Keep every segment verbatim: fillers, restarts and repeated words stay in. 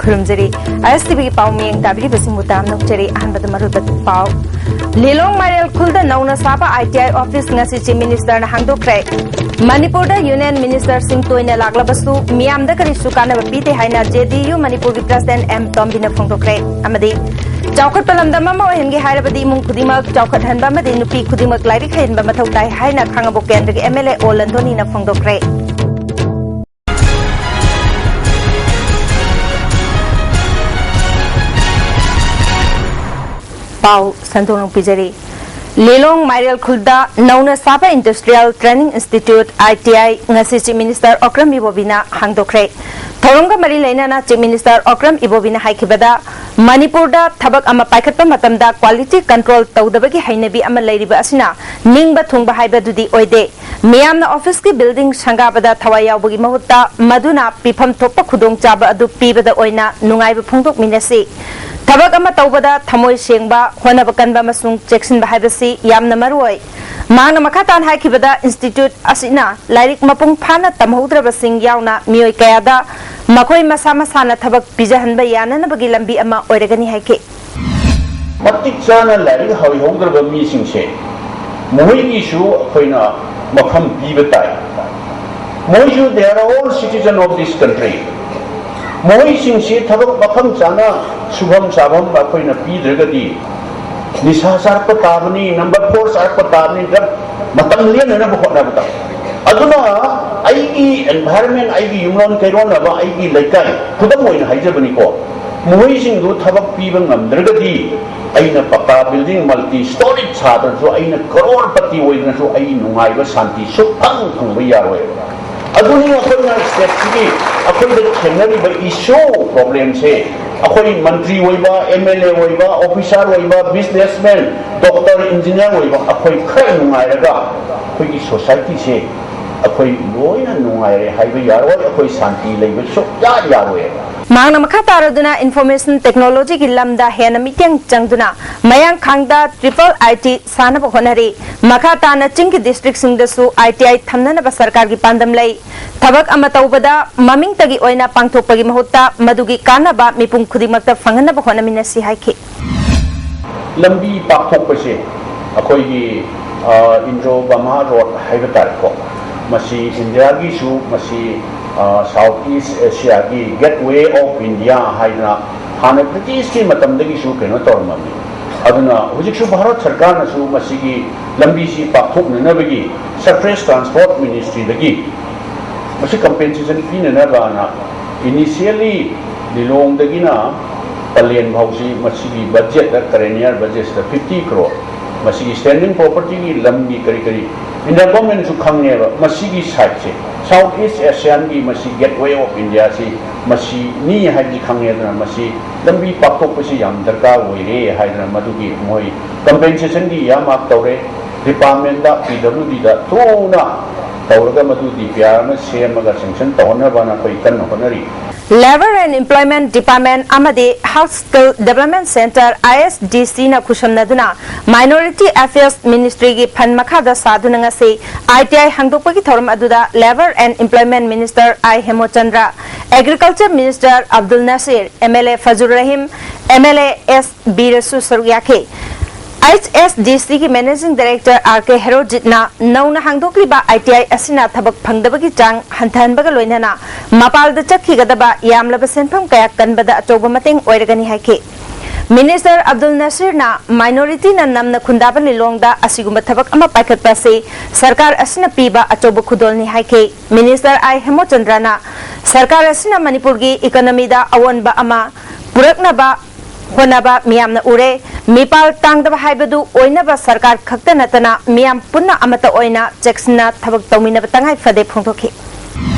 ꯈꯨꯔꯨꯝꯖꯔꯤ꯫ ꯑꯥꯏ ꯑꯦꯁ T ꯚꯤꯒꯤ ꯄꯥꯎ ꯃꯤꯌꯦꯡ ꯇꯥꯕꯤꯔꯤꯕꯁꯤꯡꯕꯨ ꯇꯔꯥꯝꯅ ꯑꯣꯛꯆꯔꯤ꯫ ꯑꯍꯥꯟꯕꯗ ꯃꯔꯨꯑꯣꯏꯕ ꯄꯥꯎ꯫ ꯂꯤꯂꯣꯡ ꯃꯥꯏꯔꯦꯜ ꯈꯨꯜꯗ ꯅꯧꯅ ꯁꯥꯕ ꯑꯥꯏ ꯇꯤ ꯑꯥꯏ ꯑꯣꯐꯤꯁ ꯉꯁꯤ ꯆꯤꯐ ꯃꯤꯅꯤꯁꯇꯔꯅ ꯍꯥꯡꯗꯣꯛꯈ꯭ꯔꯦ꯫ ꯃꯅꯤꯄꯨꯔꯗ ꯌꯨꯅꯤꯌꯟ ꯃꯤꯅꯤꯁꯇꯔꯁꯤꯡ ꯇꯣꯏꯅ ꯂꯥꯛꯂꯕꯁꯨ ꯃꯤꯌꯥꯝꯗ ꯀꯔꯤꯁꯨ ꯀꯥꯟꯅꯕ ꯄꯤꯗꯦ ꯍꯥꯏꯅ ꯖꯦ ꯗꯤ ꯌꯨ ꯃꯅꯤꯄꯨꯔꯒꯤ ꯄ꯭ꯔꯁꯤꯗꯦꯟꯠ ꯑꯦꯝ ꯇꯣꯝꯕꯤꯅ ꯐꯣꯡꯗꯣꯛꯈ꯭ꯔꯦ꯫ ꯑꯃꯗꯤ ꯆꯥꯎꯈꯠꯄ ꯂꯝꯗꯝ ꯑꯃ ꯑꯣꯏꯍꯟꯒꯦ ꯍꯥꯏꯔꯕꯗꯤ ꯏꯃꯨꯡ ꯈꯨꯗꯤꯡꯃꯛ ꯆꯥꯎꯈꯠꯍꯟꯕ ꯑꯃꯗꯤ ꯅꯨꯄꯤ ꯈꯨꯗꯤꯡꯃꯛ ꯂꯥꯏꯔꯤꯛ ꯍꯩꯍꯟꯕ ꯃꯊꯧ ꯇꯥꯏ ꯍꯥꯏꯅ ꯈꯥꯡꯉꯕꯣꯛ ꯀꯦꯟꯗ꯭ꯔꯒꯤ ꯑꯦꯝ ꯑꯦꯜ ꯑꯦ ꯑꯣ ꯂꯟꯊꯣꯅꯤꯅ ꯐꯣꯡꯗꯣꯛꯈ꯭ꯔꯦ꯫ ꯄꯥꯎ ꯁꯟꯗꯣꯛꯅ ꯄꯤꯖꯔꯤ꯫ ꯂꯤꯂꯣꯡ ꯃꯥꯏꯔꯦꯜ ꯈꯨꯜꯗ ꯅꯧꯅ ꯁꯥꯕ ꯏꯟꯗꯁꯇ꯭ꯔꯤꯌꯦꯜ ꯇ꯭ꯔꯦꯅꯤꯡ ꯏꯟꯁꯇꯤꯇ꯭ꯌꯨꯠ, ꯑꯥꯏ ꯇꯤ ꯑꯥꯏ, ꯉꯁꯤ ꯆꯤꯐ ꯃꯤꯅꯤꯁꯇꯔ ꯑꯣꯀ꯭ꯔꯝ ꯏꯕꯣꯕꯤꯅ ꯍꯥꯡꯗꯣꯛꯈ꯭ꯔꯦ꯫ ꯊꯧꯔꯝꯒ ꯃꯔꯤ ꯂꯩꯅꯅ ꯆꯤꯐ ꯃꯤꯅꯤꯁꯇꯔ ꯑꯣꯀ꯭ꯔꯝ ꯏꯕꯣꯕꯤꯅ ꯍꯥꯏꯈꯤꯕꯗ, ꯃꯅꯤꯄꯨꯔꯗ ꯊꯕꯛ ꯑꯃ ꯄꯥꯏꯈꯠꯄ ꯃꯇꯝꯗ ꯀ꯭ꯋꯥꯂꯤꯇꯤ ꯀꯟꯇ꯭ꯔꯣꯜ ꯇꯧꯗꯕꯒꯤ ꯍꯩꯅꯕꯤ ꯑꯃ ꯂꯩꯔꯤꯕ ꯑꯁꯤꯅ ꯅꯤꯡꯕ ꯊꯨꯡꯕ ꯍꯥꯏꯕꯗꯨꯗꯤ ꯑꯣꯏꯗꯦ꯫ ꯃꯤꯌꯥꯝꯅ ꯑꯣꯐꯤꯁꯀꯤ ꯕꯤꯜꯗꯤꯡ ꯁꯪꯒꯥꯕꯗ ꯊꯋꯥꯏ ꯌꯥꯎꯕꯒꯤ ꯃꯍꯨꯠꯇ ꯃꯗꯨꯅ ꯄꯤꯐꯝ ꯊꯣꯛꯄ ꯈꯨꯗꯣꯡꯆꯥꯕ ꯑꯗꯨ ꯄꯤꯕꯗ ꯑꯣꯏꯅ ꯅꯨꯡꯉꯥꯏꯕ ꯐꯣꯡꯗꯣꯛꯃꯤꯟꯅꯁꯤ꯫ ꯊꯕꯛ ꯑꯃ ꯇꯧꯕꯗ ꯊꯃꯣꯏ ꯁꯦꯡꯕ, ꯍꯣꯠꯅꯕ ꯀꯟꯕ ꯑꯃꯁꯨꯡ ꯆꯦꯛꯁꯤꯟꯕ ꯍꯥꯏꯕꯁꯤ ꯌꯥꯝꯅ ꯃꯔꯨ ꯑꯣꯏ꯫ ꯃꯍꯥꯛꯅ ꯃꯈꯥ ꯇꯥꯅ ꯍꯥꯏꯈꯤꯕꯗ, ꯏꯟꯁꯇꯤꯇ꯭ꯌꯨꯠ ꯑꯁꯤꯅ ꯂꯥꯏꯔꯤꯛ ꯃꯄꯨꯡ ꯐꯥꯅ ꯇꯝꯍꯧꯗ꯭ꯔꯕꯁꯤꯡ ꯌꯥꯎꯅ ꯃꯤꯑꯣꯏ ꯀꯌꯥꯗ ꯃꯈꯣꯏ ꯃꯁꯥ ꯃꯁꯥꯅ ꯊꯕꯛ ꯄꯤꯖꯍꯟꯕ ꯌꯥꯅꯅꯕꯒꯤ ꯂꯝꯕꯤ ꯑꯃ ꯑꯣꯏꯔꯒꯅꯤ ꯍꯥꯏꯈꯤ꯫ ꯃꯇꯤꯛ ꯆꯥꯅ ꯂꯥꯏꯔꯤꯛ ꯍꯩꯍꯧꯗ꯭ꯔꯕ ꯃꯤꯁꯤꯡꯁꯦ ꯃꯈꯣꯏꯒꯤꯁꯨ ꯑꯩꯈꯣꯏꯅ ꯃꯐꯝ ꯄꯤꯕ ꯇꯥꯏ꯫ ꯃꯈꯣꯏꯁꯨ, they are all citizen of this country꯫ ꯃꯈꯣꯏꯁꯤꯡꯁꯤ ꯊꯕꯛ ꯃꯐꯝ ꯆꯥꯅ ꯁꯨꯐꯝ ꯆꯥꯐꯝ ꯑꯩꯈꯣꯏꯅ ꯄꯤꯗ꯭ꯔꯒꯗꯤ ꯅꯤꯁꯥ ꯆꯥꯔꯛꯄ ꯇꯥꯕꯅꯤ, ꯅꯝꯕꯔ ꯐꯣꯔ ꯆꯥꯔꯛꯄ ꯇꯥꯕꯅꯤ, ꯗ꯭ꯔꯒ ꯃꯇꯝ ꯂꯦꯟꯅꯅꯕ ꯍꯣꯠꯅꯕꯗ꯫ ꯑꯗꯨꯅ ꯑꯩꯒꯤ environment, ꯑꯩꯒꯤ ꯌꯨꯝꯂꯣꯟ ꯀꯩꯔꯣꯟꯅꯕ, ꯑꯩꯒꯤ ꯂꯩꯀꯥꯏ, ꯈꯨꯗꯝ ꯑꯣꯏꯅ ꯍꯥꯏꯖꯕꯅꯤꯀꯣ, ꯃꯈꯣꯏꯁꯤꯡꯗꯨ ꯊꯕꯛ ꯄꯤꯕ ꯉꯝꯗ꯭ꯔꯒꯗꯤ ꯑꯩꯅ ꯄꯀꯥ building, multi storey ꯁꯥꯗ꯭ꯔꯁꯨ, ꯑꯩꯅ ꯀꯔꯣꯔꯄꯇꯤ ꯑꯣꯏꯗ꯭ꯔꯁꯨ, ꯑꯩ ꯅꯨꯡꯉꯥꯏꯕ ꯁꯥꯟꯇꯤ ꯁꯨꯛꯐꯪ ꯐꯪꯕ ꯌꯥꯔꯣꯏ꯫ ꯑꯗꯨꯅꯤ ꯑꯩꯈꯣꯏꯅ state ꯁꯤꯒꯤ ꯑꯩꯈꯣꯏꯗ ꯊꯦꯡꯅꯔꯤꯕ issue, problem ꯁꯦ꯫ ꯑꯩꯈꯣꯏ ꯃꯟꯇ꯭ꯔꯤ ꯑꯣꯏꯕ, ꯑꯦꯝ ꯑꯦꯜ ꯑꯦ ꯑꯣꯏꯕ, officer ꯑꯣꯏꯕ, businessman, doctor, engineer ꯑꯣꯏꯕ ꯑꯩꯈꯣꯏ ꯈꯔ ꯅꯨꯡꯉꯥꯏꯔꯒ ꯑꯩꯈꯣꯏꯒꯤ society ꯁꯦ ꯑꯩꯈꯣꯏ ꯂꯣꯏꯅ ꯅꯨꯡꯉꯥꯏꯔꯦ ꯍꯥꯏꯕ ꯌꯥꯔꯣꯏ, ꯑꯩꯈꯣꯏ ꯁꯥꯟꯇꯤ ꯂꯩꯕ ꯁꯨꯛꯌꯥ ꯌꯥꯔꯣꯏ꯫ ꯃꯍꯥꯛꯅ ꯃꯈꯥ ꯇꯥꯔꯗꯨꯅ Information Technology ꯒꯤ ꯂꯝꯗ ꯍꯦꯟꯅ ꯃꯤꯠꯌꯦꯡ ꯆꯪꯗꯨꯅ ꯃꯌꯥꯡ ꯈꯥꯡꯗ Triple I T ꯁꯥꯅꯕ ꯍꯣꯠꯅꯔꯤ꯫ ꯃꯈꯥ ꯇꯥꯅ ꯆꯤꯡꯒꯤ district ꯁꯤꯡꯗꯁꯨ I T I ꯊꯝꯅꯅꯕ ꯁꯔꯀꯥꯔꯒꯤ ꯄꯥꯟꯗꯝ ꯂꯩ꯫ ꯊꯕꯛ ꯑꯃ ꯇꯧꯕꯗ ꯃꯃꯤꯡꯇꯒꯤ ꯑꯣꯏꯅ ꯄꯥꯡꯊꯣꯛꯄꯒꯤ ꯃꯍꯨꯠꯇ ꯃꯗꯨꯒꯤ ꯀꯥꯟꯅꯕ ꯃꯤꯄꯨꯝ ꯈꯨꯗꯤꯡꯃꯛꯇ ꯐꯪꯍꯟꯅꯕ ꯍꯣꯠꯅꯃꯤꯟꯅꯁꯤ ꯍꯥꯏꯈꯤ꯫ ꯂꯝꯕꯤ ꯄꯥꯛꯊꯣꯛꯄꯁꯦ ꯑꯩꯈꯣꯏꯒꯤ ꯏꯟꯗꯣ ꯕꯔꯃꯥ ꯔꯣꯗ ꯍꯥꯏꯕ ꯇꯥꯔꯦꯀꯣ, ꯃꯁꯤ ꯏꯟꯗꯤꯌꯥꯒꯤꯁꯨ, ꯃꯁꯤ South East Asia ꯒꯤ Gateway of India ꯍꯥꯏꯗꯅ ꯍꯥꯟꯅ ꯕ꯭ꯔꯤꯇꯤꯁꯀꯤ ꯃꯇꯝꯗꯒꯤꯁꯨ ꯀꯩꯅꯣ ꯇꯧꯔꯝꯃꯕꯅꯤ꯫ ꯑꯗꯨꯅ ꯍꯧꯖꯤꯛꯁꯨ ꯚꯥꯔꯠ ꯁꯔꯀꯥꯔꯅꯁꯨ ꯃꯁꯤꯒꯤ ꯂꯝꯕꯤꯁꯤ ꯄꯥꯛꯊꯣꯛꯅꯅꯕꯒꯤ Surface Transport Ministry ꯗꯒꯤ ꯃꯁꯤ compensation ꯄꯤꯅꯅꯕꯅ initially ꯂꯤꯂꯣꯡꯗꯒꯤꯅ ꯄꯂꯦꯟ ꯐꯥꯎꯁꯤ ꯃꯁꯤꯒꯤ budget ꯇ, current year budget ꯁꯤꯗ fifty crore, ꯃꯁꯤꯒꯤ standing property ꯒꯤ ꯂꯝꯒꯤ ꯀꯔꯤ ꯀꯔꯤ, India government ꯁꯨ ꯈꯪꯉꯦꯕ ꯃꯁꯤꯒꯤ site ꯁꯦ, South East Asian ꯒꯤ ꯃꯁꯤ Gateway of India ꯁꯤ ꯃꯁꯤꯅꯤ ꯍꯥꯏꯕꯁꯤ ꯈꯪꯉꯦ꯫ ꯑꯗꯨꯅ ꯃꯁꯤ ꯂꯝꯕꯤ ꯄꯥꯛꯊꯣꯛꯄꯁꯤ ꯌꯥꯝ ꯗꯔꯀꯥꯔ ꯑꯣꯏꯔꯦ ꯍꯥꯏꯗꯅ ꯃꯗꯨꯒꯤ ꯃꯣꯏ compensation ꯒꯤ earmark ꯇꯧꯔꯦ꯫ Department ꯇ, P W D ꯗ ꯊꯨꯅ ꯇꯧꯔꯒ ꯃꯗꯨ D P R ꯑꯃ ꯁꯦꯝꯃꯒ sanction ꯇꯧꯍꯟꯅꯕꯅ ꯑꯩꯈꯣꯏ ꯀꯟꯅ ꯍꯣꯠꯅꯔꯤ꯫ Labour and Employment Department ꯑꯃꯗꯤ House Skill Development Centre, I S D C ꯅ ꯈꯨꯠꯁꯝꯅꯗꯨꯅ Minority Affairs Ministry ꯒꯤ fund ꯃꯈꯥꯗ ꯁꯥꯗꯨꯅ ꯉꯁꯤ I T I ꯍꯥꯡꯗꯣꯛꯄꯒꯤ ꯊꯧꯔꯝ ꯑꯗꯨꯗ Labour and Employment Minister I ꯍꯦꯃꯣꯆꯟꯗ꯭ꯔ, Agriculture Minister Abdul Nasir, M L A ꯐꯖꯨꯔ Rahim, M L A S ꯕꯤꯔꯁꯨ ꯁꯔꯨꯛ ꯌꯥꯈꯤ꯫ H S D C ꯒꯤ Managing Director R K ꯍꯦꯔꯣꯖꯤꯠꯅ ꯅꯧꯅ ꯍꯥꯡꯗꯣꯛꯂꯤꯕ I T I ꯑꯁꯤꯅ ꯊꯕꯛ ꯐꯪꯗꯕꯒꯤ ꯆꯥꯡ ꯍꯟꯊꯍꯟꯕꯒ ꯂꯣꯏꯅꯅ ꯃꯄꯥꯜꯗ ꯆꯠꯈꯤꯒꯗꯕ ꯌꯥꯝꯂꯕ ꯁꯦꯟꯐꯝ ꯀꯌꯥ ꯀꯟꯕꯗ ꯑꯆꯧꯕ ꯃꯇꯦꯡ ꯑꯣꯏꯔꯒꯅꯤ ꯍꯥꯏꯈꯤ꯫ Minister ꯑꯕꯗꯨꯜ ꯅꯁꯤꯔꯅ minority ꯅ ꯅꯝꯅ ꯈꯨꯟꯗꯥꯕ ꯂꯤꯂꯣꯡꯗ ꯑꯁꯤꯒꯨꯝꯕ ꯊꯕꯛ ꯑꯃ ꯄꯥꯏꯈꯠꯄ ꯑꯁꯤ ꯁꯔꯀꯥꯔ ꯑꯁꯤꯅ ꯄꯤꯕ ꯑꯆꯧꯕ ꯈꯨꯗꯣꯜꯅꯤ ꯍꯥꯏꯈꯤ꯫ Minister I ꯍꯦꯃꯣꯆꯟꯗ꯭ꯔꯅ ꯁꯔꯀꯥꯔ ꯑꯁꯤꯅ ꯃꯅꯤꯄꯨꯔꯒꯤ economy ꯗ ꯑꯑꯣꯟꯕ ꯑꯃ ꯄꯨꯔꯛꯅꯕ ꯍꯣꯠꯅꯕ ꯃꯤꯌꯥꯝꯅ ꯎꯔꯦ꯫ ꯃꯤꯄꯥꯜ ꯇꯥꯡꯗꯕ ꯍꯥꯏꯕꯗꯨ ꯑꯣꯏꯅꯕ ꯁꯔꯀꯥꯔ ꯈꯛꯇ ꯅꯠꯇꯅ ꯃꯤꯌꯥꯝ ꯄꯨꯟꯅ ꯑꯃꯠꯇ ꯑꯣꯏꯅ ꯆꯦꯛꯁꯤꯟꯅ ꯊꯕꯛ ꯇꯧꯃꯤꯟꯅꯕ ꯇꯉꯥꯏ ꯐꯗꯦ ꯐꯣꯡꯗꯣꯛꯈꯤ꯫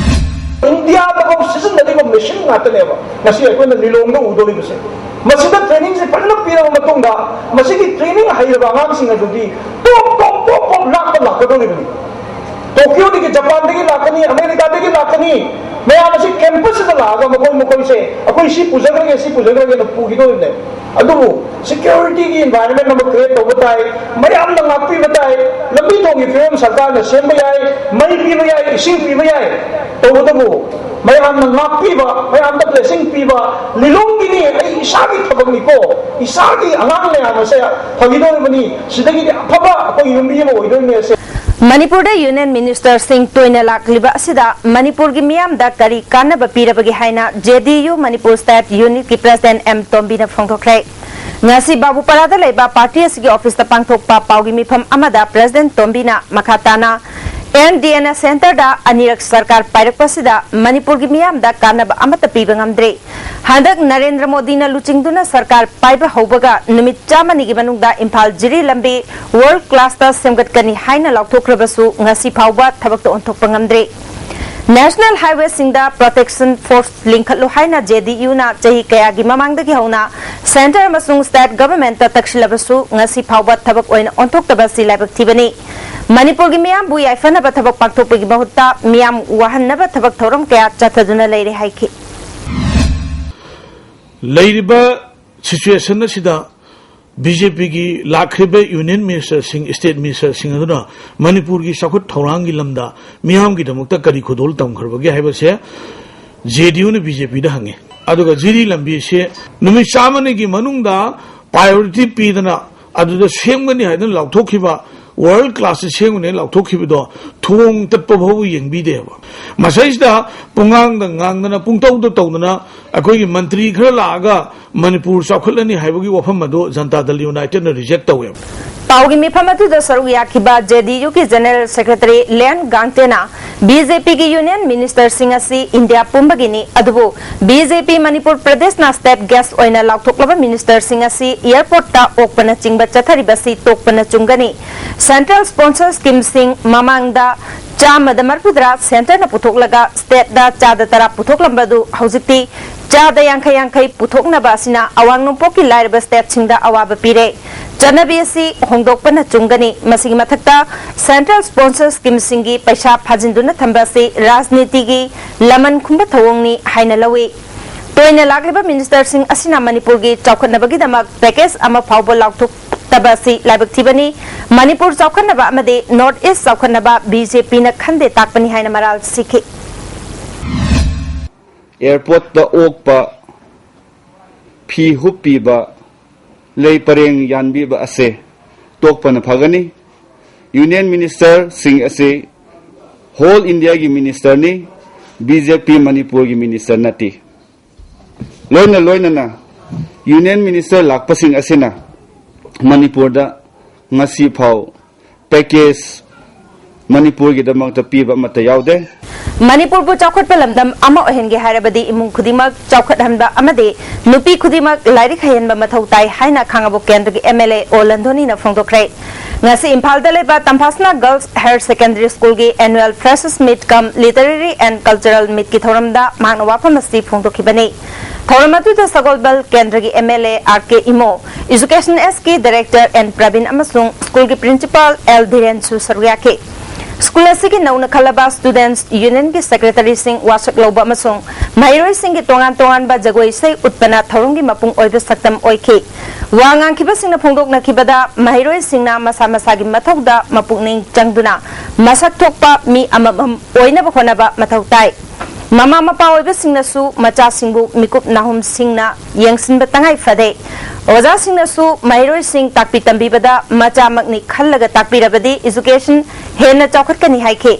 ꯏꯟꯗꯤꯌꯥꯗꯐꯥꯎ ꯁꯤꯖꯤꯟꯅꯔꯤꯕ ꯃꯦꯁꯤꯟ ꯉꯥꯛꯇꯅꯦꯕ ꯉꯁꯤ ꯑꯩꯈꯣꯏꯅ ꯂꯤꯂꯣꯡꯗ ꯎꯗꯣꯔꯤꯕꯁꯦ꯫ ꯃꯁꯤꯗ ꯇ꯭ꯔꯦꯅꯤꯡꯁꯦ ꯐꯖꯅ ꯄꯤꯔꯕ ꯃꯇꯨꯡꯗ ꯃꯁꯤꯒꯤ ꯇ꯭ꯔꯦꯅꯤꯡ ꯍꯩꯔꯕ ꯑꯉꯥꯡꯁꯤꯡ ꯑꯗꯨꯗꯤ ꯇꯣꯞ ꯇꯣꯞ ꯇꯣꯞ ꯇꯣꯞ ꯂꯥꯛꯄ ꯂꯥꯛꯀꯗꯧꯔꯤꯕꯅꯤ꯫ ꯇꯣꯀꯤꯌꯣꯗꯒꯤ, ꯖꯄꯥꯟꯗꯒꯤ ꯂꯥꯛꯀꯅꯤ, ꯑꯃꯦꯔꯤꯀꯥꯗꯒꯤ ꯂꯥꯛꯀꯅꯤ, ꯃꯌꯥꯝ ꯑꯁꯤ ꯀꯦꯝꯄꯁꯁꯤꯗ ꯂꯥꯛꯑꯒ ꯃꯈꯣꯏ ꯃꯈꯣꯏꯁꯦ ꯑꯩꯈꯣꯏ ꯁꯤ ꯄꯨꯖꯈ꯭ꯔꯒꯦ, ꯁꯤ ꯄꯨꯖꯈ꯭ꯔꯒꯦꯅ ꯄꯨꯈꯤꯗꯣꯔꯤꯕꯅꯦ꯫ ꯑꯗꯨꯕꯨ ꯁꯦꯀ꯭ꯌꯨꯔꯤꯇꯤꯒꯤ ꯏꯟꯚꯥꯏꯔꯟꯃꯦꯟ ꯑꯃ ꯀ꯭ꯔꯤꯌꯦꯠ ꯇꯧꯕ ꯇꯥꯏ, ꯃꯌꯥꯝꯅ ꯉꯥꯛꯄꯤꯕ ꯇꯥꯏ, ꯂꯝꯕꯤ ꯊꯣꯡꯒꯤ ꯐꯤꯕꯝ ꯁꯔꯀꯥꯔꯅ ꯁꯦꯝꯕ ꯌꯥꯏ, ꯃꯩ ꯄꯤꯕ ꯌꯥꯏ, ꯏꯁꯤꯡ ꯄꯤꯕ ꯌꯥꯏ, ꯇꯧꯕꯇꯕꯨ ꯃꯌꯥꯝꯅ ꯉꯥꯛꯄꯤꯕ, ꯃꯌꯥꯝꯗ ꯕ꯭ꯂꯦꯁꯤꯡ ꯄꯤꯕ, ꯂꯤꯂꯣꯡꯒꯤꯅꯤ, ꯑꯩ ꯏꯁꯥꯒꯤ ꯊꯕꯛꯅꯤꯀꯣ, ꯏꯁꯥꯒꯤ ꯑꯉꯥꯡ ꯃꯌꯥꯝ ꯑꯁꯦ ꯐꯈꯤꯗꯧꯔꯤꯕꯅꯤ, ꯁꯤꯗꯒꯤꯗꯤ ꯑꯐꯕ ꯑꯩꯈꯣꯏ ꯌꯨꯝꯕꯤ ꯑꯃ ꯑꯣꯏꯗꯣꯏꯅꯦ ꯑꯁꯦ꯫ ꯃꯅꯤꯄꯨꯔꯗ ꯌꯨꯅꯤꯌꯟ ꯃꯤꯅꯤꯁꯇꯔꯁꯤꯡ ꯇꯣꯏꯅ ꯂꯥꯛꯂꯤꯕ ꯑꯁꯤꯗ ꯃꯅꯤꯄꯨꯔꯒꯤ ꯃꯤꯌꯥꯝꯗ ꯀꯔꯤ ꯀꯥꯟꯅꯕ ꯄꯤꯔꯕꯒꯦ ꯍꯥꯏꯅ J D U Manipur state ꯌꯨꯅꯤꯠꯀꯤ ꯄ꯭ꯔꯁꯤꯗꯦꯟꯠ ꯑꯦꯝ ꯇꯣꯝꯕꯤꯅ ꯐꯣꯡꯗꯣꯛꯈ꯭ꯔꯦ꯫ ꯉꯁꯤ ꯕꯥꯕꯨꯄꯥꯔꯥꯗ ꯂꯩꯕ ꯄꯥꯔꯇꯤ ꯑꯁꯤꯒꯤ ꯑꯣꯐꯤꯁꯇ ꯄꯥꯡꯊꯣꯛꯄ ꯄꯥꯎꯒꯤ ꯃꯤꯐꯝ ꯑꯃꯗ ꯄ꯭ꯔꯁꯤꯗꯦꯟꯠ ꯇꯣꯝꯕꯤꯅ ꯃꯈꯥ ꯇꯥꯅ ꯑꯦꯟ ꯗꯤ ꯑꯦꯅ ꯁꯦꯟꯇꯔꯗ ꯑꯅꯤꯔꯛ ꯁꯔꯀꯥꯔ ꯄꯥꯏꯔꯛꯄꯁꯤꯗ ꯃꯅꯤꯄꯨꯔꯒꯤ ꯃꯤꯌꯥꯝꯗ ꯀꯥꯟꯅꯕ ꯑꯃꯠꯇ ꯄꯤꯕ ꯉꯝꯗ꯭ꯔꯦ꯫ ꯍꯟꯗꯛ ꯅꯔꯦꯟꯗ꯭ꯔ ꯃꯣꯗꯤꯅ ꯂꯨꯆꯤꯡꯗꯨꯅ ꯁꯔꯀꯥꯔ ꯄꯥꯏꯕ ꯍꯧꯕꯒ ꯅꯨꯃꯤꯠ ꯆꯥꯝꯃꯅꯤꯒꯤ ꯃꯅꯨꯡꯗ ꯏꯝꯐꯥꯜ ꯖꯤꯔꯤ ꯂꯝꯕꯤ ꯋꯥꯔꯜꯗ ꯀ꯭ꯂꯥꯁꯇ ꯁꯦꯝꯒꯠꯀꯅꯤ ꯍꯥꯏꯅ ꯂꯥꯎꯊꯣꯛꯈ꯭ꯔꯕꯁꯨ ꯉꯁꯤ ꯐꯥꯎꯕ ꯊꯕꯛꯇ ꯑꯣꯟꯊꯣꯛꯄ ꯉꯝꯗ꯭ꯔꯤ꯫ ꯅꯦꯁꯅꯦꯜ ꯍꯥꯏꯋꯦꯁꯤꯡꯗ ꯄ꯭ꯔꯣꯇꯦꯛꯁꯟ ꯐꯣꯔꯁ ꯂꯤꯡꯈꯠꯂꯨ ꯍꯥꯏꯅ ꯖꯦ ꯗꯤ ꯌꯨꯅ ꯆꯍꯤ ꯀꯌꯥꯒꯤ ꯃꯃꯥꯡꯗꯒꯤ ꯍꯧꯅ ꯁꯦꯟꯇꯔ ꯑꯃꯁꯨꯡ ꯁ꯭ꯇꯦꯠ ꯒꯚꯔꯟꯃꯦꯟꯠꯇ ꯇꯛꯁꯤꯜꯂꯕꯁꯨ ꯉꯁꯤ ꯐꯥꯎꯕ ꯊꯕꯛ ꯑꯣꯏꯅ ꯑꯣꯟꯊꯣꯛꯇꯕ ꯑꯁꯤ ꯂꯥꯏꯕꯛ ꯊꯤꯕꯅꯤ꯫ ꯃꯅꯤꯄꯨꯔꯒꯤ ꯃꯤꯌꯥꯝꯕꯨ ꯌꯥꯏꯐꯅꯕ ꯊꯕꯛ ꯄꯥꯡꯊꯣꯛꯄꯒꯤ ꯃꯍꯨꯠꯇ ꯃꯤꯌꯥꯝ ꯋꯥꯍꯟꯅꯕ ꯊꯕꯛ ꯊꯧꯔꯝ ꯀꯌꯥ ꯆꯠꯊꯗꯨꯅ ꯂꯩꯔꯦ ꯍꯥꯏꯈꯤ꯫ ꯂꯩꯔꯤꯕ ꯁꯤꯆꯨꯋꯦꯁꯟ ꯑꯁꯤꯗ ꯕꯤ ꯖꯦ ꯄꯤꯒꯤ ꯂꯥꯛꯈ꯭ꯔꯤꯕ ꯌꯨꯅꯤꯌꯟ ꯃꯤꯅꯤꯁꯇꯔꯁꯤꯡ, ꯁ꯭ꯇꯦꯠ ꯃꯤꯅꯤꯁꯇꯔꯁꯤꯡ ꯑꯗꯨꯅ ꯃꯅꯤꯄꯨꯔꯒꯤ ꯆꯥꯎꯈꯠ ꯊꯧꯔꯥꯡꯒꯤ ꯂꯝꯗ ꯃꯤꯌꯥꯝꯒꯤꯗꯃꯛꯇ ꯀꯔꯤ ꯈꯨꯗꯣꯜ ꯇꯝꯈ꯭ꯔꯕꯒꯦ ꯍꯥꯏꯕꯁꯦ ꯖꯦ ꯗꯤ ꯌꯨꯅ ꯕꯤ ꯖꯦ ꯄꯤꯗ ꯍꯪꯉꯤ꯫ ꯑꯗꯨꯒ ꯖꯤꯔꯤ ꯂꯝꯕꯤꯁꯦ ꯅꯨꯃꯤꯠ ꯆꯥꯝꯃꯅꯤꯒꯤ ꯃꯅꯨꯡꯗ ꯄ꯭ꯔꯥꯏꯌꯣꯔꯤꯇꯤ ꯄꯤꯗꯅ ꯑꯗꯨꯗ ꯁꯦꯝꯒꯅꯤ ꯍꯥꯏꯗꯅ ꯂꯥꯎꯊꯣꯛꯈꯤꯕ ꯋꯥꯔꯜꯗ ꯀ꯭ꯂꯥꯁꯇ ꯁꯦꯝꯒꯅꯤ ꯂꯥꯎꯊꯣꯛꯈꯤꯕꯗꯣ ꯊꯣꯡ ꯇꯠꯄ ꯐꯥꯎꯕ ꯌꯦꯡꯕꯤꯗꯦꯕ꯫ ꯃꯁꯩꯁꯤꯗ ꯄꯨꯡꯉꯥꯡꯗ ꯉꯥꯡꯗꯅ ꯄꯨꯡꯇꯧꯗ ꯇꯧꯗꯅ ꯑꯩꯈꯣꯏꯒꯤ ꯃꯟꯇ꯭ꯔꯤ ꯈꯔ ꯂꯥꯛꯑꯒ ꯃꯅꯤꯄꯨꯔ ꯆꯥꯎꯈꯠꯂꯅꯤ ꯍꯥꯏꯕꯒꯤ ꯋꯥꯐꯝ ꯑꯗꯨ ꯖꯟꯇꯥ ꯗꯜ ꯌꯨꯅꯥꯏꯇꯦꯗꯅ ꯔꯤꯖꯦꯛ ꯇꯧꯋꯦꯕ꯫ ꯄꯥꯎꯒꯤ ꯃꯤꯐꯝ ꯑꯗꯨꯗ ꯁꯔꯨꯛ ꯌꯥꯈꯤꯕ ꯖꯦ ꯗꯤ ꯌꯨꯒꯤ ꯖꯦꯅꯔꯦꯜ ꯁꯦꯀ꯭ꯔꯦꯇꯔꯤ ꯂꯦꯟ ꯒꯥꯡꯇꯦꯅ ꯕꯤ ꯖꯦ ꯄꯤꯒꯤ ꯌꯨꯅꯤꯌꯟ ꯃꯤꯅꯤꯁꯇꯔꯁꯤꯡ ꯑꯁꯤ ꯏꯟꯗꯤꯌꯥ ꯄꯨꯝꯕꯒꯤꯅꯤ, ꯑꯗꯨꯕꯨ ꯕꯤ ꯖꯦ ꯄꯤ ꯃꯅꯤꯄꯨꯔ ꯄ꯭ꯔꯗꯦꯁꯅ ꯁ꯭ꯇꯦꯠ ꯒꯦꯁ ꯑꯣꯏꯅ ꯂꯥꯎꯊꯣꯛꯂꯕ ꯃꯤꯅꯤꯁꯇꯔꯁꯤꯡ ꯑꯁꯤ ꯑꯦꯌꯔꯄꯣꯔꯠꯇ ꯑꯣꯛꯄꯅꯆꯤꯡꯕ ꯆꯠꯊꯔꯤꯕꯁꯤ ꯇꯣꯛꯄꯅ ꯆꯨꯝꯒꯅꯤ꯫ ꯁꯦꯟꯇ꯭ꯔꯦꯜ ꯁ꯭ꯄꯣꯟꯁꯔ ꯁ꯭ꯀꯤꯝꯁꯤꯡ ꯃꯃꯥꯡꯗ ꯆꯥꯝꯃꯗ ꯃꯔꯤꯐꯨꯇꯔꯥ centreꯅ ꯄꯨꯊꯣꯛꯂꯒ stateꯇ ꯆꯥꯗ ꯇꯔꯥ ꯄꯨꯊꯣꯛꯂꯝꯕ ꯑꯗꯨ ꯍꯧꯖꯤꯛꯇꯤ ꯆꯥꯗ ꯌꯥꯡꯈꯩ ꯌꯥꯡꯈꯩ ꯄꯨꯊꯣꯛꯅꯕ ꯑꯁꯤꯅ ꯑꯋꯥꯡ ꯅꯣꯡꯄꯣꯛꯀꯤ ꯂꯥꯏꯔꯕ stateꯁꯤꯡꯗ ꯑꯋꯥꯕ ꯄꯤꯔꯦ꯫ ꯆꯠꯅꯕꯤ ꯑꯁꯤ ꯍꯣꯡꯗꯣꯛꯄꯅ ꯆꯨꯝꯒꯅꯤ꯫ ꯃꯁꯤꯒꯤ ꯃꯊꯛꯇ central sponsor schemeꯁꯤꯡꯒꯤ ꯄꯩꯁꯥ ꯐꯥꯖꯤꯟꯗꯨꯅ ꯊꯝꯕ ꯑꯁꯤ ꯔꯥꯖꯅꯤꯇꯤꯒꯤ ꯂꯃꯟ ꯈꯨꯝꯕ ꯊꯧꯑꯣꯡꯅꯤ ꯍꯥꯏꯅ ꯂꯧꯏ꯫ ꯇꯣꯏꯅ ꯂꯥꯛꯂꯤꯕ ministerꯁꯤꯡ ꯑꯁꯤꯅ ꯃꯅꯤꯄꯨꯔꯒꯤ ꯆꯥꯎꯈꯠꯅꯕꯒꯤꯗꯃꯛ package ꯑꯃ ꯐꯥꯎꯕ ꯂꯥꯎꯊꯣꯛꯇꯕ ꯑꯁꯤ ꯂꯥꯏꯕꯛ ꯊꯤꯕꯅꯤ꯫ ꯃꯅꯤꯄꯨꯔ ꯆꯥꯎꯈꯠꯅꯕ ꯑꯃꯗꯤ North East ꯆꯥꯎꯈꯠꯅꯕ BJPꯅ ꯈꯟꯗꯦ ꯇꯥꯛꯄꯅꯤ ꯍꯥꯏꯅ ꯃꯔꯥꯜ ꯁꯤꯈꯤ꯫ Airportꯇ ꯑꯣꯛꯄ, ꯐꯤ ꯍꯨꯞꯄꯤꯕ, ꯂꯩ ꯄꯔꯦꯡ ꯌꯥꯟꯕꯤꯕ ꯑꯁꯦ ꯇꯣꯛꯄꯅ ꯐꯒꯅꯤ꯫ Union ministerꯁꯤꯡ ꯑꯁꯤ whole Indiaꯒꯤ ministerꯅꯤ, BJP ꯃꯅꯤꯄꯨꯔꯒꯤ minister ꯅꯠꯇꯦ꯫ ꯂꯣꯏꯅ ꯂꯣꯏꯅꯅ Union minister ꯂꯥꯛꯄꯁꯤꯡ ꯑꯁꯤꯅ ꯃꯅꯤꯄꯨꯔꯗ ꯉꯁꯤ ꯐꯥꯎ package ꯃꯅꯤꯄꯨꯔꯒꯤꯗꯃꯛꯇ ꯄꯤꯕ ꯑꯃꯠꯇ ꯌꯥꯎꯗꯦ꯫ ꯃꯅꯤꯄꯨꯔꯕꯨ ꯆꯥꯎꯈꯠꯄ ꯂꯝꯗꯝ ꯑꯃ ꯑꯣꯏꯍꯟꯒꯦ ꯍꯥꯏꯔꯕꯗꯤ ꯏꯃꯨꯡ ꯈꯨꯗꯤꯡꯃꯛ ꯆꯥꯎꯈꯠꯍꯟꯕ ꯑꯃꯗꯤ ꯅꯨꯄꯤ ꯈꯨꯗꯤꯡꯃꯛ ꯂꯥꯏꯔꯤꯛ ꯍꯩꯍꯟꯕ ꯃꯊꯧ ꯇꯥꯏ ꯍꯥꯏꯅ ꯈꯥꯡꯉꯕꯣꯛ ꯀꯦꯟꯗ꯭ꯔꯒꯤ MLA ꯑꯣ ꯂꯟꯗꯣꯅꯤꯅ ꯐꯣꯡꯗꯣꯛꯈ꯭ꯔꯦ꯫ ꯉꯁꯤ ꯏꯝꯐꯥꯜꯗ ꯂꯩꯕ ꯇꯝꯐꯥꯁꯅꯥ Girls Higher Secondary Schoolꯒꯤ annual Freshers Meet cum Literary and Cultural Meetꯀꯤ ꯊꯧꯔꯝꯗ ꯃꯍꯥꯛꯅ ꯋꯥꯐꯝ ꯑꯁꯤ ꯐꯣꯡꯗꯣꯛꯈꯤꯕꯅꯤ꯫ ꯊꯧꯔꯝ ꯑꯗꯨꯗ ꯁꯒꯣꯜꯕꯜ ꯀꯦꯟꯗ꯭ꯔꯒꯤ MLA R K Imo, Education Sꯀꯤ Director N Praveen ꯑꯃꯁꯨꯡ schoolꯒꯤ principal L ꯙꯤꯔꯦꯟꯁꯨ ꯁꯔꯨꯛ ꯌꯥꯈꯤ꯫ School ꯑꯁꯤꯒꯤ ꯅꯧꯅ ꯈꯜꯂꯕ Students Unionꯒꯤ secretaryꯁꯤꯡ, ꯋꯥꯁꯛ ꯂꯧꯕ ꯑꯃꯁꯨꯡ ꯃꯍꯩꯔꯣꯏꯁꯤꯡꯒꯤ ꯇꯣꯉꯥꯟ ꯇꯣꯉꯥꯟꯕ ꯖꯒꯣꯏ ꯏꯁꯩ ꯎꯠꯄꯅ ꯊꯧꯔꯝꯒꯤ ꯃꯄꯨꯡ ꯑꯣꯏꯕ ꯁꯛꯇꯝ ꯑꯣꯏꯈꯤ꯫ ꯋꯥ ꯉꯥꯡꯈꯤꯕꯁꯤꯡꯅ ꯐꯣꯡꯗꯣꯛꯅꯈꯤꯕꯗ, ꯃꯍꯩꯔꯣꯏꯁꯤꯡꯅ ꯃꯁꯥ ꯃꯁꯥꯒꯤ ꯃꯊꯧꯗ ꯃꯄꯨꯛꯅꯤꯡ ꯆꯪꯗꯨꯅ ꯃꯁꯛ ꯊꯣꯛꯄ ꯃꯤ ꯑꯃꯃꯝ ꯑꯣꯏꯅꯕ ꯍꯣꯠꯅꯕ ꯃꯊꯧ ꯇꯥꯏ꯫ ꯃꯃꯥ ꯃꯄꯥ ꯑꯣꯏꯕꯁꯤꯡꯅꯁꯨ ꯃꯆꯥꯁꯤꯡꯕꯨ ꯃꯤꯀꯨꯞ ꯅꯥꯍꯨꯝꯁꯤꯡꯅ ꯌꯦꯡꯁꯤꯟꯕ ꯇꯉꯥꯏ ꯐꯗꯦ꯫ ꯑꯣꯖꯥꯁꯤꯡꯅꯁꯨ ꯃꯍꯩꯔꯣꯏꯁꯤꯡ ꯇꯥꯛꯄꯤ ꯇꯝꯕꯤꯕꯗ ꯃꯆꯥꯃꯛꯅꯤ ꯈꯜꯂꯒ ꯇꯥꯛꯄꯤꯔꯕꯗꯤ education ꯍꯦꯟꯅ ꯆꯥꯎꯈꯠꯀꯅꯤ ꯍꯥꯏꯈꯤ꯫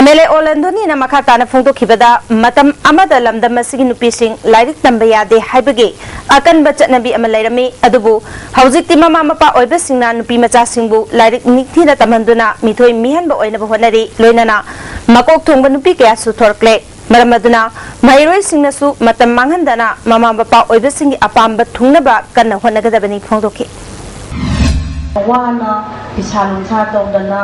MLA ꯑꯣ ꯂꯟꯗꯣꯅꯤꯅ ꯃꯈꯥ ꯇꯥꯅ ꯐꯣꯡꯗꯣꯛꯈꯤꯕꯗ, ꯃꯇꯝ ꯑꯃꯗ ꯂꯝꯗꯝ ꯑꯁꯤꯒꯤ ꯅꯨꯄꯤꯁꯤꯡ ꯂꯥꯏꯔꯤꯛ ꯇꯝꯕ ꯌꯥꯗꯦ ꯍꯥꯏꯕꯒꯤ ꯑꯀꯟꯕ ꯆꯠꯅꯕꯤ ꯑꯃ ꯂꯩꯔꯝꯃꯤ, ꯑꯗꯨꯕꯨ ꯍꯧꯖꯤꯛꯇꯤ ꯃꯃꯥ ꯃꯄꯥ ꯑꯣꯏꯕꯁꯤꯡꯅ ꯅꯨꯄꯤ ꯃꯆꯥꯁꯤꯡꯕꯨ ꯂꯥꯏꯔꯤꯛ ꯅꯤꯡꯊꯤꯅ ꯇꯝꯍꯟꯗꯨꯅ ꯃꯤꯊꯣꯏ ꯃꯤꯍꯦꯟꯕ ꯑꯣꯏꯅꯕ ꯍꯣꯠꯅꯔꯤ, ꯂꯣꯏꯅꯅ ꯃꯀꯣꯛ ꯊꯣꯡꯕ ꯅꯨꯄꯤ ꯀꯌꯥꯁꯨ ꯊꯣꯔꯛꯂꯦ꯫ ꯃꯔꯝ ꯑꯗꯨꯅ ꯃꯍꯩꯔꯣꯏꯁꯤꯡꯅꯁꯨ ꯃꯇꯝ ꯃꯥꯡꯍꯟꯗꯅ ꯃꯃꯥ ꯃꯄꯥ ꯑꯣꯏꯕꯁꯤꯡꯒꯤ ꯑꯄꯥꯝꯕ ꯊꯨꯡꯅꯕ ꯀꯟꯅ ꯍꯣꯠꯅꯒꯗꯕꯅꯤ ꯐꯣꯡꯗꯣꯛꯈꯤ꯫ ꯋꯥꯅ ꯐꯤꯁꯥ ꯂꯣꯟꯁꯥ ꯇꯧꯗꯅ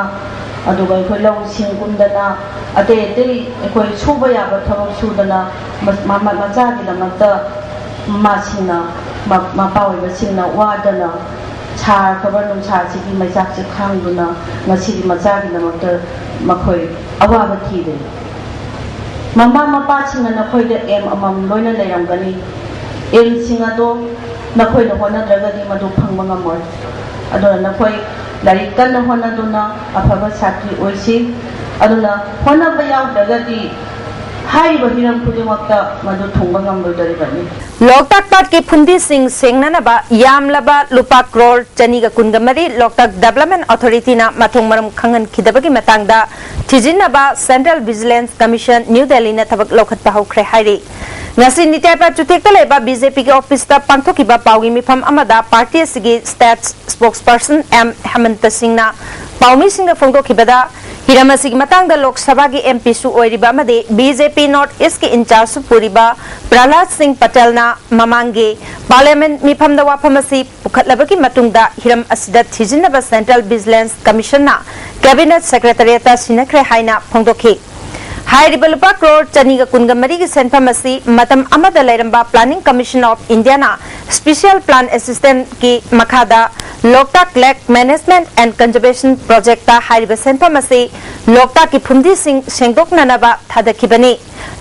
ꯑꯗꯨꯒ ꯑꯩꯈꯣꯏ ꯂꯧꯁꯤꯡ ꯀꯨꯝꯗꯅ, ꯑꯇꯩ ꯑꯇꯩ ꯑꯩꯈꯣꯏ ꯁꯨꯕ ꯌꯥꯕ ꯊꯕꯛ ꯁꯨꯗꯅ, ꯃ- ꯃ- ꯃꯆꯥꯒꯤꯗꯃꯛꯇ ꯃꯃꯥꯁꯤꯡꯅ, ꯃ- ꯃꯄꯥ ꯑꯣꯏꯕꯁꯤꯡꯅ ꯋꯥꯗꯅ ꯁꯥꯈ꯭ꯔꯕ ꯅꯨꯡꯁꯥꯁꯤꯒꯤ ꯃꯩꯆꯥꯛꯁꯦ ꯈꯥꯡꯗꯨꯅ ꯉꯁꯤꯗꯤ ꯃꯆꯥꯒꯤꯗꯃꯛꯇ ꯃꯈꯣꯏ ꯑꯋꯥꯕ ꯊꯤꯔꯦ꯫ ꯃꯃꯥ ꯃꯄꯥꯁꯤꯡꯅ ꯅꯈꯣꯏꯗ ꯑꯦꯝ ꯑꯃꯃꯝ ꯂꯣꯏꯅ ꯂꯩꯔꯝꯒꯅꯤ꯫ ꯑꯦꯝꯁꯤꯡ ꯑꯗꯣ ꯅꯈꯣꯏꯅ ꯍꯣꯠꯅꯗ꯭ꯔꯒꯗꯤ ꯃꯗꯨ ꯐꯪꯕ ꯉꯝꯃꯣꯏ꯫ ꯑꯗꯨꯅ ꯅꯈꯣꯏ ꯂꯥꯏꯔꯤꯛ ꯀꯟꯅ ꯍꯣꯠꯅꯗꯨꯅ ꯑꯐꯕ ꯁꯥꯇ꯭ꯔꯤ ꯑꯣꯏꯁꯤ꯫ ꯑꯗꯨꯅ ꯍꯣꯠꯅꯕ ꯌꯥꯎꯗ꯭ꯔꯒꯗꯤ ꯍꯥꯏꯔꯤꯕ ꯍꯤꯔꯝ ꯈꯨꯗꯤꯡꯃꯛꯇ ꯃꯗꯨ ꯊꯨꯡꯕ ꯉꯝꯂꯣꯏꯗꯧꯔꯤꯕꯅꯤ꯫ ꯂꯣꯛꯇꯥꯛ ꯄꯥꯠꯀꯤ ꯐꯨꯝꯗꯤꯁꯤꯡ ꯁꯦꯡꯅꯅꯕ ꯌꯥꯝꯂꯕ ꯂꯨꯄꯥ ꯀ꯭ꯔꯣꯔ ꯆꯅꯤꯒ ꯀꯨꯟꯒ ꯃꯔꯤ ꯂꯣꯛꯇꯥꯛ ꯗꯦꯕꯂꯞꯃꯦꯟ ꯑꯣꯊꯣꯔꯤꯇꯤꯅ ꯃꯊꯣꯡ ꯃꯔꯝ ꯈꯪꯍꯟꯈꯤꯗꯕꯒꯤ ꯃꯇꯥꯡꯗ ꯊꯤꯖꯤꯟꯅꯕ ꯁꯦꯟꯇ꯭ꯔꯦꯜ ꯚꯤꯖꯤꯂꯦꯟꯁ ꯀꯃꯤꯁꯟ ꯅ꯭ꯌꯨ ꯗꯦꯜꯂꯤꯅ ꯊꯕꯛ ꯂꯧꯈꯠꯄ ꯍꯧꯈ꯭ꯔꯦ ꯍꯥꯏꯔꯤ꯫ ꯉꯁꯤ ꯅꯤꯇ꯭ꯌꯥꯄꯥꯠ ꯆꯨꯊꯦꯛꯇ ꯂꯩꯕ ꯕꯤ ꯖꯦ ꯄꯤꯒꯤ ꯑꯣꯐꯤꯁꯇ ꯄꯥꯡꯊꯣꯛꯈꯤꯕ ꯄꯥꯎꯒꯤ ꯃꯤꯐꯝ ꯑꯃꯗ ꯄꯥꯔꯇꯤ ꯑꯁꯤꯒꯤ ꯁ꯭ꯇꯦꯠ ꯁ꯭ꯄꯣꯛꯁꯄꯔꯁꯟ ꯑꯦꯝ ꯍꯦꯃꯟꯇ ꯁꯤꯡꯅ ꯄꯥꯎꯃꯤꯁꯤꯡꯗ ꯐꯣꯡꯗꯣꯛꯈꯤꯕꯗ, ꯍꯤꯔꯝ ꯑꯁꯤꯒꯤ ꯃꯇꯥꯡꯗ ꯂꯣꯛ ꯁꯚꯥꯒꯤ ꯑꯦꯝ ꯄꯤꯁꯨ ꯑꯣꯏꯔꯤꯕ ꯑꯃꯗꯤ ꯕꯤ ꯖꯦ ꯄꯤ ꯅꯣꯔꯠ ꯏꯁꯀꯤ ꯏꯟꯆꯥꯔꯖꯁꯨ ꯄꯨꯔꯤꯕ ꯄ꯭ꯔꯍꯂꯥꯗ ꯁꯤꯡ ꯄꯇꯦꯜꯅ ꯃꯃꯥꯡꯒꯤ ꯄꯥꯔꯂꯤꯌꯥꯃꯦꯟꯠ ꯃꯤꯐꯝꯗ ꯋꯥꯐꯝ ꯑꯁꯤ ꯄꯨꯈꯠꯂꯕꯒꯤ ꯃꯇꯨꯡꯗ ꯍꯤꯔꯝ ꯑꯁꯤꯗ ꯊꯤꯖꯤꯟꯅꯕ ꯁꯦꯟꯇ꯭ꯔꯦꯜ ꯚꯤꯖꯤꯂꯦꯟꯁ ꯀꯃꯤꯁꯟꯅ ꯀꯦꯕꯤꯅꯦꯠ ꯁꯦꯀ꯭ꯔꯦꯇꯔꯤꯌꯦꯠꯇ ꯁꯤꯟꯅꯈ꯭ꯔꯦ ꯍꯥꯏꯅ ꯐꯣꯡꯗꯣꯛꯈꯤ꯫ ꯍꯥꯏꯔꯤꯕ ꯂꯨꯄꯥ ꯀ꯭ꯔꯣꯔ ꯆꯅꯤꯒ ꯀꯨꯟꯒ ꯃꯔꯤꯒꯤ ꯁꯦꯟꯐꯝ ꯑꯁꯤ ꯃꯇꯝ ꯑꯃꯗ ꯂꯩꯔꯝꯕ Planning Commission of Indiaꯅ Special Plan Assistantꯀꯤ ꯃꯈꯥꯗ Loktak Lake Management and Conservation Projectꯇ ꯍꯥꯏꯔꯤꯕ ꯁꯦꯟꯐꯝ ꯑꯁꯤ ꯂꯣꯛꯇꯥꯛꯀꯤ ꯐꯨꯝꯗꯤꯁꯤꯡ ꯁꯦꯡꯗꯣꯛꯅꯅꯕ ꯊꯥꯗꯈꯤꯕꯅꯤ꯫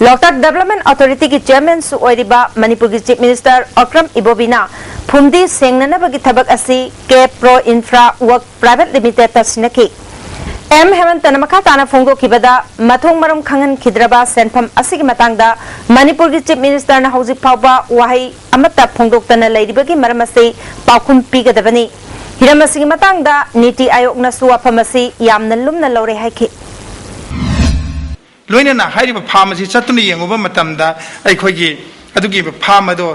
ꯂꯣꯛꯇꯥꯛ ꯗꯦꯕꯂꯞꯃꯦꯟ ꯑꯣꯊꯣꯔꯤꯇꯤꯒꯤ ꯆꯤꯌꯔꯃꯦꯟꯁꯨ ꯑꯣꯏꯔꯤꯕ ꯃꯅꯤꯄꯨꯔꯒꯤ ꯆꯤꯐ ꯃꯤꯅꯤꯁꯇꯔ ꯑꯣꯀ꯭ꯔꯝ ꯏꯕꯣꯕꯤꯅ ꯐꯨꯝꯗꯤ ꯁꯦꯡꯅꯅꯕꯒꯤ ꯊꯕꯛ ꯑꯁꯤ ꯀꯦ ꯄ꯭ꯔꯣ ꯏꯟꯐ꯭ꯔꯥ ꯋꯔꯛ ꯄ꯭ꯔꯥꯏꯚꯦꯠ ꯂꯤꯃꯤꯇꯦꯗꯇ ꯁꯤꯟꯅꯈꯤ꯫ ꯑꯦꯝ ꯍꯦꯃꯟꯇꯅ ꯃꯈꯥ ꯇꯥꯅ ꯐꯣꯡꯗꯣꯛꯈꯤꯕꯗ, ꯃꯊꯣꯡ ꯃꯔꯝ ꯈꯪꯍꯟꯈꯤꯗ꯭ꯔꯕ ꯁꯦꯟꯐꯝ ꯑꯁꯤꯒꯤ ꯃꯇꯥꯡꯗ ꯃꯅꯤꯄꯨꯔꯒꯤ ꯆꯤꯐ ꯃꯤꯅꯤꯁꯇꯔꯅ ꯍꯧꯖꯤꯛ ꯐꯥꯎꯕ ꯋꯥꯍꯩ ꯑꯃꯠꯇ ꯐꯣꯡꯗꯣꯛꯇꯅ ꯂꯩꯔꯤꯕꯒꯤ ꯃꯔꯝ ꯑꯁꯤ ꯄꯥꯎꯈꯨꯝ ꯄꯤꯒꯗꯕꯅꯤ꯫ ꯍꯤꯔꯝ ꯑꯁꯤꯒꯤ ꯃꯇꯥꯡꯗ ꯅꯤꯇꯤ ꯑꯥꯌꯣꯒꯅꯁꯨ ꯋꯥꯐꯝ ꯑꯁꯤ ꯌꯥꯝꯅ ꯂꯨꯝꯅ ꯂꯧꯔꯦ ꯍꯥꯏꯈꯤ꯫ ꯂꯣꯏꯅꯅ ꯍꯥꯏꯔꯤꯕ ꯐꯥꯔꯝ ꯑꯁꯤ ꯆꯠꯇꯨꯅ ꯌꯦꯡꯉꯨꯕ ꯃꯇꯝꯗ ꯑꯩꯈꯣꯏꯒꯤ ꯑꯗꯨꯒꯤ ꯐꯥꯔꯝ ꯑꯗꯣ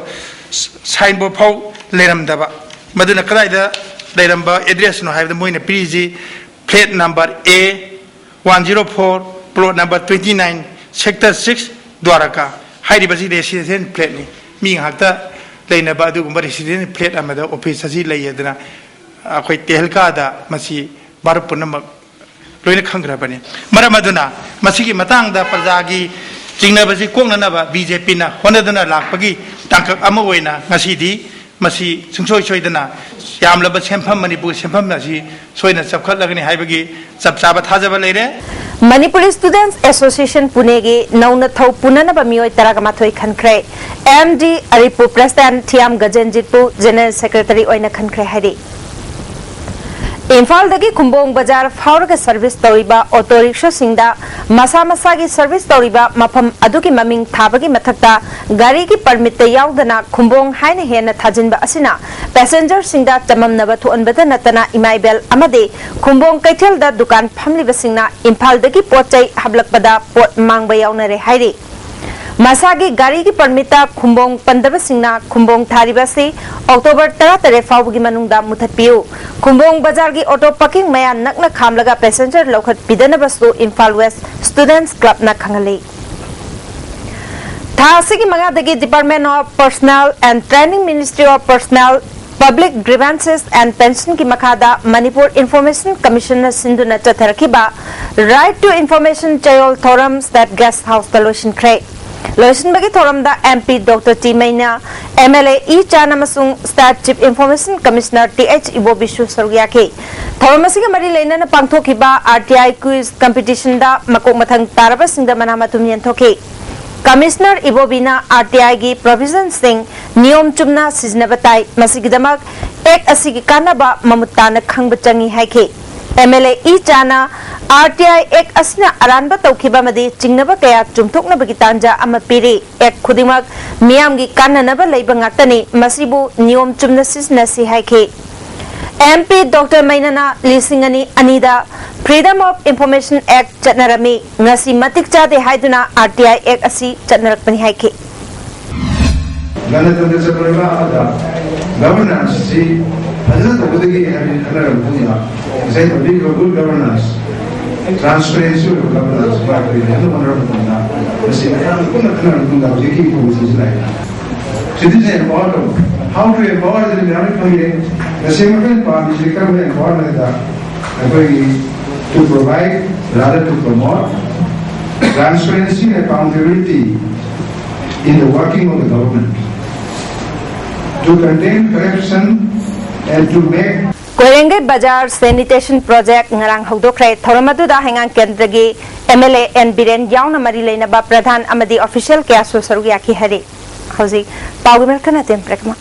ꯁꯥꯏꯟꯕꯣꯔꯗ ꯐꯥꯎ ꯂꯩꯔꯝꯗꯕ, ꯃꯗꯨꯅ ꯀꯗꯥꯏꯗ ꯂꯩꯔꯝꯕ ꯑꯦꯗ꯭ꯔꯦꯁꯅꯣ ꯍꯥꯏꯕꯗ ꯃꯣꯏꯅ ꯄꯤꯔꯤꯁꯤ flat number A one zero four, plot number twenty nine, sector six, Dwarka. ꯍꯥꯏꯔꯤꯕꯁꯤ residential flatꯅꯤ꯫ ꯃꯤ ꯉꯥꯏꯍꯥꯛꯇ ꯂꯩꯅꯕ ꯑꯗꯨꯒꯨꯝꯕ residential flat ꯑꯃꯗ ꯑꯣꯐꯤꯁ ꯑꯁꯤ ꯂꯩ ꯍꯥꯏꯗꯅ ꯑꯩꯈꯣꯏ ꯇꯦꯍꯜꯀꯥꯗ ꯃꯁꯤ ꯚꯥꯔꯠ ꯄꯨꯝꯅꯃꯛ ꯂꯣꯏꯅ ꯈꯪꯈ꯭ꯔꯕꯅꯤ꯫ ꯃꯔꯝ ꯑꯗꯨꯅ ꯃꯁꯤꯒꯤ ꯃꯇꯥꯡꯗ ꯄ꯭ꯔꯖꯥꯒꯤ ꯆꯤꯡꯅꯕꯁꯤ ꯀꯣꯛꯅꯅꯕ ꯕꯤ ꯖꯦ ꯄꯤꯅ ꯍꯣꯠꯅꯗꯨꯅ ꯂꯥꯛꯄꯒꯤ ꯇꯥꯡꯀꯛ ꯑꯃ ꯑꯣꯏꯅ ꯉꯁꯤꯗꯤ ꯃꯁꯤ ꯁꯨꯡꯁꯣꯏ ꯁꯣꯏꯗꯅ ꯌꯥꯝꯂꯕ ꯁꯦꯟꯐꯝ, ꯃꯅꯤꯄꯨꯔ ꯁꯦꯟꯐꯝ ꯑꯁꯤ ꯁꯣꯏꯗꯅ ꯆꯥꯎꯈꯠꯂꯒꯅꯤ ꯍꯥꯏꯕꯒꯤ ꯆꯞ ꯆꯥꯕ ꯊꯥꯖꯕ ꯂꯩꯔꯦ꯫ ꯃꯅꯤꯄꯨꯔꯤ ꯁ꯭ꯇꯨꯗꯦꯟꯠꯁ ꯑꯦꯁꯣꯁꯤꯌꯦꯁꯟ ꯄꯨꯅꯦꯒꯤ ꯅꯧꯅ ꯊꯧ ꯄꯨꯅꯅꯕ ꯃꯤꯑꯣꯏ ꯇꯔꯥꯒ ꯃꯥꯊꯣꯏ ꯈꯟꯈ꯭ꯔꯦ꯫ ꯑꯦꯝ ꯗꯤ ꯑꯔꯤꯄꯨ ꯄ꯭ꯔꯦꯁꯤꯗꯦꯟꯠ ꯊꯤꯌꯥꯝ ꯒꯖꯦꯟꯖꯤꯠꯄꯨ ꯖꯦꯅꯔꯦꯜ ꯁꯦꯀ꯭ꯔꯦꯇꯔꯤ ꯑꯣꯏꯅ ꯈꯟꯈ꯭ꯔꯦ ꯍꯥꯏꯔꯤ꯫ ꯏꯝꯐꯥꯜꯗꯒꯤ ꯈꯨꯝꯕꯣꯡ ꯕꯖꯥꯔ ꯐꯥꯎꯔꯒ ꯁꯔꯚꯤꯁ ꯇꯧꯔꯤꯕ ꯑꯣꯇꯣ ꯔꯤꯛꯁꯣꯁꯤꯡꯗ ꯃꯁꯥ ꯃꯁꯥꯒꯤ ꯁꯔꯚꯤꯁ ꯇꯧꯔꯤꯕ ꯃꯐꯝ ꯑꯗꯨꯒꯤ ꯃꯃꯤꯡ ꯊꯥꯕꯒꯤ ꯃꯊꯛꯇ ꯒꯥꯔꯤꯒꯤ ꯄꯔꯃꯤꯠꯇ ꯌꯥꯎꯗꯅ ꯈꯨꯝꯕꯣꯡ ꯍꯥꯏꯅ ꯍꯦꯟꯅ ꯊꯥꯖꯤꯟꯕ ꯑꯁꯤꯅ ꯄꯦꯁꯦꯟꯖꯔꯁꯤꯡꯗ ꯆꯃꯝꯅꯕ ꯊꯣꯛꯍꯟꯕꯇ ꯅꯠꯇꯅ ꯏꯃꯥ ꯏꯕꯦꯜ ꯑꯃꯗꯤ ꯈꯨꯝꯕꯣꯡ ꯀꯩꯊꯦꯜꯗ ꯗꯨꯀꯥꯟ ꯐꯝꯂꯤꯕꯁꯤꯡꯅ ꯏꯝꯐꯥꯜꯗꯒꯤ ꯄꯣꯠ ꯆꯩ ꯍꯥꯞꯂꯛꯄꯗ ꯄꯣꯠ ꯃꯥꯡꯕ ꯌꯥꯎꯅꯔꯦ ꯍꯥꯏꯔꯤ꯫ ꯃꯁꯥꯒꯤ ꯒꯥꯔꯤꯒꯤ ꯄꯔꯃꯤꯠꯇ ꯈꯨꯝꯕꯣꯡ ꯄꯟꯗꯕꯁꯤꯡꯅ ꯈꯨꯝꯕꯣꯡ ꯊꯥꯔꯤꯕ ꯑꯁꯤ ꯑꯣꯛꯇꯣꯕꯔ ꯇꯔꯥꯇꯔꯦꯠ ꯐꯥꯎꯕꯒꯤ ꯃꯅꯨꯡꯗ ꯃꯨꯊꯠꯄꯤꯌꯨ꯫ ꯈꯨꯝꯕꯣꯡ ꯕꯖꯥꯔꯒꯤ ꯑꯣꯇꯣ ꯄꯥꯔꯀꯤꯡ ꯃꯌꯥ ꯅꯛꯅ ꯈꯥꯝꯂꯒ ꯄꯦꯁꯦꯟꯖꯔ ꯂꯧꯈꯠꯄꯤꯗꯅꯕꯁꯨ ꯏꯝꯐꯥꯜ ꯋꯦꯁ ꯁ꯭ꯇꯨꯗꯦꯟꯠꯁ ꯀ꯭ꯂꯕꯅ ꯈꯪꯍꯜꯂꯤ꯫ ꯊꯥ ꯑꯁꯤꯒꯤ ꯃꯉꯥꯗꯒꯤ Department of Personnel and Training, Ministry of Personnel, Public Grievances and Pensionꯒꯤ ꯃꯈꯥꯗ ꯃꯅꯤꯄꯨꯔ ꯏꯟꯐꯣꯔꯃꯦꯁꯟ ꯀꯃꯤꯁꯟꯅ ꯁꯤꯟꯗꯨꯅ ꯆꯠꯊꯔꯛꯈꯤꯕ Right to Information ꯆꯌꯣꯜ ꯊꯧꯔꯝ ꯁ꯭ꯇꯦꯠ ꯒꯦꯁ ꯍꯥꯎꯁꯇ ꯂꯣꯏꯁꯤꯟꯈ꯭ꯔꯦ꯫ ꯂꯣꯏꯁꯤꯟꯕꯒꯤ ꯊꯧꯔꯝꯗ M P doctor T Meina, M L A E Chan ꯑꯃꯁꯨꯡ state chief information commissioner T H ꯏꯕꯣꯕꯤꯁꯨ ꯁꯔꯨꯛ ꯌꯥꯈꯤ꯫ ꯊꯧꯔꯝ ꯑꯁꯤꯒ ꯃꯔꯤ ꯂꯩꯅꯅ ꯄꯥꯡꯊꯣꯛꯈꯤꯕ ꯑꯥꯔ ꯇꯤ ꯑꯥꯏ ꯀ꯭ꯋꯤꯖ ꯀꯝꯄꯤꯇꯤꯁꯟꯗ ꯃꯀꯣꯛ ꯃꯊꯪ ꯇꯥꯔꯕꯁꯤꯡꯗ ꯃꯅꯥ ꯃꯊꯨꯝ ꯌꯦꯟꯊꯣꯛꯈꯤ꯫ ꯀꯃꯤꯁꯅꯔ ꯏꯕꯣꯕꯤꯅ ꯑꯥꯔ ꯇꯤ ꯑꯥꯏꯒꯤ ꯄ꯭ꯔꯣꯚꯤꯖꯟꯁꯤꯡ ꯅꯤꯌꯣꯝ ꯆꯨꯝꯅ ꯁꯤꯖꯤꯟꯅꯕ ꯇꯥꯏ, ꯃꯁꯤꯒꯤꯗꯃꯛ ꯑꯦꯛ ꯑꯁꯤꯒꯤ ꯀꯥꯟꯅꯕ ꯃꯃꯨꯠ ꯇꯥꯅ ꯈꯪꯕ ꯆꯪꯏ ꯍꯥꯏꯈꯤ꯫ ꯑꯦꯝ ꯑꯦꯜ ꯑꯦ ꯏ ꯆꯥꯅ ꯑꯥꯔ ꯇꯤ ꯑꯥꯏ ꯑꯦꯛ ꯑꯁꯤꯅ ꯑꯔꯥꯟꯕ ꯇꯧꯈꯤꯕ ꯑꯃꯗꯤ ꯆꯤꯡꯅꯕ ꯀꯌꯥ ꯆꯨꯝꯊꯣꯛꯅꯕꯒꯤ ꯇꯥꯟꯖꯥ ꯑꯃ ꯄꯤꯔꯤ꯫ ꯑꯦꯛ ꯈꯨꯗꯤꯡꯃꯛ ꯃꯤꯌꯥꯝꯒꯤ ꯀꯥꯟꯅꯅꯕ ꯂꯩꯕ ꯉꯥꯛꯇꯅꯤ, ꯃꯁꯤꯕꯨ ꯅꯤꯌꯣꯝ ꯆꯨꯝꯅ ꯁꯤꯖꯤꯟꯅꯁꯤ ꯍꯥꯏꯈꯤ꯫ ꯑꯦꯝ ꯄꯤ ꯗꯣꯛꯇꯔ ꯃꯩꯅꯥꯅ ꯂꯤꯁꯤꯡ ꯑꯅꯤ ꯑꯅꯤꯗ Freedom of Information Act ꯆꯠꯅꯔꯝꯃꯤ, ꯉꯁꯤ ꯃꯇꯤꯛ ꯆꯥꯗꯦ ꯍꯥꯏꯗꯨꯅ ꯑꯥꯔ ꯇꯤ ꯑꯥꯏ ꯑꯦꯛ ꯑꯁꯤ ꯆꯠꯅꯔꯛꯄꯅꯤ ꯍꯥꯏꯈꯤ꯫ ꯒꯅꯇꯟꯇ꯭ꯔ ꯆꯠꯄ ꯂꯩꯕꯥꯛ ꯑꯃꯗ ꯒꯚꯔꯅꯦꯟꯁ ꯑꯁꯤ ꯐꯖꯅ ꯇꯧꯒꯗꯒꯦ ꯍꯥꯏꯕꯒꯤ ꯈꯟꯅꯔꯕ ꯃꯇꯨꯡꯗ, ꯉꯁꯥꯏ ꯊꯝꯕꯤꯈꯤꯕ ꯒꯨꯗ ꯒꯚꯔꯅꯦꯟꯁ, ꯇ꯭ꯔꯥꯟꯁꯄꯦꯔꯦꯟꯁꯤ ꯑꯣꯏꯕ ꯒꯚꯔꯅꯦꯟꯁ ꯑꯃ ꯑꯩꯈꯣꯏ ꯍꯦꯟꯅ ꯍꯣꯠꯅꯔꯕ ꯃꯇꯝꯗ, ꯃꯁꯤ ꯃꯌꯥꯝ ꯄꯨꯟꯅ ꯈꯟꯅꯔꯕ ꯃꯇꯨꯡꯗ ꯍꯧꯖꯤꯛꯀꯤ ꯏꯟꯐꯣꯔꯃꯦꯁꯟꯁꯤ ꯂꯥꯛꯑꯦ꯫ ꯁꯤꯇꯤꯖꯦꯟ ꯑꯦꯝꯄꯥꯋꯔ ꯇꯧꯕ꯫ How to empower ꯍꯥꯏꯗꯨꯅ ꯃꯌꯥꯝ ꯈꯪꯉꯦ꯫ ꯇꯁꯦꯡꯅ ꯑꯩꯈꯣꯏꯅ ꯄꯥꯝꯃꯤꯁꯤ ꯀꯔꯝꯕ ꯑꯦꯝꯄꯥꯋꯔꯃꯦꯟꯗ? ꯑꯩꯈꯣꯏꯒꯤ To provide, rather to promote, transparency and accountability in the working of the government, to contain corruption and to make Koirengei Bazar Sanitation Project ꯉꯔꯥꯡ ꯍꯧꯗꯣꯛꯈ꯭ꯔꯦ꯫ ꯊꯧꯔꯝ ꯑꯗꯨꯗ ꯍꯩꯉꯥꯡ ꯀꯦꯟꯗ꯭ꯔꯒꯤ M L A N Biren ꯌꯥꯎꯅ ꯃꯔꯤ ꯂꯩꯅꯕ ꯄ꯭ꯔꯙꯥꯟ ꯑꯃꯗꯤ official ꯀꯌꯥꯁꯨ ꯁꯔꯨꯛ ꯌꯥꯈꯤ ꯍꯥꯏꯔꯤ꯫ ꯍꯧꯖꯤꯛ ꯄꯥꯎꯒꯤ ꯃꯔꯛ ꯈꯔ ꯅꯠꯇꯦ, break ꯑꯃ꯫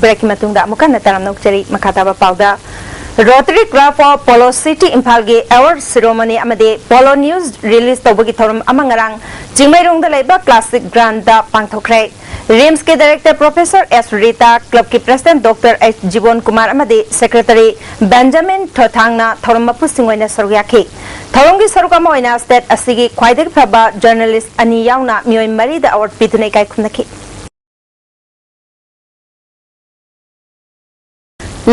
Breakꯀꯤ ꯃꯇꯨꯡꯗ ꯑꯃꯨꯛ ꯍꯟꯅ ꯇꯔꯥꯝꯅ ꯑꯣꯛꯆꯔꯤ꯫ ꯃꯈꯥ ꯇꯥꯕ ꯄꯥꯎꯗ, Rotary Club of Polo City ꯏꯝꯐꯥꯜꯒꯤ award ceremony ꯑꯃꯗꯤ Polo News release ꯇꯧꯕꯒꯤ ꯊꯧꯔꯝ ꯑꯃ ꯉꯔꯥꯡ ꯆꯤꯡꯃꯩꯔꯣꯡꯗ ꯂꯩꯕ Classic Groundꯗ ꯄꯥꯡꯊꯣꯛꯈ꯭ꯔꯦ꯫ RIMSꯀꯤ director Professor S Rita, clubꯀꯤ president Doctor H ꯖꯤꯕꯣꯟ Kumar ꯑꯃꯗꯤ secretary ꯕꯦꯟꯖꯥꯃꯤꯟ ꯊꯣꯊꯥꯡꯅ ꯊꯧꯔꯝ ꯃꯄꯨꯁꯤꯡ ꯑꯣꯏꯅ ꯁꯔꯨꯛ ꯌꯥꯈꯤ꯫ ꯊꯧꯔꯝꯒꯤ ꯁꯔꯨꯛ ꯑꯃ ꯑꯣꯏꯅ state ꯑꯁꯤꯒꯤ ꯈ꯭ꯋꯥꯏꯗꯒꯤ ꯐꯕ journalist ꯑꯅꯤ ꯌꯥꯎꯅ ꯃꯤꯑꯣꯏ ꯃꯔꯤꯗ award ꯄꯤꯗꯨꯅ ꯏꯀꯥꯏ ꯈꯨꯝꯅꯈꯤ꯫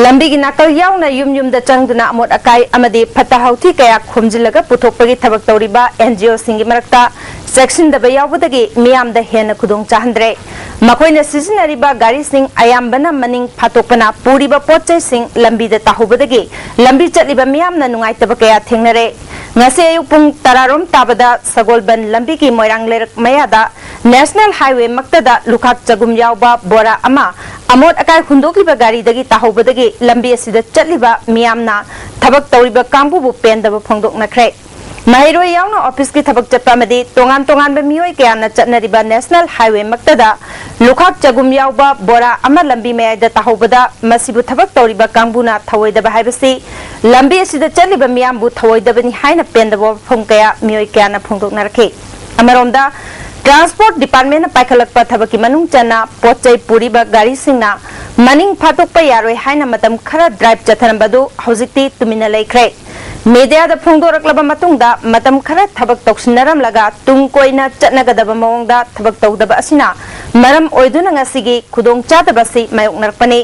ꯂꯝꯕꯤꯒꯤ ꯅꯥꯀꯜ ꯌꯥꯎꯅ ꯌꯨꯝ ꯌꯨꯝꯗ ꯆꯪꯗꯨꯅ ꯑꯃꯣꯠ ꯑꯀꯥꯏ ꯑꯃꯗꯤ ꯐꯠꯇ ꯍꯥꯎꯊꯤ ꯀꯌꯥ ꯈꯣꯝꯖꯤꯜꯂꯒ ꯄꯨꯊꯣꯛꯄꯒꯤ ꯊꯕꯛ ꯇꯧꯔꯤꯕ NGOꯁꯤꯡꯒꯤ ꯃꯔꯛꯇ ꯆꯦꯛꯁꯤꯟꯗꯕ ꯌꯥꯎꯕꯗꯒꯤ ꯃꯤꯌꯥꯝꯗ ꯍꯦꯟꯅ ꯈꯨꯗꯣꯡ ꯆꯥꯍꯟꯗ꯭ꯔꯦ꯫ ꯃꯈꯣꯏꯅ ꯁꯤꯖꯤꯟꯅꯔꯤꯕ ꯒꯥꯔꯤꯁꯤꯡ ꯑꯌꯥꯝꯕꯅ ꯃꯅꯤꯡ ꯐꯥꯠꯇꯣꯛꯄꯅ ꯄꯨꯔꯤꯕ ꯄꯣꯠ ꯆꯩꯁꯤꯡ ꯂꯝꯕꯤꯗ ꯇꯥꯍꯧꯕꯗꯒꯤ ꯂꯝꯕꯤ ꯆꯠꯂꯤꯕ ꯃꯤꯌꯥꯝꯅ ꯅꯨꯡꯉꯥꯏꯇꯕ ꯀꯌꯥ ꯊꯦꯡꯅꯔꯦ꯫ ꯉꯁꯤ ꯑꯌꯨꯛ ꯄꯨꯡ ꯇꯔꯥꯔꯣꯝ ꯇꯥꯕꯗ ꯁꯒꯣꯜꯕꯟ ꯂꯝꯕꯤꯒꯤ ꯃꯣꯏꯔꯥꯡ ꯂꯩꯔꯛ ꯃꯌꯥꯗ National Highway ꯃꯛꯇꯗ ꯂꯨꯈꯥꯛ ꯆꯒꯨꯝ ꯌꯥꯎꯕ ꯕꯣꯔꯥ ꯑꯃ ꯑꯃꯣꯠ ꯑꯀꯥꯏ ꯍꯨꯟꯗꯣꯛꯂꯤꯕ ꯒꯥꯔꯤꯗꯒꯤ ꯇꯥꯍꯧꯕꯗꯒꯤ ꯂꯝꯕꯤ ꯑꯁꯤꯗ ꯆꯠꯂꯤꯕ ꯃꯤꯌꯥꯝꯅ ꯊꯕꯛ ꯇꯧꯔꯤꯕ ꯀꯥꯡꯕꯨꯕꯨ ꯄꯦꯟꯗꯕ ꯐꯣꯡꯗꯣꯛꯅꯈ꯭ꯔꯦ꯫ ꯃꯍꯩꯔꯣꯏ ꯌꯥꯎꯅ officeꯀꯤ ꯊꯕꯛ ꯆꯠꯄ ꯑꯃꯗꯤ ꯇꯣꯉꯥꯟ ꯇꯣꯉꯥꯟꯕ ꯃꯤꯑꯣꯏ ꯀꯌꯥꯅ ꯆꯠꯅꯔꯤꯕ National Highway ꯃꯛꯇꯗ ꯂꯨꯈꯥꯛ ꯆꯒꯨꯝ ꯌꯥꯎꯕ ꯕꯣꯔꯥ ꯑꯃ ꯂꯝꯕꯤ ꯃꯌꯥꯏꯗ ꯇꯥꯍꯧꯕꯗ ꯃꯁꯤꯕꯨ ꯊꯕꯛ ꯇꯧꯔꯤꯕ ꯀꯥꯡꯕꯨꯅ ꯊꯧꯑꯣꯏꯗꯕ ꯍꯥꯏꯕꯁꯤ ꯂꯝꯕꯤ ꯑꯁꯤꯗ ꯆꯠꯂꯤꯕ ꯃꯤꯌꯥꯝꯕꯨ ꯊꯧꯑꯣꯏꯗꯕꯅꯤ ꯍꯥꯏꯅ ꯄꯦꯟꯗꯕ ꯋꯥꯐꯝ ꯀꯌꯥ ꯃꯤꯑꯣꯏ ꯀꯌꯥꯅ ꯐꯣꯡꯗꯣꯛꯅꯔꯛꯈꯤ꯫ ꯑꯃꯔꯣꯝꯗ, Transport Departmentꯅ ꯄꯥꯏꯈꯠꯂꯛꯄ ꯊꯕꯛꯀꯤ ꯃꯅꯨꯡ ꯆꯟꯅ ꯄꯣꯠ ꯆꯩ ꯄꯨꯔꯤꯕ ꯒꯥꯔꯤꯁꯤꯡꯅ ꯃꯅꯤꯡ ꯐꯥꯠꯇꯣꯛꯄ ꯌꯥꯔꯣꯏ ꯍꯥꯏꯅ ꯃꯇꯝ ꯈꯔ drive ꯆꯠꯊꯔꯝꯕꯗꯨ ꯍꯧꯖꯤꯛꯇꯤ ꯇꯨꯃꯤꯟꯅ ꯂꯩꯈ꯭ꯔꯦ꯫ Mediaꯗ ꯐꯣꯡꯗꯣꯔꯛꯂꯕ ꯃꯇꯨꯡꯗ ꯃꯇꯝ ꯈꯔ ꯊꯕꯛ ꯇꯧꯁꯤꯟꯅꯔꯝꯂꯒ ꯇꯨꯡ ꯀꯣꯏꯅ ꯆꯠꯅꯒꯗꯕ ꯃꯑꯣꯡꯗ ꯊꯕꯛ ꯇꯧꯗꯕ ꯑꯁꯤꯅ ꯃꯔꯝ ꯑꯣꯏꯗꯨꯅ ꯉꯁꯤꯒꯤ ꯈꯨꯗꯣꯡꯆꯥꯗꯕ ꯑꯁꯤ ꯃꯥꯌꯣꯛꯅꯔꯛꯄꯅꯤ꯫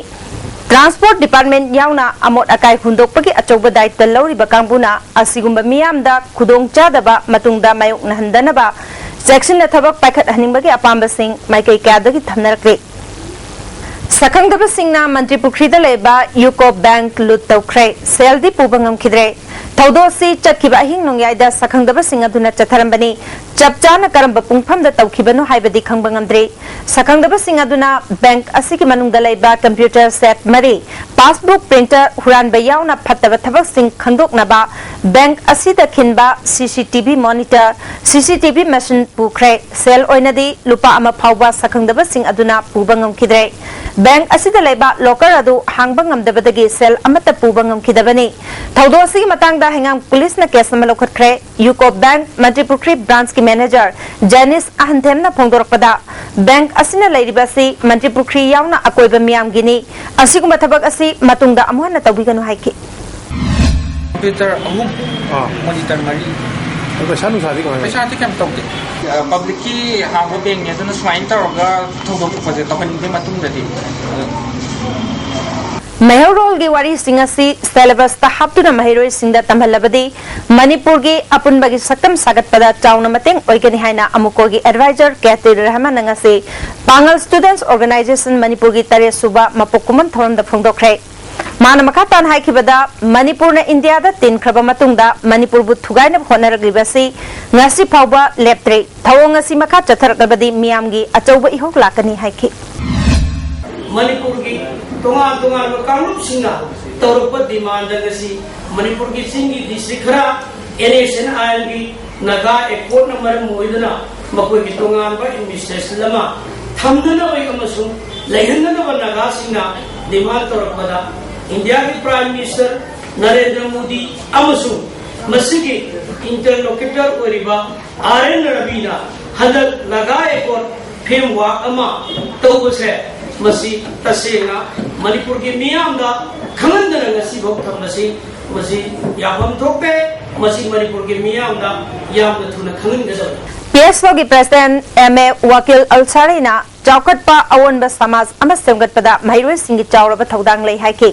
Transport Department ꯌꯥꯎꯅ ꯑꯃꯣꯠ ꯑꯀꯥꯏ ꯍꯨꯟꯗꯣꯛꯄꯒꯤ ꯑꯆꯧꯕ ꯗꯥꯌꯤꯠꯇ ꯂꯧꯔꯤꯕ ꯀꯥꯡꯕꯨꯅ ꯑꯁꯤꯒꯨꯝꯕ ꯃꯤꯌꯥꯝꯗ ꯈꯨꯗꯣꯡꯆꯥꯗꯕ ꯃꯇꯨꯡꯗ ꯃꯥꯌꯣꯛꯅꯍꯟꯗꯅꯕ ꯆꯦꯛꯁꯤꯟꯅ ꯊꯕꯛ ꯄꯥꯏꯈꯠꯍꯟꯅꯤꯡꯕꯒꯤ ꯑꯄꯥꯝꯕꯁꯤꯡ ꯃꯥꯏꯀꯩ ꯀꯌꯥꯗꯒꯤ ꯊꯝꯅꯔꯛꯂꯤ꯫ ꯁꯛꯈꯪꯗꯕꯁꯤꯡꯅ ꯃꯟꯇ꯭ꯔꯤ ꯄꯨꯈ꯭ꯔꯤꯗ ꯂꯩꯕ UCO Bank loot ꯇꯧꯈ꯭ꯔꯦ꯫ ꯁꯦꯜꯗꯤ ꯄꯨꯕ ꯉꯝꯈꯤꯗ꯭ꯔꯦ꯫ ꯊꯧꯗꯣꯛ ꯑꯁꯤ ꯆꯠꯈꯤꯕ ꯑꯍꯤꯡ ꯅꯣꯡꯌꯥꯏꯗ ꯁꯛꯈꯪꯗꯕꯁꯤꯡ ꯑꯗꯨꯅ ꯆꯠꯊꯔꯝꯕꯅꯤ꯫ ꯆꯞ ꯆꯥꯅ ꯀꯔꯝꯕ ꯄꯨꯡꯐꯝꯗ ꯇꯧꯈꯤꯕꯅꯣ ꯍꯥꯏꯕꯗꯤ ꯈꯪꯕ ꯉꯝꯗ꯭ꯔꯤ꯫ ꯁꯛꯈꯪꯗꯕꯁꯤꯡ ꯑꯗꯨꯅ ꯕꯦꯡꯛ ꯑꯁꯤꯒꯤ ꯃꯅꯨꯡꯗ ꯂꯩꯕ ꯀꯝꯄ꯭ꯌꯨꯇꯔ ꯁꯦꯠ ꯃꯔꯤ, ꯄꯥꯁꯕꯨꯛ ꯄ꯭ꯔꯤꯟꯇꯔ ꯍꯨꯔꯥꯟꯕ ꯌꯥꯎꯅ ꯐꯠꯇꯕ ꯊꯕꯛꯁꯤꯡ ꯈꯪꯗꯣꯛꯅꯕ ꯕꯦꯡꯛ ꯑꯁꯤꯗ ꯈꯤꯟꯕ ꯁꯤ ꯁꯤ ꯇꯤ ꯚꯤ ꯃꯣꯅꯤꯇꯔ, ꯁꯤ ꯁꯤ ꯇꯤ ꯚꯤ ꯃꯦꯁꯤꯟ ꯄꯨꯈ꯭ꯔꯦ꯫ ꯁꯦꯜ ꯑꯣꯏꯅꯗꯤ ꯂꯨꯄꯥ ꯑꯃ ꯐꯥꯎꯕ ꯁꯛꯈꯪꯗꯕꯁꯤꯡ ꯑꯗꯨꯅ ꯄꯨꯕ ꯉꯝꯈꯤꯗ꯭ꯔꯦ꯫ ꯕꯦꯡꯛ ꯑꯁꯤꯗ ꯂꯩꯕ ꯂꯣꯀꯔ ꯑꯗꯨ ꯍꯥꯡꯕ ꯉꯝꯗꯕꯗꯒꯤ ꯁꯦꯜ ꯑꯃꯠꯇ ꯄꯨꯕ ꯉꯝꯈꯤꯗꯕꯅꯤ꯫ ꯊꯧꯗꯣꯛ ꯑꯁꯤꯒꯤ ꯃꯇꯥꯡꯗ ꯍꯩꯉꯥꯡ ꯄꯨꯂꯤꯁꯅ ꯀꯦꯁ ꯑꯃ ꯂꯧꯈꯠꯈ꯭ꯔꯦ꯫ UCO bank Mantripukhri ꯕ꯭ꯔꯥꯟꯁꯀꯤ manager genius ꯑꯍꯟꯊꯦꯝꯅ ꯐꯣꯡꯗꯣꯔꯛꯄꯗ, bank ꯑꯁꯤꯅ ꯂꯩꯔꯤꯕ ꯑꯁꯤ ꯃꯟꯇ꯭ꯔꯤꯄꯨꯈ꯭ꯔꯤ ꯌꯥꯎꯅ ꯑꯀꯣꯏꯕ ꯃꯤꯌꯥꯝꯒꯤꯅꯤ꯫ ꯑꯁꯤꯒꯨꯝꯕ ꯊꯕꯛ ꯑꯁꯤ ꯃꯇꯨꯡꯗ ꯑꯃꯨꯛ ꯍꯟꯅ ꯇꯧꯕꯤꯒꯅꯨ ꯍꯥꯏꯈꯤ꯫ ꯀꯝꯄ꯭ꯌꯨꯇꯔ ꯑꯍꯨꯝ, ꯑꯥ꯫ ꯃꯣꯅꯤꯇꯔ ꯃꯔꯤ꯫ ꯑꯗꯣ ꯄꯩꯁꯥ ꯅꯨꯡꯁꯥꯗꯤ ꯀꯃꯥꯏꯅ? ꯄꯩꯁꯥꯗꯤ ꯀꯩꯝ ꯇꯧꯗꯦ꯫ ꯄꯕ꯭ꯂꯤꯛꯀꯤ ꯍꯥꯡꯕ ꯕꯦꯡꯛꯅꯦ, ꯑꯗꯨꯅ ꯁꯨꯃꯥꯏꯅ ꯇꯧꯔꯒ ꯊꯧꯗꯣꯛ ꯊꯣꯛꯄꯁꯦ ꯇꯧꯍꯟꯅꯤꯡꯗꯦ ꯃꯇꯨꯡꯗꯗꯤ꯫ ꯃꯩꯍꯧꯔꯣꯜꯒꯤ ꯋꯥꯔꯤꯁꯤꯡ ꯑꯁꯤ ꯁꯦꯂꯦꯕꯁꯇ ꯍꯥꯞꯇꯨꯅ ꯃꯍꯩꯔꯣꯏꯁꯤꯡꯗ ꯇꯝꯍꯜꯂꯕꯗꯤ ꯃꯅꯤꯄꯨꯔꯒꯤ ꯑꯄꯨꯟꯕꯒꯤ ꯁꯛꯇꯝ ꯁꯥꯒꯠꯄꯗ ꯆꯥꯎꯅ ꯃꯇꯦꯡ ꯑꯣꯏꯒꯅꯤ ꯍꯥꯏꯅ ꯑꯃꯨꯀꯣꯒꯤ ꯑꯦꯗꯚꯥꯏꯖꯔ ꯀꯦ ꯇꯤꯔ ꯔꯍꯃꯟꯅ ꯉꯁꯤ ꯄꯥꯉꯜ ꯁ꯭ꯇꯨꯗꯦꯟꯠꯁ ꯑꯣꯔꯒꯅꯥꯏꯖꯦꯁꯟ ꯃꯅꯤꯄꯨꯔꯒꯤ ꯇꯔꯦꯠ ꯁꯨꯕ ꯃꯄꯣꯛ ꯀꯨꯝꯑꯣꯟ ꯊꯧꯔꯝꯗ ꯐꯣꯡꯗꯣꯛꯈ꯭ꯔꯦ꯫ ꯃꯥꯅ ꯃꯈꯥ ꯇꯥꯅ ꯍꯥꯏꯈꯤꯕꯗ, ꯃꯅꯤꯄꯨꯔꯅ ꯏꯟꯗꯤꯌꯥꯗ ꯇꯤꯟꯈ꯭ꯔꯕ ꯃꯇꯨꯡꯗ ꯃꯅꯤꯄꯨꯔꯕꯨ ꯊꯨꯒꯥꯏꯅꯕ ꯍꯣꯠꯅꯔꯛꯂꯤꯕ ꯑꯁꯤ ꯉꯁꯤ ꯐꯥꯎꯕ ꯂꯦꯞꯇ꯭ꯔꯤ꯫ ꯊꯧꯑꯣꯡ ꯑꯁꯤ ꯃꯈꯥ ꯆꯠꯊꯔꯛꯂꯕꯗꯤ ꯃꯤꯌꯥꯝꯒꯤ ꯑꯆꯧꯕ ꯏꯍꯧ ꯂꯥꯛꯀꯅꯤ ꯍꯥꯏꯈꯤ꯫ ꯃꯅꯤꯄꯨꯔꯒꯤ ꯇꯣꯉꯥꯟ ꯇꯣꯉꯥꯟꯕ ꯀꯥꯡꯂꯨꯞꯁꯤꯡꯅ ꯇꯧꯔꯛꯄ ꯗꯤꯃꯥꯟꯗ ꯉꯁꯤ ꯃꯅꯤꯄꯨꯔꯒꯤ ꯆꯤꯡꯒꯤ ꯗꯤꯁꯇ꯭ꯔꯤꯛ ꯈꯔ ꯑꯦꯟ ꯑꯦꯁ ꯑꯦꯟ ꯑꯥꯏ ꯑꯦꯜꯒꯤ ꯅꯥꯒꯥ ꯑꯦꯀꯣꯔꯗꯅ ꯃꯔꯝ ꯑꯣꯏꯗꯨꯅ ꯃꯈꯣꯏꯒꯤ ꯇꯣꯉꯥꯟꯕ ꯑꯦꯗꯃꯤꯅꯤꯁꯇ꯭ꯔꯦꯁꯟ ꯑꯃ ꯊꯝꯅꯅꯕ ꯑꯃꯁꯨꯡ ꯂꯩꯍꯟꯅꯅꯕ ꯅꯥꯒꯥꯁꯤꯡꯅ ꯗꯤꯃꯥꯟ ꯇꯧꯔꯛꯄꯗ ꯏꯟꯗꯤꯌꯥꯒꯤ ꯄ꯭ꯔꯥꯏꯝ ꯃꯤꯅꯤꯁꯇꯔ ꯅꯔꯦꯟꯗ꯭ꯔ ꯃꯣꯗꯤ ꯑꯃꯁꯨꯡ ꯃꯁꯤꯒꯤ ꯏꯟꯇꯔꯂꯣꯀ꯭ꯌꯨꯇꯔ ꯑꯣꯏꯔꯤꯕ ꯑꯥꯔ ꯑꯦꯟ ꯔꯕꯤꯅ ꯍꯟꯗꯛ ꯅꯥꯒꯥ ꯑꯦꯀꯣꯔꯗ ꯐ꯭ꯔꯦꯝꯋꯥꯔꯛ ꯑꯃ ꯇꯧꯕꯁꯦ, ꯃꯁꯤ ꯇꯁꯦꯡꯅ ꯃꯅꯤꯄꯨꯔꯒꯤ ꯃꯤꯌꯥꯝꯗ ꯈꯪꯍꯟꯗꯅ ꯉꯁꯤꯐꯥꯎ ꯊꯝꯕꯁꯤ, ꯃꯁꯤ ꯌꯥꯐꯝ ꯊꯣꯛꯇꯦ꯫ ꯃꯁꯤ ꯃꯅꯤꯄꯨꯔꯒꯤ ꯃꯤꯌꯥꯝꯗ ꯌꯥꯝꯅ ꯊꯨꯅ ꯈꯪꯍꯟꯒꯗꯕꯅꯤ꯫ ꯄꯤ ꯑꯦꯁ ꯑꯣꯒꯤ ꯄ꯭ꯔꯦꯁꯤꯗꯦꯟꯠ ꯑꯦꯝ ꯑꯦ ꯋꯥꯀꯤꯜ ꯑꯜꯁꯥꯔꯤꯅ ꯆꯥꯎꯈꯠꯄ ꯑꯑꯣꯟꯕ ꯁꯃꯥꯖ ꯑꯃ ꯁꯦꯝꯒꯠꯄꯗ ꯃꯍꯩꯔꯣꯏꯁꯤꯡꯒꯤ ꯆꯥꯎꯔꯕ ꯊꯧꯗꯥꯡ ꯂꯩ ꯍꯥꯏꯈꯤ꯫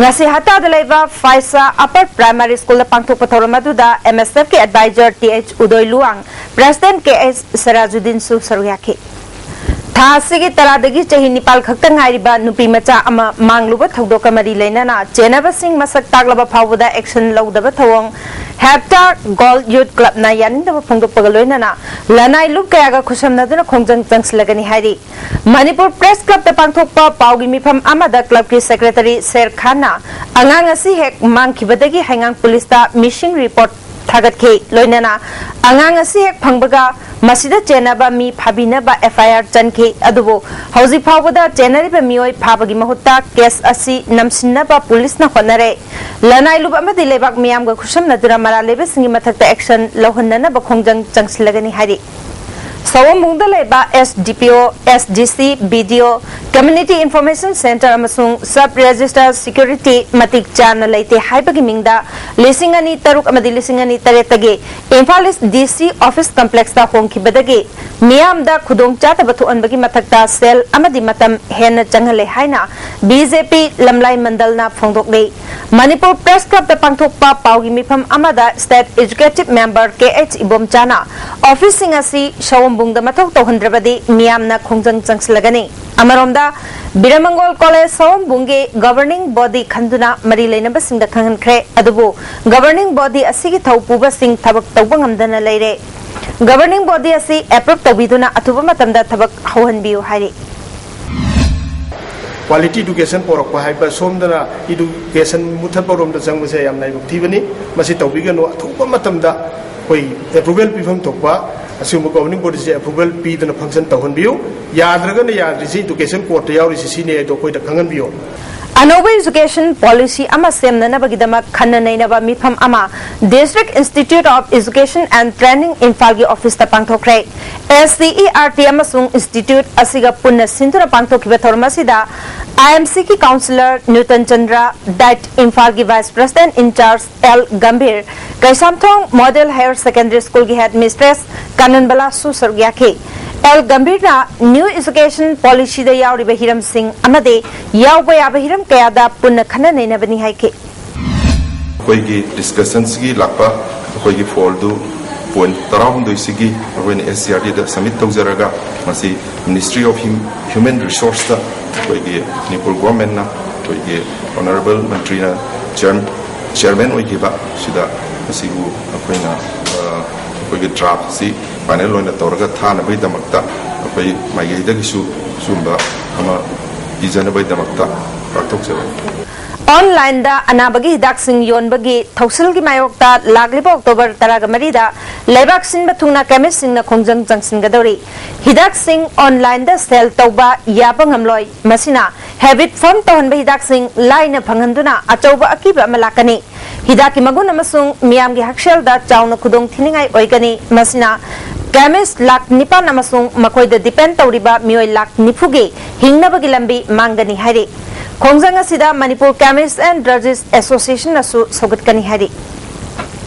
ꯉꯁꯤ ꯍꯠꯇꯥꯗ ꯂꯩꯕ ꯐꯥꯏꯁꯥ ꯑꯄꯔ ꯄ꯭ꯔꯥꯏꯃꯥꯔꯤ ꯁ꯭ꯀꯨꯜꯗ ꯄꯥꯡꯊꯣꯛꯄ ꯊꯧꯔꯝ ꯑꯗꯨꯗ ꯑꯦꯝ ꯑꯦꯁ ꯑꯦꯐꯀꯤ adviser T H Udoi Luwang, president K H ꯁꯦꯔꯥꯖꯨꯗꯤꯟꯁꯨ ꯁꯔꯨꯛ ꯌꯥꯈꯤ꯫ ꯊꯥ ꯑꯁꯤꯒꯤ ꯇꯔꯥꯗꯒꯤ ꯆꯍꯤ ꯅꯤꯄꯥꯜ ꯈꯛꯇ ꯉꯥꯏꯔꯤꯕ ꯅꯨꯄꯤ ꯃꯆꯥ ꯑꯃ ꯃꯥꯡꯂꯨꯕ ꯊꯧꯗꯣꯛꯀ ꯃꯔꯤ ꯂꯩꯅꯅ ꯆꯦꯟꯅꯕꯁꯤꯡ ꯃꯁꯛ ꯇꯥꯛꯂꯕ ꯐꯥꯎꯕꯗ action ꯂꯧꯗꯕ ꯊꯧꯑꯣꯡ ꯍꯦꯞꯇꯥ ꯒꯣꯜ ꯌꯨꯠ ꯀ꯭ꯂꯕꯅ ꯌꯥꯅꯤꯡꯗꯕ ꯐꯣꯡꯗꯣꯛꯄꯒ ꯂꯣꯏꯅꯅ ꯂꯅꯥꯏ ꯂꯨꯞ ꯀꯌꯥꯒ ꯈꯨꯠꯁꯝꯅꯗꯨꯅ ꯈꯣꯡꯖꯪ ꯆꯪꯁꯤꯜꯂꯒꯅꯤ ꯍꯥꯏꯔꯤ꯫ ꯃꯅꯤꯄꯨꯔ ꯄ꯭ꯔꯦꯁ ꯀ꯭ꯂꯕꯇ ꯄꯥꯡꯊꯣꯛꯄ ꯄꯥꯎꯒꯤ ꯃꯤꯐꯝ ꯑꯃꯗ ꯀ꯭ꯂꯕꯀꯤ ꯁꯦꯀ꯭ꯔꯦꯇꯔꯤ ꯁꯦꯔ ꯈꯥꯟꯅ ꯑꯉꯥꯡ ꯑꯁꯤ ꯍꯦꯛ ꯃꯥꯡꯈꯤꯕꯗꯒꯤ ꯍꯩꯉꯥꯡ ꯄꯨꯂꯤꯁꯇ ꯃꯤꯁꯤꯡ ꯔꯤꯄꯣꯔꯠ ꯊꯥꯒꯠꯈꯤ꯫ ꯂꯣꯏꯅꯅ ꯑꯉꯥꯡ ꯑꯁꯤ ꯍꯦꯛ ꯐꯪꯕꯒ ꯃꯁꯤꯗ ꯆꯦꯟꯅꯕ ꯃꯤ ꯐꯥꯕꯤꯅꯕ F I R ꯆꯟꯈꯤ꯫ ꯑꯗꯨꯕꯨ ꯍꯧꯖꯤꯛ ꯐꯥꯎꯕꯗ ꯆꯦꯟꯅꯔꯤꯕ ꯃꯤꯑꯣꯏ ꯐꯥꯕꯒꯤ ꯃꯍꯨꯠꯇ ꯀꯦꯁ ꯑꯁꯤ ꯅꯝꯁꯤꯟꯅꯕ ꯄꯨꯂꯤꯁꯅ ꯍꯣꯠꯅꯔꯦ꯫ ꯂꯅꯥꯏ ꯂꯨꯞ ꯑꯃꯗꯤ ꯂꯩꯕꯥꯛ ꯃꯤꯌꯥꯝꯒ ꯈꯨꯠꯁꯝꯅꯗꯨꯅ ꯃꯔꯥꯜ ꯂꯩꯕꯁꯤꯡꯒꯤ ꯃꯊꯛꯇ action ꯂꯧꯍꯟꯅꯅꯕ ꯈꯣꯡꯖꯪ ꯆꯪꯁꯤꯜꯂꯒꯅꯤ ꯍꯥꯏꯔꯤ꯫ ꯁꯑꯣꯝꯕꯨꯡꯗ ꯂꯩꯕ S D P O, S D C, B D O, Community Information Center ꯑꯃꯁꯨꯡ Sub Register Security ꯃꯇꯤꯛ ꯆꯥꯅ ꯂꯩꯇꯦ ꯍꯥꯏꯕꯒꯤ ꯃꯤꯡꯗ ꯂꯤꯁꯤꯡ ꯑꯅꯤ ꯇꯔꯨꯛ ꯑꯃꯗꯤ ꯂꯤꯁꯤꯡ ꯑꯅꯤ ꯇꯔꯦꯠꯇꯒꯤ ꯏꯝꯐꯥꯜ ꯏꯁ D C office complexꯇ ꯍꯣꯡꯈꯤꯕꯗꯒꯤ ꯃꯤꯌꯥꯝꯗ ꯈꯨꯗꯣꯡꯆꯥꯗꯕ ꯊꯣꯛꯍꯟꯕꯒꯤ ꯃꯊꯛꯇ ꯁꯦꯜ ꯑꯃꯗꯤ ꯃꯇꯝ ꯍꯦꯟꯅ ꯆꯪꯍꯜꯂꯦ ꯍꯥꯏꯅ B J P ꯂꯝꯂꯥꯏ ꯃꯟꯗꯜꯅ ꯐꯣꯡꯗꯣꯛꯂꯤ꯫ ꯃꯅꯤꯄꯨꯔ ꯄ꯭ꯔꯦꯁ ꯀ꯭ꯂꯕꯇ ꯄꯥꯡꯊꯣꯛꯄ ꯄꯥꯎꯒꯤ ꯃꯤꯐꯝ ꯑꯃꯗ State Executive Member K H ꯏꯕꯣꯝꯆꯥꯅ officeꯁꯤꯡ ꯑꯁꯤ ꯁꯑꯣꯝꯕꯨꯡꯗ ꯃꯊꯧ ꯇꯧꯍꯟꯗ꯭ꯔꯕꯗꯤ ꯃꯤꯌꯥꯝꯅ ꯈꯣꯡꯖꯪ ꯆꯪꯁꯤꯜꯂꯒꯅꯤ꯫ ꯑꯃꯔꯣꯝꯗ ꯕꯤꯔꯃꯪꯒꯣꯜ ꯀꯣꯂꯦꯖ ꯁꯑꯣꯝꯕꯨꯡꯒꯤ governing body ꯈꯟꯗꯨꯅ ꯃꯔꯤ ꯂꯩꯅꯕꯁꯤꯡꯗ ꯈꯪꯍꯟꯈ꯭ꯔꯦ꯫ ꯑꯗꯨꯕꯨ governing body ꯑꯁꯤꯒꯤ ꯊꯧ ꯄꯨꯕꯁꯤꯡ ꯊꯕꯛ ꯇꯧꯕ ꯉꯝꯗꯅ ꯂꯩꯔꯦ꯫ Governing body ꯑꯁꯤ approve ꯇꯧꯕꯤꯗꯨꯅ ꯑꯊꯨꯕ ꯃꯇꯝꯗ ꯊꯕꯛ ꯍꯧꯍꯟꯕꯤꯌꯨ ꯍꯥꯏꯔꯤ꯫ Quality education ꯄꯣꯔꯛꯄ ꯍꯥꯏꯕ ꯁꯣꯝꯗꯅ education ꯃꯨꯊꯠꯄꯔꯣꯝꯗ ꯆꯪꯕꯁꯦ ꯌꯥꯝ ꯂꯥꯏꯕꯛ ꯊꯤꯕꯅꯤ꯫ ꯃꯁꯤ ꯇꯧꯕꯤꯒꯅꯨ꯫ ꯑꯊꯨꯕ ꯃꯇꯝꯗ ꯑꯩꯈꯣꯏ approval ꯄꯤꯐꯝ ꯊꯣꯛꯄ ꯑꯁꯤꯒꯨꯝꯕ governing bodyꯁꯦ approval ꯄꯤꯗꯅ function ꯇꯧꯍꯟꯕꯤꯌꯨ꯫ ꯌꯥꯗ꯭ꯔꯒꯅ ꯌꯥꯗ꯭ꯔꯤꯁꯤ education courtꯇ ꯌꯥꯎꯔꯤꯁꯤ ꯁꯤꯅꯤ ꯍꯥꯏꯗꯣ ꯑꯩꯈꯣꯏꯗ ꯈꯪꯍꯟꯕꯤꯌꯨ꯫ ꯑꯅꯧꯕ education policy ꯑꯃ ꯁꯦꯝꯅꯅꯕꯒꯤꯗꯃꯛ ꯈꯟꯅ ꯅꯩꯅꯕ ꯃꯤꯐꯝ ꯑꯃ District Institute of Education and Training ꯏꯝꯐꯥꯜꯒꯤ officeꯇ ꯄꯥꯡꯊꯣꯛꯈ꯭ꯔꯦ꯫ S C E R T ꯑꯃꯁꯨꯡ institute ꯑꯁꯤꯒ ꯄꯨꯟꯅ ꯁꯤꯟꯗꯨꯅ ꯄꯥꯡꯊꯣꯛꯈꯤꯕ ꯊꯧꯔꯝ ꯑꯁꯤꯗ I M Cꯒꯤ councillor ꯅ꯭ꯌꯨꯇꯟ Chandra, DIET ꯏꯝꯐꯥꯜꯒꯤ vice president in charge L Gambhir, Keishamthong Model Higher Secondary Schoolꯒꯤ headmistress ꯀꯥꯅꯟꯕꯂꯥꯁꯨ ꯁꯔꯨꯛ ꯌꯥꯈꯤ꯫ L ꯒꯝꯚꯤꯔꯅ new education policyꯗ ꯌꯥꯎꯔꯤꯕ ꯍꯤꯔꯝꯁꯤꯡ ꯑꯃꯗꯤ ꯌꯥꯎꯕ ꯌꯥꯕ ꯍꯤꯔꯝ ꯀꯌꯥꯗ ꯄꯨꯟꯅ ꯈꯟꯅ ꯅꯩꯅꯕꯅꯤ ꯍꯥꯏꯈꯤ꯫ ꯑꯩꯈꯣꯏꯒꯤ discussionꯁꯤꯒꯤ ꯂꯥꯛꯄ ꯑꯩꯈꯣꯏꯒꯤ fallꯗꯨ ꯄꯣꯏꯟꯠ ꯇꯔꯥꯍꯨꯝꯗꯣꯏꯁꯤꯒꯤ ꯑꯩꯈꯣꯏꯅ S C R T ꯗ ꯁꯕꯃꯤꯠ ꯇꯧꯖꯔꯒ, ꯃꯁꯤ Ministry of Human Resource ꯇ ꯑꯩꯈꯣꯏꯒꯤ ꯃꯅꯤꯄꯨꯔ ꯒꯣꯔꯃꯦꯟꯅ, ꯑꯩꯈꯣꯏꯒꯤ ꯑꯣꯅꯔꯦꯕꯜ ꯃꯟꯇ꯭ꯔꯤꯅ ꯆꯤꯌꯔꯃꯦꯟ ꯑꯣꯏꯈꯤꯕ ꯁꯤꯗ ꯃꯁꯤꯕꯨ ꯑꯩꯈꯣꯏꯅ, ꯑ, ꯑꯩꯈꯣꯏꯒꯤ ꯗ꯭ꯔꯥꯐꯁꯤ ꯐꯥꯏꯅꯦꯜ ꯑꯣꯏꯅ ꯇꯧꯔꯒ ꯊꯥꯅꯕꯒꯤꯗꯃꯛꯇ ꯑꯩꯈꯣꯏ ꯃꯥꯏꯀꯩꯗꯒꯤꯁꯨ ꯁꯤꯒꯨꯝꯕ ꯑꯃ ꯄꯤꯖꯅꯕꯒꯤꯗꯃꯛꯇ ꯄꯥꯡꯊꯣꯛꯆꯕꯅꯤ꯫ ꯑꯣꯟꯂꯥꯏꯟꯗ ꯑꯅꯥꯕꯒꯤ ꯍꯤꯗꯥꯛꯁꯤꯡ ꯌꯣꯟꯕꯒꯤ ꯊꯧꯁꯤꯜꯒꯤ ꯃꯥꯌꯣꯛꯇ ꯂꯥꯛꯂꯤꯕ ꯑꯣꯛꯇꯣꯕꯔ ꯇꯔꯥꯒ ꯃꯔꯤꯗ ꯂꯩꯕꯥꯛ ꯁꯤꯟꯕ ꯊꯨꯡꯅ ꯀꯦꯃꯤꯁꯁꯤꯡꯅ ꯈꯣꯡꯖꯪ ꯆꯪꯁꯤꯟꯒꯗꯧꯔꯤ꯫ ꯍꯤꯗꯥꯛꯁꯤꯡ ꯑꯣꯟꯂꯥꯏꯟꯗ ꯁꯦꯜ ꯇꯧꯕ ꯌꯥꯕ ꯉꯝꯂꯣꯏ꯫ ꯃꯁꯤꯅ ꯍꯦꯕꯤꯠ ꯐꯣꯔꯝ ꯇꯧꯍꯟꯕ ꯍꯤꯗꯥꯛꯁꯤꯡ ꯂꯥꯏꯅ ꯐꯪꯍꯟꯗꯨꯅ ꯑꯆꯧꯕ ꯑꯀꯤꯕ ꯑꯃ ꯂꯥꯛꯀꯅꯤ꯫ ꯍꯤꯗꯥꯛꯀꯤ ꯃꯒꯨꯟ ꯑꯃꯁꯨꯡ ꯃꯤꯌꯥꯝꯒꯤ ꯍꯛꯁꯦꯜꯗ ꯆꯥꯎꯅ ꯈꯨꯗꯣꯡ ꯊꯤꯅꯤꯡꯉꯥꯏ ꯑꯣꯏꯒꯅꯤ꯫ ꯃꯁꯤꯅ ꯀꯦꯃꯤꯁ ꯂꯥꯈ ꯅꯤꯄꯥꯟ ꯑꯃꯁꯨꯡ ꯃꯈꯣꯏꯗ ꯗꯤꯄꯦꯟ ꯇꯧꯔꯤꯕ ꯃꯤꯑꯣꯏ ꯂꯥꯈ ꯅꯤꯐꯨꯒꯤ ꯍꯤꯡꯅꯕꯒꯤ ꯂꯝꯕꯤ ꯃꯥꯡꯒꯅꯤ ꯍꯥꯏꯔꯤ꯫ ꯈꯣꯡꯖꯪ ꯑꯁꯤꯗ ꯃꯅꯤꯄꯨꯔ ꯀꯦꯃꯤꯁ ꯑꯦꯟ ꯗ꯭ꯔꯒꯤꯁ ꯑꯦꯁꯣꯁꯤꯌꯦꯁꯟꯅꯁꯨ ꯁꯧꯒꯠꯀꯅꯤ ꯍꯥꯏꯔꯤ꯫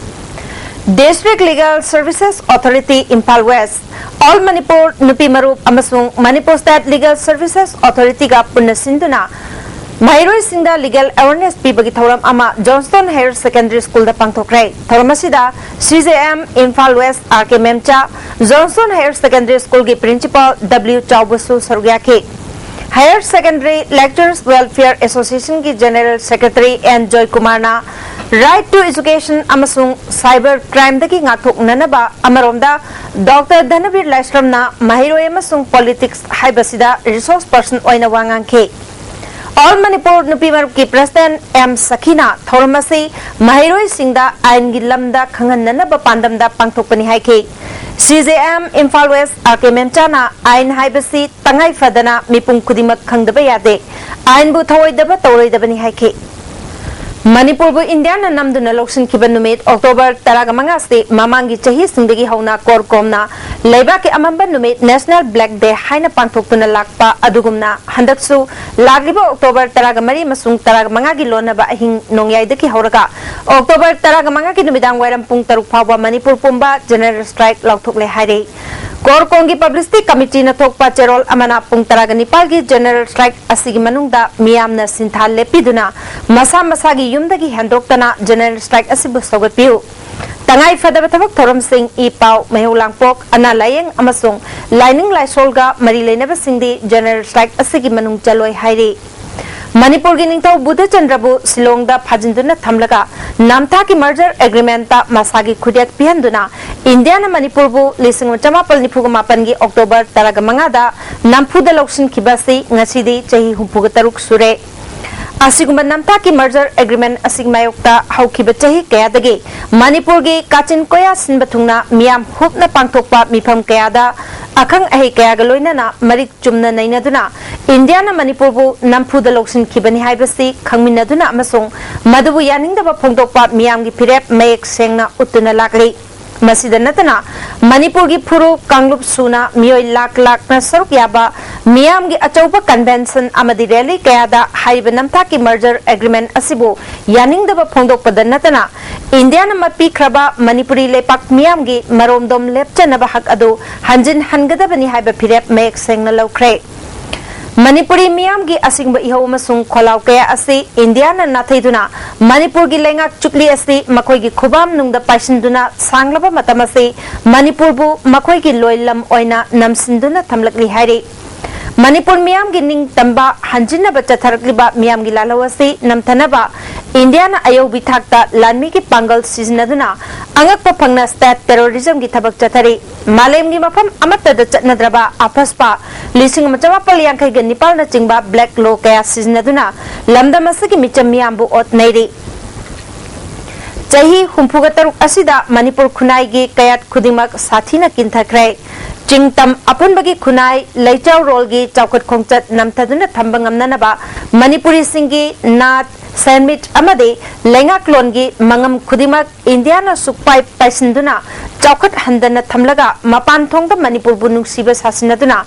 District Legal Services Authority, Imphal West, All Manipur ꯅꯨꯄꯤ ꯃꯔꯨꯞ ꯑꯃꯁꯨꯡ Manipur State Legal Services Authority ꯒ ꯄꯨꯟꯅ ꯁꯤꯟꯗꯨꯅ ꯃꯍꯩꯔꯣꯏꯁꯤꯡꯗ ꯂꯤꯒꯦꯜ ꯑꯦꯋꯦꯔꯅꯦꯁ ꯄꯤꯕꯒꯤ ꯊꯧꯔꯝ ꯑꯃ Johnstone Higher Secondary School ꯗ ꯄꯥꯡꯊꯣꯛꯈ꯭ꯔꯦ꯫ ꯊꯧꯔꯝ ꯑꯁꯤꯗ C J M Imphal West R K ꯃꯦꯝꯆꯥ, Johnstone Higher Secondary School ꯒꯤ Principal W ꯆꯥꯎꯕꯁꯨ ꯁꯔꯨꯛ ꯌꯥꯈꯤ꯫ Higher Secondary Lecturers Welfare Association ꯒꯤ General Secretary N ꯖꯣꯏꯀꯨꯃꯥꯔꯅ Right to Education ꯑꯃꯁꯨꯡ cyber crime ꯗꯒꯤ ꯉꯥꯛꯊꯣꯛꯅꯅꯕ ꯑꯃꯔꯣꯝꯗ Doctor ꯙꯅꯕꯤꯔ ꯂꯥꯏꯁ꯭ꯔꯝꯅ ꯃꯍꯩꯔꯣꯏ ꯑꯃꯁꯨꯡ politics ꯍꯥꯏꯕꯁꯤꯗ resource person ꯑꯣꯏꯅ ꯋꯥ ꯉꯥꯡꯈꯤ꯫ All Manipur ꯅꯨꯄꯤ ꯃꯔꯨꯞꯀꯤ President M ꯁꯈꯤꯅ ꯊꯧꯔꯝ ꯑꯁꯤ ꯃꯍꯩꯔꯣꯏꯁꯤꯡꯗ ꯑꯥꯏꯟꯒꯤ ꯂꯝꯗ ꯈꯪꯍꯟꯅꯅꯕ ꯄꯥꯟꯗꯝꯗ ꯄꯥꯡꯊꯣꯛꯄꯅꯤ ꯍꯥꯏꯈꯤ꯫ C J M Imphal West R K ꯃꯦꯝꯆꯥꯅ ꯑꯥꯏꯟ ꯍꯥꯏꯕꯁꯤ ꯇꯉꯥꯏ ꯐꯗꯅ ꯃꯤꯄꯨꯝ ꯈꯨꯗꯤꯡꯃꯛ ꯈꯪꯗꯕ ꯌꯥꯗꯦ꯫ ꯑꯥꯏꯟꯕꯨ ꯊꯧꯑꯣꯏꯗꯕ ꯇꯧꯔꯣꯏꯗꯕꯅꯤ ꯍꯥꯏꯈꯤ꯫ ꯃꯅꯤꯄꯨꯔꯕꯨ ꯏꯟꯗꯤꯌꯥꯅ ꯅꯝꯗꯨꯅ ꯂꯧꯁꯤꯟꯈꯤꯕ ꯅꯨꯃꯤꯠ ꯑꯣꯛꯇꯣꯕꯔ ꯇꯔꯥꯒ ꯃꯉꯥꯁꯤ ꯃꯃꯥꯡꯒꯤ ꯆꯍꯤꯁꯤꯡꯗꯒꯤ ꯍꯧꯅ ꯀꯣꯔꯀꯣꯝꯅ ꯂꯩꯕꯥꯛꯀꯤ ꯑꯃꯝꯕ ꯅꯨꯃꯤꯠ National Black Day ꯍꯥꯏꯅ ꯄꯥꯡꯊꯣꯛꯇꯨꯅ ꯂꯥꯛꯄ ꯑꯗꯨꯒꯨꯝꯅ ꯍꯟꯗꯛꯁꯨ ꯂꯥꯛꯂꯤꯕ ꯑꯣꯛꯇꯣꯕꯔ ꯇꯔꯥꯒ ꯃꯔꯤ ꯑꯃꯁꯨꯡ ꯇꯔꯥꯒ ꯃꯉꯥꯒꯤ ꯂꯣꯟꯅꯕ ꯑꯍꯤꯡ ꯅꯣꯡꯌꯥꯏꯗꯒꯤ ꯍꯧꯔꯒ ꯑꯣꯛꯇꯣꯕꯔ ꯇꯔꯥꯒ ꯃꯉꯥꯒꯤ ꯅꯨꯃꯤꯗꯥꯡ ꯋꯥꯏꯔꯝ ꯄꯨꯡ ꯇꯔꯨꯛ ꯐꯥꯎꯕ ꯃꯅꯤꯄꯨꯔ ꯄꯨꯝꯕ General Strike ꯂꯥꯎꯊꯣꯛꯂꯦ ꯍꯥꯏꯔꯤ꯫ ꯀꯣꯔꯀꯣꯝꯒꯤ Publicity Committee ꯅ ꯊꯣꯛꯄ ꯆꯦꯔꯣꯜ ꯑꯃꯅ ꯄꯨꯡ ꯇꯔꯥꯒ ꯅꯤꯄꯥꯜꯒꯤ General Strike ꯑꯁꯤꯒꯤ ꯃꯅꯨꯡꯗ ꯃꯤꯌꯥꯝꯅ ꯁꯤꯟꯊꯥ ꯂꯦꯞꯄꯤꯗꯨꯅ ꯃꯁꯥ ꯃꯁꯥꯒꯤ ꯌꯨꯝꯗꯒꯤ ꯍꯦꯟꯗꯣꯛꯇꯅ General Strike ꯑꯁꯤꯕꯨ ꯁꯧꯒꯠꯄꯤꯌꯨ꯫ ꯇꯉꯥꯏ ꯐꯗꯕ ꯊꯕꯛ ꯊꯧꯔꯝꯁꯤꯡ, ꯏ ꯄꯥꯎ, ꯃꯩꯍꯧ ꯂꯥꯡꯄꯣꯛ, ꯑꯅꯥ ꯂꯥꯌꯦꯡ ꯑꯃꯁꯨꯡ ꯂꯥꯏꯅꯤꯡ ꯂꯥꯏꯁꯣꯜꯒ ꯃꯔꯤ ꯂꯩꯅꯕꯁꯤꯡꯗꯤ ꯖꯦꯅꯔꯦꯜ ꯁ꯭ꯇ꯭ꯔꯥꯏꯛ ꯑꯁꯤꯒꯤ ꯃꯅꯨꯡ ꯆꯜꯂꯣꯏ ꯍꯥꯏꯔꯤ꯫ ꯃꯅꯤꯄꯨꯔꯒꯤ ꯅꯤꯡꯊꯧ ꯕꯨꯙꯆꯟꯗ꯭ꯔꯕꯨ ꯁꯤꯂꯣꯡꯗ ꯐꯥꯖꯤꯟꯗꯨꯅ ꯊꯝꯂꯒ ꯅꯥꯝꯊꯥꯛꯀꯤ ꯃꯔꯖꯔ ꯑꯦꯒ꯭ꯔꯤꯃꯦꯟꯇ ꯃꯁꯥꯒꯤ ꯈꯨꯠꯌꯦꯛ ꯄꯤꯍꯟꯗꯨꯅ ꯏꯟꯗꯤꯌꯥꯅ ꯃꯅꯤꯄꯨꯔꯕꯨ ꯂꯤꯁꯤꯡ ꯑꯃ ꯆꯃꯥꯄꯜ ꯅꯤꯐꯨꯒ ꯃꯥꯄꯟꯒꯤ ꯑꯣꯛꯇꯣꯕꯔ ꯇꯔꯥꯃꯉꯥꯗ ꯅꯝꯐꯨꯗ ꯂꯧꯁꯤꯟꯈꯤꯕ ꯑꯁꯤ ꯉꯁꯤꯗꯤ ꯆꯍꯤ ꯍꯨꯝꯐꯨꯇꯔꯨꯛ ꯁꯨꯔꯦ꯫ ꯑꯁꯤꯒꯨꯝꯕ ꯅꯝꯊꯥꯛꯀꯤ ꯃꯔꯖꯔ ꯑꯦꯒ꯭ꯔꯤꯃꯦꯟ ꯑꯁꯤꯒꯤ ꯃꯥꯌꯣꯛꯇ ꯍꯧꯈꯤꯕ ꯆꯍꯤ ꯀꯌꯥꯗꯒꯤ ꯃꯅꯤꯄꯨꯔꯒꯤ ꯀꯥꯆꯤꯟ ꯀꯣꯌꯥ ꯁꯤꯟꯕ ꯊꯨꯡꯅ ꯃꯤꯌꯥꯝ ꯍꯨꯞꯅ ꯄꯥꯡꯊꯣꯛꯄ ꯃꯤꯐꯝ ꯀꯌꯥꯗ ꯑꯈꯪ ꯑꯍꯩ ꯀꯌꯥꯒ ꯂꯣꯏꯅꯅ ꯃꯔꯤꯛ ꯆꯨꯝꯅ ꯅꯩꯅꯗꯨꯅ ꯏꯟꯗꯤꯌꯥꯅ ꯃꯅꯤꯄꯨꯔꯕꯨ ꯅꯝꯐꯨꯗ ꯂꯧꯁꯤꯟꯈꯤꯕꯅꯤ ꯍꯥꯏꯕꯁꯤ ꯈꯪꯃꯤꯟꯅꯗꯨꯅ ꯑꯃꯁꯨꯡ ꯃꯗꯨꯕꯨ ꯌꯥꯅꯤꯡꯗꯕ ꯐꯣꯡꯗꯣꯛꯄ ꯃꯤꯌꯥꯝꯒꯤ ꯐꯤꯔꯦꯞ ꯃꯌꯦꯛ ꯁꯦꯡꯅ ꯎꯠꯇꯨꯅ ꯂꯥꯛꯂꯤ꯫ ꯃꯁꯤꯗ ꯅꯠꯇꯅ ꯃꯅꯤꯄꯨꯔꯒꯤ ꯐꯨꯔꯨꯞ ꯀꯥꯡꯂꯨꯞ ꯁꯨꯅ ꯃꯤꯑꯣꯏ ꯂꯥꯈ ꯂꯥꯈꯅ ꯁꯔꯨꯛ ꯌꯥꯕ ꯃꯤꯌꯥꯝꯒꯤ ꯑꯆꯧꯕ ꯀꯟꯚꯦꯟꯁꯟ ꯑꯃꯗꯤ ꯔꯦꯂꯤ ꯀꯌꯥꯗ ꯍꯥꯏꯔꯤꯕ ꯅꯝꯊꯥꯛꯀꯤ ꯃꯔꯖꯔ ꯑꯦꯒ꯭ꯔꯤꯃꯦꯟ ꯑꯁꯤꯕꯨ ꯌꯥꯅꯤꯡꯗꯕ ꯐꯣꯡꯗꯣꯛꯄꯗ ꯅꯠꯇꯅ ꯏꯟꯗꯤꯌꯥꯅ ꯃꯄꯤꯈ꯭ꯔꯕ ꯃꯅꯤꯄꯨꯔꯤ ꯂꯩꯄꯥꯛ ꯃꯤꯌꯥꯝꯒꯤ ꯃꯔꯣꯝꯗꯣꯝ ꯂꯦꯞꯆꯅꯕ ꯍꯛ ꯑꯗꯨ ꯍꯟꯖꯤꯟ ꯍꯟꯒꯗꯕꯅꯤ ꯍꯥꯏꯕ ꯐꯤꯔꯦꯞ ꯃꯌꯦꯛ ꯁꯦꯡꯅ ꯂꯧꯈ꯭ꯔꯦ꯫ ꯃꯅꯤꯄꯨꯔꯤ ꯃꯤꯌꯥꯝꯒꯤ ꯑꯁꯤꯒꯨꯝꯕ ꯏꯍꯧ ꯑꯃꯁꯨꯡ ꯈꯣꯜꯂꯥꯎ ꯀꯌꯥ ꯑꯁꯤ ꯏꯟꯗꯤꯌꯥꯅ ꯅꯥꯊꯩꯗꯨꯅ ꯃꯅꯤꯄꯨꯔꯒꯤ ꯂꯩꯉꯥꯛ ꯆꯨꯞꯂꯤ ꯑꯁꯤ ꯃꯈꯣꯏꯒꯤ ꯈꯨꯕꯥꯝꯅꯨꯡꯗ ꯄꯥꯏꯁꯤꯟꯗꯨꯅ ꯁꯥꯡꯂꯕ ꯃꯇꯝ ꯑꯁꯤ ꯃꯅꯤꯄꯨꯔꯕꯨ ꯃꯈꯣꯏꯒꯤ ꯂꯣꯏꯂꯝ ꯑꯣꯏꯅ ꯅꯝꯁꯤꯟꯗꯨꯅ ꯊꯝꯂꯛꯂꯤ ꯍꯥꯏꯔꯤ꯫ ꯃꯅꯤꯄꯨꯔ ꯃꯤꯌꯥꯝꯒꯤ ꯅꯤꯡꯇꯝꯕ ꯍꯟꯖꯤꯟꯅꯕ ꯆꯠꯊꯔꯛꯂꯤꯕ ꯃꯤꯌꯥꯝꯒꯤ ꯂꯥꯜꯍꯧ ꯑꯁꯤ ꯅꯝꯊꯅꯕ ꯏꯟꯗꯤꯌꯥꯅ ꯑꯌꯧꯕꯤ ꯊꯥꯛꯇ ꯂꯥꯟꯃꯤꯒꯤ ꯄꯥꯡꯒꯜ ꯁꯤꯖꯤꯟꯅꯗꯨꯅ ꯑꯉꯛꯄ ꯐꯪꯅ ꯁ꯭ꯇꯦꯠ ꯇꯦꯔꯣꯔꯤꯖꯝꯒꯤ ꯊꯕꯛ ꯆꯠꯊꯔꯤ꯫ ꯃꯥꯂꯦꯝꯒꯤ ꯃꯐꯝ ꯑꯃꯠꯇꯗ ꯆꯠꯅꯗ꯭ꯔꯕ ꯑꯐꯁꯄꯥ ꯂꯤꯁꯤꯡ ꯑꯃ ꯆꯃꯥꯄꯜ ꯌꯥꯡꯈꯩꯒ ꯅꯤꯄꯥꯜꯅꯆꯤꯡꯕ ꯕ꯭ꯂꯦꯛ ꯂꯣ ꯀꯌꯥ ꯁꯤꯖꯤꯟꯅꯗꯨꯅ ꯂꯝꯗꯝ ꯑꯁꯤꯒꯤ ꯃꯤꯆꯝ ꯃꯤꯌꯥꯝꯕꯨ ꯑꯣꯠ ꯅꯩꯔꯤ꯫ ꯆꯍꯤ ꯍꯨꯝꯐꯨꯇꯔꯨꯛ ꯑꯁꯤꯗ ꯃꯅꯤꯄꯨꯔ ꯈꯨꯟꯅꯥꯏꯒꯤ ꯀꯌꯥꯠ ꯈꯨꯗꯤꯡꯃꯛ ꯁꯥꯊꯤꯅ ꯀꯤꯟꯊꯈ꯭ꯔꯦ꯫ ꯆꯤꯡ ꯇꯝ ꯑꯄꯨꯟꯕꯒꯤ ꯈꯨꯟꯅꯥꯏ ꯂꯩꯆꯥꯎꯔꯣꯜꯒꯤ ꯆꯥꯎꯈꯠ ꯈꯣꯡꯆꯠ ꯅꯝꯊꯗꯨꯅ ꯊꯝꯕ ꯉꯝꯅꯅꯕ ꯃꯅꯤꯄꯨꯔꯤꯁꯤꯡꯒꯤ ꯅꯥꯠ, ꯁꯦꯟꯃꯤꯠ ꯑꯃꯗꯤ ꯂꯩꯉꯥꯛꯂꯣꯟꯒꯤ ꯃꯉꯝ ꯈꯨꯗꯤꯡꯃꯛ ꯏꯟꯗꯤꯌꯥꯅ ꯁꯨꯛꯄꯥꯏ ꯄꯥꯏꯁꯤꯟꯗꯨꯅ ꯆꯥꯎꯈꯠ ꯍꯟꯗꯅ ꯊꯝꯂꯒ ꯃꯄꯥꯟ ꯊꯣꯡꯗ ꯃꯅꯤꯄꯨꯔꯕꯨ ꯅꯨꯡꯁꯤꯕ ꯁꯥꯁꯤꯟꯅꯗꯨꯅ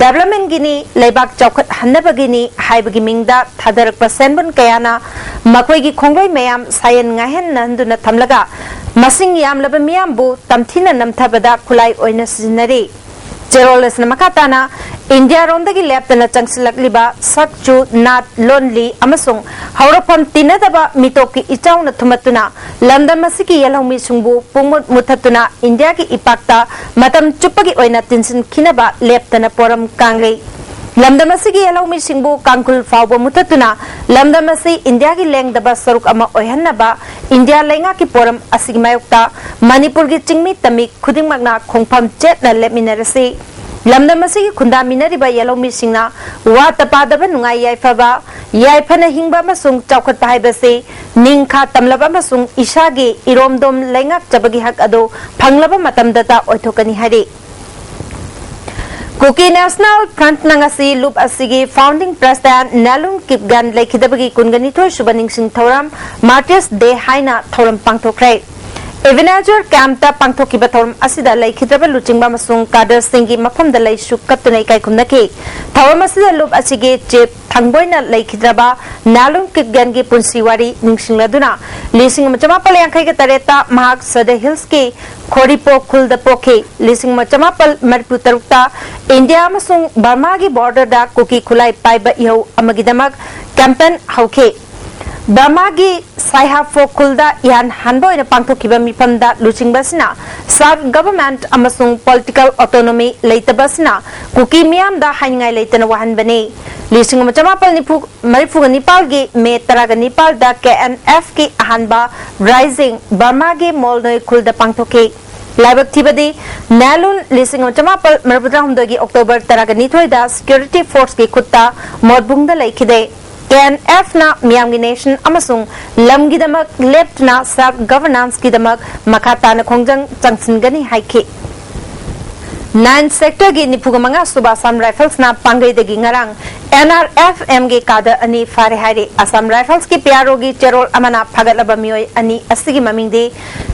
ꯗꯦꯕꯂꯞꯃꯦꯟꯒꯤꯅꯤ, ꯂꯩꯕꯥꯛ ꯆꯥꯎꯈꯠ ꯍꯟꯅꯕꯒꯤꯅꯤ ꯍꯥꯏꯕꯒꯤ ꯃꯤꯡꯗ ꯊꯥꯗꯔꯛꯄ ꯁꯦꯟꯕꯨꯟ ꯀꯌꯥꯅ ꯃꯈꯣꯏꯒꯤ ꯈꯣꯡꯂꯣꯏ ꯃꯌꯥꯝ ꯁꯥꯌꯦꯟ ꯉꯥꯍꯦꯟꯅꯍꯟꯗꯨꯅ ꯊꯝꯂꯒ ꯃꯁꯤꯡ ꯌꯥꯝꯂꯕ ꯃꯤꯌꯥꯝꯕꯨ ꯇꯝꯊꯤꯅ ꯅꯝꯊꯕꯗ ꯈꯨꯠꯂꯥꯏ ꯑꯣꯏꯅ ꯁꯤꯖꯤꯟꯅꯔꯤ꯫ ꯆꯦꯔꯣꯜ ꯑꯁꯤꯅ ꯃꯈꯥ ꯇꯥꯅ ꯏꯟꯗꯤꯌꯥꯔꯣꯝꯗꯒꯤ ꯂꯦꯞꯇꯅ ꯆꯪꯁꯤꯜꯂꯛꯂꯤꯕ ꯁꯛ ꯆꯨ, ꯅꯥꯠ, ꯂꯣꯟ ꯂꯤ ꯑꯃꯁꯨꯡ ꯍꯧꯔꯛꯐꯝ ꯇꯤꯟꯅꯗꯕ ꯃꯤꯇꯣꯞꯀꯤ ꯏꯆꯥꯎꯅ ꯊꯨꯝꯃꯠꯇꯨꯅ ꯂꯝꯗꯝ ꯑꯁꯤꯒꯤ ꯌꯦꯜꯍꯧꯃꯤꯁꯤꯡꯕꯨ ꯄꯨꯡꯃꯨꯠ ꯃꯨꯠꯊꯠꯇꯨꯅ ꯏꯟꯗꯤꯌꯥꯒꯤ ꯏꯄꯥꯛꯇ ꯃꯇꯝ ꯆꯨꯞꯄꯒꯤ ꯑꯣꯏꯅ ꯇꯤꯟꯁꯤꯟꯈꯤꯅꯕ ꯂꯦꯞꯇꯅ ꯄꯣꯔꯝ ꯀꯥꯡꯂꯩ꯫ ꯂꯝꯗꯝ ꯑꯁꯤꯒꯤ ꯌꯦꯜꯍꯧꯃꯤꯁꯤꯡꯕꯨ ꯀꯥꯡꯈꯨꯜ ꯐꯥꯎꯕ ꯃꯨꯠꯊꯠꯇꯨꯅ ꯂꯝꯗꯝ ꯑꯁꯤ ꯏꯟꯗꯤꯌꯥꯒꯤ ꯂꯦꯡꯗꯕ ꯁꯔꯨꯛ ꯑꯃ ꯑꯣꯏꯍꯟꯅꯕ ꯏꯟꯗꯤꯌꯥ ꯂꯩꯉꯥꯛꯀꯤ ꯄꯣꯔꯝ ꯑꯁꯤꯒꯤ ꯃꯥꯌꯣꯛꯇ ꯃꯅꯤꯄꯨꯔꯒꯤ ꯆꯤꯡꯃꯤ ꯇꯝꯃꯤ ꯈꯨꯗꯤꯡꯃꯛꯅ ꯈꯣꯡꯐꯝ ꯆꯦꯠꯅ ꯂꯦꯞꯃꯤꯟꯅꯔꯁꯤ꯫ ꯂꯝꯗꯝ ꯑꯁꯤꯒꯤ ꯈꯨꯟꯗꯥꯃꯤꯟꯅꯔꯤꯕ ꯌꯦꯜꯍꯧꯃꯤꯁꯤꯡꯅ ꯋꯥꯠꯇ ꯄꯥꯗꯕ ꯅꯨꯡꯉꯥꯏ ꯌꯥꯏꯐꯕ, ꯌꯥꯏꯐꯅ ꯍꯤꯡꯕ ꯑꯃꯁꯨꯡ ꯆꯥꯎꯈꯠꯄ ꯍꯥꯏꯕꯁꯤ ꯅꯤꯡꯈꯥ ꯇꯝꯂꯕ ꯑꯃꯁꯨꯡ ꯏꯁꯥꯒꯤ ꯏꯔꯣꯝꯗꯣꯝ ꯂꯩꯉꯥꯛꯆꯕꯒꯤ ꯍꯛ ꯑꯗꯨ ꯐꯪꯂꯕ ꯃꯇꯝꯗꯇ ꯑꯣꯏꯊꯣꯛꯀꯅꯤ ꯍꯥꯏꯔꯤ꯫ ꯀꯨꯀꯤ ꯅꯦꯁꯅꯦꯜ ꯐ꯭ꯔꯟꯠꯅ ꯉꯁꯤ ꯂꯨꯞ ꯑꯁꯤꯒꯤ ꯐꯥꯎꯟꯗꯤꯡ ꯄ꯭ꯔꯦꯁꯤꯗꯦꯟꯠ ꯅꯦꯂꯨꯟ ꯀꯤꯞꯒꯦꯟ ꯂꯩꯈꯤꯗꯕꯒꯤ ꯀꯨꯟꯒ ꯅꯤꯊꯣꯏ ꯁꯨꯕ ꯅꯤꯡꯁꯤꯡ ꯊꯧꯔꯝ, ꯃꯥꯔꯇꯤꯔꯁ ꯗꯦ ꯍꯥꯏꯅ ꯊꯧꯔꯝ ꯄꯥꯡꯊꯣꯛꯈ꯭ꯔꯦ꯫ ꯏꯕꯦꯅꯦꯖꯔ ꯀꯦꯝꯞꯇ ꯄꯥꯡꯊꯣꯛꯈꯤꯕ ꯊꯧꯔꯝ ꯑꯁꯤꯗ ꯂꯩꯈꯤꯗ꯭ꯔꯕ ꯂꯨꯆꯤꯡꯕ ꯑꯃꯁꯨꯡ ꯀꯥꯗꯔꯁꯤꯡꯒꯤ ꯃꯐꯝꯗ ꯂꯩꯁꯨ ꯀꯠꯇꯨꯅ ꯏꯀꯥꯏ ꯈꯨꯝꯅꯈꯤ꯫ ꯊꯧꯔꯝ ꯑꯁꯤꯗ ꯂꯨꯞ ꯑꯁꯤꯒꯤ ꯆꯤꯐ ꯊꯥꯡꯕꯣꯏꯅ ꯂꯩꯈꯤꯗ꯭ꯔꯕ ꯅꯦꯂꯨꯟ ꯀꯤꯞꯒꯦꯟꯒꯤ ꯄꯨꯟꯁꯤ ꯋꯥꯔꯤ ꯅꯤꯡꯁꯤꯡꯂꯗꯨꯅ, ꯂꯤꯁꯤꯡ ꯑꯃ ꯆꯃꯥꯄꯜ ꯌꯥꯡꯈꯩꯒ ꯇꯔꯦꯠꯇ ꯃꯍꯥꯛ ꯁꯗꯔ ꯍꯤꯜꯁꯀꯤ ꯈꯣꯔꯤꯄꯣ ꯈꯨꯜꯗ ꯄꯣꯛꯈꯤ꯫ ꯂꯤꯁꯤꯡ ꯑꯃ ꯆꯃꯥꯄꯜ ꯃꯔꯤꯐꯨ ꯇꯔꯨꯛꯇ ꯏꯟꯗꯤꯌꯥ ꯑꯃꯁꯨꯡ ꯕꯔꯃꯥꯒꯤ ꯕꯣꯔꯗꯔꯗ ꯀꯨꯀꯤ ꯈꯨꯠꯂꯥꯏ ꯄꯥꯏꯕ ꯏꯍꯧ ꯑꯃꯒꯤꯗꯃꯛ ꯀꯦꯝꯄꯦꯟ ꯍꯧꯈꯤ꯫ ꯕꯔꯃꯥꯒꯤ ꯁꯥꯏꯍꯥꯐꯣ ꯈꯨꯜꯗ ꯏꯍꯥꯟ ꯍꯥꯟꯕ ꯑꯣꯏꯅ ꯄꯥꯡꯊꯣꯛꯈꯤꯕ ꯃꯤꯐꯝꯗ ꯂꯨꯆꯤꯡꯕ ꯑꯁꯤꯅ ꯁꯦꯜꯐ ꯒꯚꯔꯟꯃꯦꯟꯠ ꯑꯃꯁꯨꯡ ꯄꯣꯂꯤꯇꯤꯀꯦꯜ ꯑꯣꯇꯣꯅꯣꯃꯤ ꯂꯩꯇꯕ ꯑꯁꯤꯅ ꯀꯨꯀꯤ ꯃꯤꯌꯥꯝꯗ ꯍꯥꯏꯅꯤꯡꯉꯥꯏ ꯂꯩꯇꯅ ꯋꯥꯍꯟꯕꯅꯤ꯫ ꯂꯤꯁꯤꯡ ꯑꯃ ꯆꯃꯥꯄꯜ ꯅꯤꯐꯨ, ꯃꯔꯤꯐꯨꯒ ꯅꯤꯄꯥꯜꯒꯤ ꯃꯦ ꯇꯔꯥꯒ ꯅꯤꯄꯥꯜꯗ ꯀꯦ ꯑꯦꯟ ꯑꯦꯐꯀꯤ ꯑꯍꯥꯟꯕ ꯔꯥꯏꯖꯤꯡ ꯕꯔꯃꯥꯒꯤ ꯃꯣꯜꯅꯣꯏ ꯈꯨꯜꯗ ꯄꯥꯡꯊꯣꯛꯈꯤ꯫ ꯂꯥꯏꯕꯛ ꯊꯤꯕꯗꯤ, ꯅꯦꯂꯨꯟ ꯂꯤꯁꯤꯡ ꯑꯃ ꯆꯃꯥꯄꯜ ꯃꯔꯤꯐꯨꯇꯔꯥꯍꯨꯝꯗꯣꯏꯒꯤ ꯑꯣꯛꯇꯣꯕꯔ ꯇꯔꯥꯒ ꯅꯤꯊꯣꯏꯗ ꯁꯦꯀ꯭ꯌꯨꯔꯤꯇꯤ ꯐꯣꯔꯁꯀꯤ ꯈꯨꯠꯇ ꯃꯣꯠꯕꯨꯡꯗ ꯂꯩꯈꯤꯗꯦ꯫ ꯀꯦ ꯑꯦꯟ ꯑꯦꯐꯅ ꯃꯤꯌꯥꯝꯒꯤ ꯅꯦꯁꯟ ꯑꯃꯁꯨꯡ ꯂꯝꯒꯤꯗꯃꯛ ꯂꯦꯞꯇꯨꯅ ꯁꯦꯜꯐ ꯒꯚꯔꯅꯥꯟꯁꯀꯤꯗꯃꯛ ꯃꯈꯥ ꯇꯥꯅ ꯈꯣꯡꯖꯪ ꯆꯪꯁꯤꯟꯒꯅꯤ ꯍꯥꯏꯈꯤ꯫ ꯅꯥꯏꯟ ꯁꯦꯛꯇꯔꯒꯤ ꯅꯤꯐꯨꯒ ꯃꯉꯥ ꯁꯨꯕ ꯑꯁꯥꯝ ꯔꯥꯏꯐꯜꯁꯅ ꯄꯥꯡꯒꯩꯗꯒꯤ ꯉꯔꯥꯡ ꯑꯦꯟ ꯑꯥꯔ ꯑꯦꯐ ꯑꯦꯝꯒꯤ ꯀꯥꯗꯔ ꯑꯅꯤ ꯐꯥꯔꯦ ꯍꯥꯏꯔꯤ꯫ ꯑꯁꯥꯝ ꯔꯥꯏꯐꯜꯁꯀꯤ ꯄꯤ ꯑꯥꯔ ꯑꯣꯒꯤ ꯆꯦꯔꯣꯜ ꯑꯃꯅ ꯐꯥꯒꯠꯂꯕ ꯃꯤꯑꯣꯏ ꯑꯅꯤ ꯑꯁꯤꯒꯤ ꯃꯃꯤꯡꯗꯤ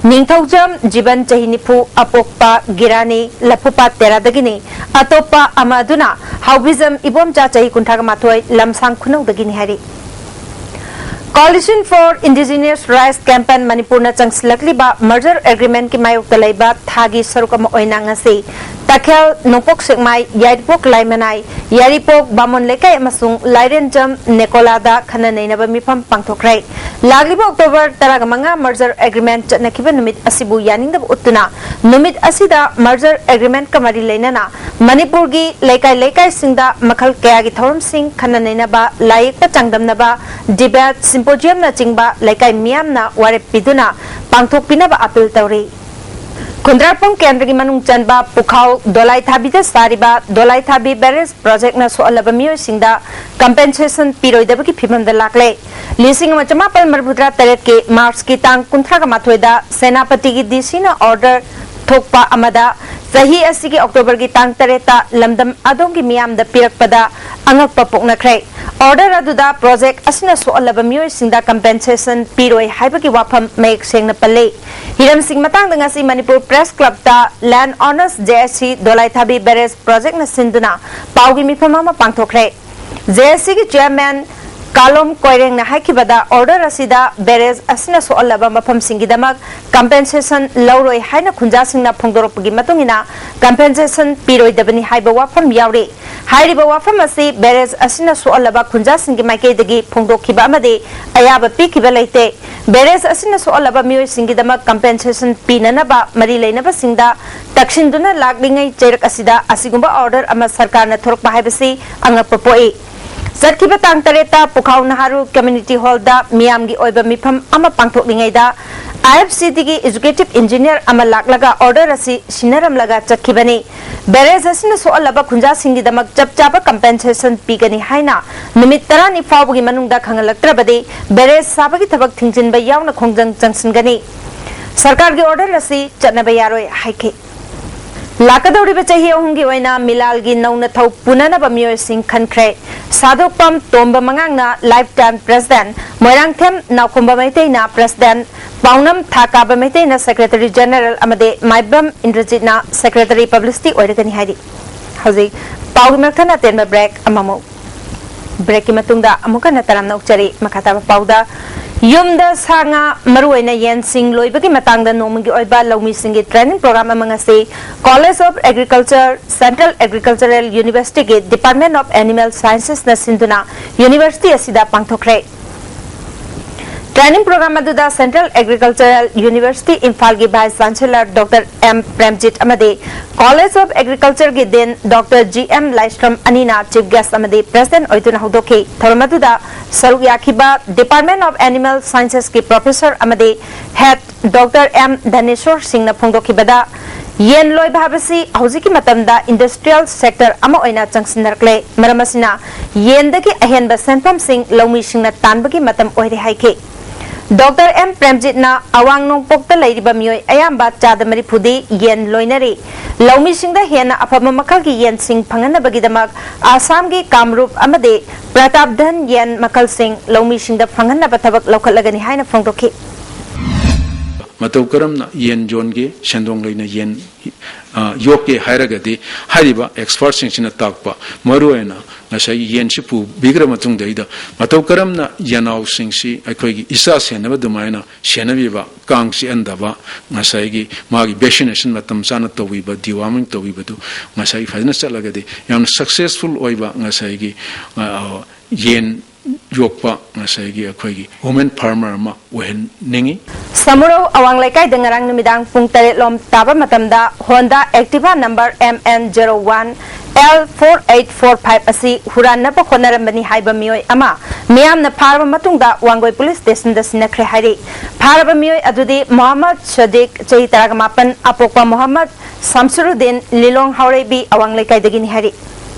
ꯅꯤꯡꯊꯧꯖꯝ ꯖꯤꯕꯟ, ꯆꯍꯤ ꯅꯤꯐꯨ, ꯑꯄꯣꯛꯄ ꯒꯤꯔꯥꯅꯤ, ꯂꯐꯨꯄꯥꯠ ꯇꯦꯔꯥꯗꯒꯤꯅꯤ꯫ ꯑꯇꯣꯞꯄ ꯑꯃ ꯑꯗꯨꯅ ꯍꯥꯎꯕꯤꯖꯝ ꯏꯕꯣꯝꯆꯥ, ꯆꯍꯤ ꯀꯨꯟꯊ꯭ꯔꯥꯒ ꯃꯥꯊꯣꯏ, ꯂꯝꯁꯥꯡ ꯈꯨꯅꯧꯗꯒꯤꯅꯤ ꯍꯥꯏꯔꯤ꯫ Coalition for Indigenous Rights Campaign ꯃꯅꯤꯄꯨꯔꯅ ꯆꯪꯁꯤꯜꯂꯛꯂꯤꯕ ꯃꯔꯖꯔ ꯑꯦꯒ꯭ꯔꯤꯃꯦꯟꯠꯀꯤ ꯃꯥꯌꯣꯛꯇ ꯂꯩꯕ ꯊꯥꯒꯤ ꯁꯔꯨꯛ ꯑꯃ ꯑꯣꯏꯅ ꯉꯁꯤ ꯇꯈꯦꯜ, ꯅꯣꯡꯄꯣꯛ ꯁꯦꯛꯃꯥꯏ, ꯌꯥꯏꯔꯤꯄꯣꯛ ꯂꯥꯏꯃꯅꯥꯏ, ꯌꯥꯏꯔꯤꯄꯣꯛ ꯕꯥꯃꯣꯟ ꯂꯩꯀꯥꯏ ꯑꯃꯁꯨꯡ ꯂꯥꯏꯔꯦꯟꯖꯝ ꯅꯦꯀꯣꯂꯥꯗ ꯈꯟꯅ ꯅꯩꯅꯕ ꯃꯤꯐꯝ ꯄꯥꯡꯊꯣꯛꯈ꯭ꯔꯦ꯫ ꯂꯥꯛꯂꯤꯕ October ꯇꯔꯥꯒ ꯃꯉꯥ merger agreement ꯆꯠꯅꯈꯤꯕ ꯅꯨꯃꯤꯠ ꯑꯁꯤꯕꯨ ꯌꯥꯅꯤꯡꯗꯕ ꯎꯠꯇꯨꯅ ꯅꯨꯃꯤꯠ ꯑꯁꯤꯗ merger agreement ꯀ ꯃꯔꯤ ꯂꯩꯅꯅ ꯃꯅꯤꯄꯨꯔꯒꯤ ꯂꯩꯀꯥꯏ ꯂꯩꯀꯥꯏꯁꯤꯡꯗ ꯃꯈꯜ ꯀꯌꯥꯒꯤ ꯊꯧꯔꯝꯁꯤꯡ, ꯈꯟꯅ ꯅꯩꯅꯕ, ꯂꯥꯏ ꯌꯦꯛꯄ ꯆꯥꯡꯗꯝꯅꯕ, debate, symposium ꯅꯆꯤꯡꯕ ꯂꯩꯀꯥꯏ ꯃꯤꯌꯥꯝꯅ ꯋꯥꯔꯦꯞ ꯄꯤꯗꯨꯅ ꯄꯥꯡꯊꯣꯛꯄꯤꯅꯕ appeal ꯇꯧꯔꯤ꯫ ꯈꯨꯟꯗ꯭ꯔꯥꯛꯄꯝ ꯀꯦꯟꯗ꯭ꯔꯒꯤ ꯃꯅꯨꯡ ꯆꯟꯕ ꯄꯨꯈꯥꯎ ꯗꯣꯂꯥꯏꯊꯥꯕꯤꯗ ꯁꯥꯔꯤꯕ ꯗꯣꯂꯥꯏꯊꯥꯕꯤ barrage project ꯅ ꯁꯣꯛꯍꯜꯂꯕ ꯃꯤꯑꯣꯏꯁꯤꯡꯗ compensation ꯄꯤꯔꯣꯏꯗꯕꯒꯤ ꯐꯤꯕꯝꯗ ꯂꯥꯛꯂꯦ꯫ ꯂꯤꯁꯤꯡ ꯑꯃ ꯆꯃꯥꯄꯜ ꯃꯔꯤꯐꯨꯇꯔꯥ ꯇꯔꯦꯠꯀꯤ March ꯀꯤ ꯇꯥꯡ ꯀꯨꯟꯊ꯭ꯔꯥꯒ ꯃꯥꯊꯣꯏꯗ ꯁꯦꯅꯥꯄꯇꯤꯒꯤ D C ꯅ order ꯊꯣꯛꯄ ꯑꯃꯗ ꯆꯍꯤ ꯑꯁꯤꯒꯤ October ꯒꯤ ꯇꯥꯡ ꯇꯔꯦꯠꯇ ꯂꯝꯗꯝ ꯑꯗꯣꯝꯒꯤ ꯃꯤꯌꯥꯝꯗ ꯄꯤꯔꯛꯄꯗ ꯑꯉꯛꯄ ꯄꯣꯛꯅꯈ꯭ꯔꯦ꯫ Order ꯑꯗꯨꯗ project ꯑꯁꯤꯅ ꯁꯣꯛꯍꯜꯂꯕ ꯃꯤꯑꯣꯏꯁꯤꯡꯗ compensation ꯄꯤꯔꯣꯏ ꯍꯥꯏꯕꯒꯤ ꯋꯥꯐꯝ ꯃꯌꯦꯛ ꯁꯦꯡꯅ ꯄꯜꯂꯤ꯫ ꯍꯤꯔꯝꯁꯤꯡ ꯃꯇꯥꯡꯗ ꯉꯁꯤ ꯃꯅꯤꯄꯨꯔ Press Club ꯇ Land Owners J S C ꯗꯣꯂꯥꯏꯊꯥꯕꯤ barrage project ꯅ ꯁꯤꯟꯗꯨꯅ ꯄꯥꯎꯒꯤ ꯃꯤꯐꯝ ꯑꯃ ꯄꯥꯡꯊꯣꯛꯈ꯭ꯔꯦ꯫ J S C ꯒꯤ chairman ꯀꯥꯂꯣꯝ ꯀꯣꯏꯔꯦꯡꯅ ꯍꯥꯏꯈꯤꯕꯗ, order ꯑꯁꯤꯗ barrage ꯑꯁꯤꯅ ꯁꯣꯛꯍꯜꯂꯕ ꯃꯐꯝꯁꯤꯡꯒꯤꯗꯃꯛ compensation ꯂꯧꯔꯣꯏ ꯍꯥꯏꯅ ꯈꯨꯟꯖꯥꯁꯤꯡꯅ ꯐꯣꯡꯗꯣꯔꯛꯄꯒꯤ ꯃꯇꯨꯡ ꯏꯟꯅ compensation ꯄꯤꯔꯣꯏꯗꯕꯅꯤ ꯍꯥꯏꯕ ꯋꯥꯐꯝ ꯌꯥꯎꯔꯤ꯫ ꯍꯥꯏꯔꯤꯕ ꯋꯥꯐꯝ ꯑꯁꯤ barrage ꯑꯁꯤꯅ ꯁꯣꯛꯍꯜꯂꯕ ꯈꯨꯟꯖꯥꯁꯤꯡꯒꯤ ꯃꯥꯏꯀꯩꯗꯒꯤ ꯐꯣꯡꯗꯣꯛꯈꯤꯕ ꯑꯃꯗꯤ ꯑꯌꯥꯕ ꯄꯤꯈꯤꯕ ꯂꯩꯇꯦ꯫ Barrage ꯑꯁꯤꯅ ꯁꯣꯛꯍꯜꯂꯕ ꯃꯤꯑꯣꯏꯁꯤꯡꯒꯤꯗꯃꯛ compensation ꯄꯤꯅꯅꯕ ꯃꯔꯤ ꯂꯩꯅꯕꯁꯤꯡꯗ ꯇꯛꯁꯤꯟꯗꯨꯅ ꯂꯥꯛꯂꯤꯉꯩ ꯆꯩꯔꯛ ꯑꯁꯤꯗ ꯑꯁꯤꯒꯨꯝꯕ order ꯑꯃ ꯁꯔꯀꯥꯔꯅ ꯊꯣꯔꯛꯄ ꯍꯥꯏꯕꯁꯤ ꯑꯉꯛꯄ ꯄꯣꯛꯏ꯫ ꯆꯠꯈꯤꯕ ꯇꯥꯡ ꯇꯔꯦꯠꯇ ꯄꯨꯈꯥꯎ ꯅꯍꯥꯔꯨ Community Hall ꯗ ꯃꯤꯌꯥꯝꯒꯤ ꯑꯣꯏꯕ ꯃꯤꯐꯝ ꯑꯃ ꯄꯥꯡꯊꯣꯛꯂꯤꯉꯩꯗ I F C D ꯒꯤ executive engineer ꯑꯃ ꯂꯥꯛꯂꯒ order ꯑꯁꯤ ꯁꯤꯟꯅꯔꯝꯂꯒ ꯆꯠꯈꯤꯕꯅꯤ꯫ Barrage ꯑꯁꯤꯅ ꯁꯣꯛꯍꯜꯂꯕ ꯈꯨꯟꯖꯥꯁꯤꯡꯒꯤꯗꯃꯛ ꯆꯞ ꯆꯥꯕ compensation ꯄꯤꯒꯅꯤ ꯍꯥꯏꯅ ꯅꯨꯃꯤꯠ ꯇꯔꯥꯅꯤ ꯐꯥꯎꯕꯒꯤ ꯃꯅꯨꯡꯗ ꯈꯪꯍꯜꯂꯛꯇ꯭ꯔꯕꯗꯤ barrage ꯁꯥꯕꯒꯤ ꯊꯕꯛ ꯊꯤꯡꯖꯤꯟꯕ ꯌꯥꯎꯅ ꯈꯣꯡꯖꯪ ꯆꯪꯁꯤꯟꯒꯅꯤ꯫ ꯁꯔꯀꯥꯔꯒꯤ order ꯑꯁꯤ ꯆꯠꯅꯕ ꯌꯥꯔꯣꯏ ꯍꯥꯏꯈꯤ꯫ ꯂꯥꯛꯀꯗꯧꯔꯤꯕ ꯆꯍꯤ ꯑꯍꯨꯝꯒꯤ ꯑꯣꯏꯅ ꯃꯤꯂꯥꯜꯒꯤ ꯅꯧꯅ ꯊꯧ ꯄꯨꯅꯅꯕ ꯃꯤꯑꯣꯏꯁꯤꯡ ꯈꯟꯈ꯭ꯔꯦ꯫ ꯁꯥꯗꯣꯛꯄꯝ ꯇꯣꯝꯕ ꯃꯉꯥꯡꯅ lifetime president, ꯃꯣꯏꯔꯥꯡꯊꯦꯝ ꯅꯥꯎꯈꯣꯝꯕ ꯃꯩꯇꯩꯅ president, ꯄꯥꯎꯅꯝ ꯊꯥ ꯀꯥꯕ ꯃꯩꯇꯩꯅ secretary general ꯑꯃꯗꯤ ꯃꯥꯏꯕꯝ ꯏꯟꯗ꯭ꯔꯖꯤꯠꯅ secretary publicity ꯑꯣꯏꯔꯒꯅꯤ ꯍꯥꯏꯔꯤ꯫ ꯍꯧꯖꯤꯛ ꯄꯥꯎꯒꯤ ꯃꯔꯛꯊꯠꯅ ꯑꯇꯦꯟꯕ break ꯑꯃꯃꯨꯛ꯫ Break ꯀꯤ ꯃꯇꯨꯡꯗ ꯑꯃꯨꯛ ꯍꯟꯅ ꯇꯔꯥꯝꯅ ꯑꯣꯛꯆꯔꯤ꯫ ꯃꯈꯥ ꯇꯥꯕ ꯄꯥꯎꯗ ꯌꯨꯝꯗ ꯁꯥ ꯉꯥ, ꯃꯔꯨꯑꯣꯏꯅ ꯌꯦꯟꯁꯤꯡ ꯂꯣꯏꯕꯒꯤ ꯃꯇꯥꯡꯗ ꯅꯣꯡꯃꯒꯤ ꯑꯣꯏꯕ ꯂꯧꯃꯤꯁꯤꯡꯒꯤ training program ꯑꯃ ꯉꯁꯤ College of Agriculture, Central Agricultural University ꯒꯤ Department of Animal Sciences ꯅ ꯁꯤꯟꯗꯨꯅ university ꯑꯁꯤꯗ ꯄꯥꯡꯊꯣꯛꯈ꯭ꯔꯦ꯫ Training program ꯑꯗꯨꯗ Central Agricultural University ꯏꯝꯐꯥꯜꯒꯤ Vice Chancellor Doctor M Premjit ꯑꯃꯗꯤ College of Agriculture ꯒꯤ Dean Doctor G M ꯂꯥꯏꯁ꯭ꯔꯝ ꯑꯅꯤꯅ Chief Guest ꯑꯃꯗꯤ President ꯑꯣꯏꯗꯨꯅ ꯍꯧꯗꯣꯛꯈꯤ꯫ ꯊꯧꯔꯝ ꯑꯗꯨꯗ ꯁꯔꯨꯛ ꯌꯥꯈꯤꯕ Department of Animal Sciences ꯀꯤ Professor ꯑꯃꯗꯤ Head Doctor M ꯙꯅꯦꯁꯣꯔ ꯁꯤꯡꯅ ꯐꯣꯡꯗꯣꯛꯈꯤꯕꯗ, ꯌꯦꯟ ꯂꯣꯏꯕ ꯍꯥꯏꯕꯁꯤ ꯍꯧꯖꯤꯛꯀꯤ ꯃꯇꯝꯗ industrial sector ꯑꯃ ꯑꯣꯏꯅ ꯆꯪꯁꯤꯟꯅꯔꯛꯂꯦ꯫ ꯃꯔꯝ ꯑꯁꯤꯅ ꯌꯦꯟꯗꯒꯤ ꯑꯍꯦꯟꯕ ꯁꯦꯟꯐꯝꯁꯤꯡ ꯂꯧꯃꯤꯁꯤꯡꯅ ꯇꯥꯟꯕꯒꯤ ꯃꯇꯝ ꯑꯣꯏꯔꯦ ꯍꯥꯏꯈꯤ꯫ Doctor M ꯄ꯭ꯔꯦꯝꯖꯤꯠꯅ ꯑꯋꯥꯡ ꯅꯣꯡꯄꯣꯛꯇ ꯂꯩꯔꯤꯕ ꯃꯤꯑꯣꯏ ꯑꯌꯥꯝꯕ ꯆꯥꯗ ꯃꯔꯤꯐꯨꯗꯤ ꯌꯦꯟ ꯂꯣꯏꯅꯔꯤ꯫ ꯂꯧꯃꯤꯁꯤꯡꯗ ꯍꯦꯟꯅ ꯑꯐꯕ ꯃꯈꯜꯒꯤ ꯌꯦꯟꯁꯤꯡ ꯐꯪꯍꯟꯅꯕꯒꯤꯗꯃꯛ ꯑꯁꯥꯝꯒꯤ ꯀꯥꯝꯔꯨꯞ ꯑꯃꯗꯤ ꯄ꯭ꯔꯇꯥꯞꯙꯟ ꯌꯦꯟ ꯃꯈꯜꯁꯤꯡ ꯂꯧꯃꯤꯁꯤꯡꯗ ꯐꯪꯍꯟꯅꯕ ꯊꯕꯛ ꯂꯧꯈꯠꯂꯒꯅꯤ ꯍꯥꯏꯅ ꯐꯣꯡꯗꯣꯛꯈꯤ꯫ ꯃꯇꯧ ꯀꯔꯝꯅ ꯌꯦꯟ ꯌꯣꯟꯒꯦ, ꯁꯦꯟꯗꯣꯡ ꯂꯩꯅ ꯌꯦꯟ ꯑ, ꯌꯣꯛꯀꯦ ꯍꯥꯏꯔꯒꯗꯤ, ꯍꯥꯏꯔꯤꯕ expertꯁꯤꯡꯁꯤꯅ ꯇꯥꯛꯄ, ꯃꯔꯨꯑꯣꯏꯅ ꯉꯁꯥꯏꯒꯤ ꯌꯦꯟꯁꯤ ꯄꯨꯕꯤꯈ꯭ꯔ ꯃꯇꯨꯡꯗꯩꯗ ꯃꯇꯧ ꯀꯔꯝꯅ ꯌꯦꯅꯥꯎꯁꯤꯡꯁꯤ ꯑꯩꯈꯣꯏꯒꯤ ꯏꯆꯥ ꯁꯦꯟꯅꯕ ꯑꯗꯨꯃꯥꯏꯅ ꯁꯦꯟꯅꯕꯤꯕ, ꯀꯥꯡ ꯆꯤꯛꯍꯟꯗꯕ, ꯉꯁꯥꯏꯒꯤ ꯃꯥꯒꯤ vaccination ꯃꯇꯝ ꯆꯥꯅ ꯇꯧꯕꯤꯕ, deworming ꯇꯧꯕꯤꯕꯗꯨ ꯉꯁꯥꯏꯒꯤ ꯐꯖꯅ ꯆꯠꯂꯒꯗꯤ ꯌꯥꯝꯅ successful ꯑꯣꯏꯕ ꯉꯁꯥꯏꯒꯤ, ꯑ, ꯌꯦꯟ ꯌꯣꯛꯄ ꯉꯁꯥꯏꯒꯤ ꯑꯩꯈꯣꯏꯒꯤ women farmer ꯑꯃ ꯑꯣꯏꯍꯟꯅꯤꯡꯉꯤ꯫ ꯁꯃꯨꯔꯧ ꯑꯋꯥꯡ ꯂꯩꯀꯥꯏꯗ ꯉꯔꯥꯡ ꯅꯨꯃꯤꯗꯥꯡ ꯄꯨꯡ ꯇꯔꯦꯠ ꯂꯣꯝ ꯇꯥꯕ ꯃꯇꯝꯗ Honda Activa number M N zero one L four eight four five ꯑꯁꯤ ꯍꯨꯔꯥꯟꯅꯕ ꯍꯣꯠꯅꯔꯝꯕꯅꯤ ꯍꯥꯏꯕ ꯃꯤꯑꯣꯏ ꯑꯃ ꯃꯤꯌꯥꯝꯅ ꯐꯥꯔꯕ ꯃꯇꯨꯡꯗ ꯋꯥꯡꯒꯣꯏ ꯄꯨꯂꯤꯁ ꯁ꯭ꯇꯦꯁꯟꯗ ꯁꯤꯟꯅꯈ꯭ꯔꯦ ꯍꯥꯏꯔꯤ꯫ ꯐꯥꯔꯕ ꯃꯤꯑꯣꯏ ꯑꯗꯨꯗꯤ ꯃꯣꯍꯝꯃꯗ ꯁꯗꯤꯛ, ꯆꯍꯤ ꯇꯔꯥꯃꯥꯄꯟ, ꯑꯄꯣꯛꯄ ꯃꯣꯍꯝꯃꯗ ꯁꯝꯁꯨꯔꯨꯗꯤꯟ, ꯂꯤꯂꯣꯡ ꯍꯥꯎꯔꯩꯕꯤ ꯑꯋꯥꯡ ꯂꯩꯀꯥꯏꯗꯒꯤꯅꯤ ꯍꯥꯏꯔꯤ꯫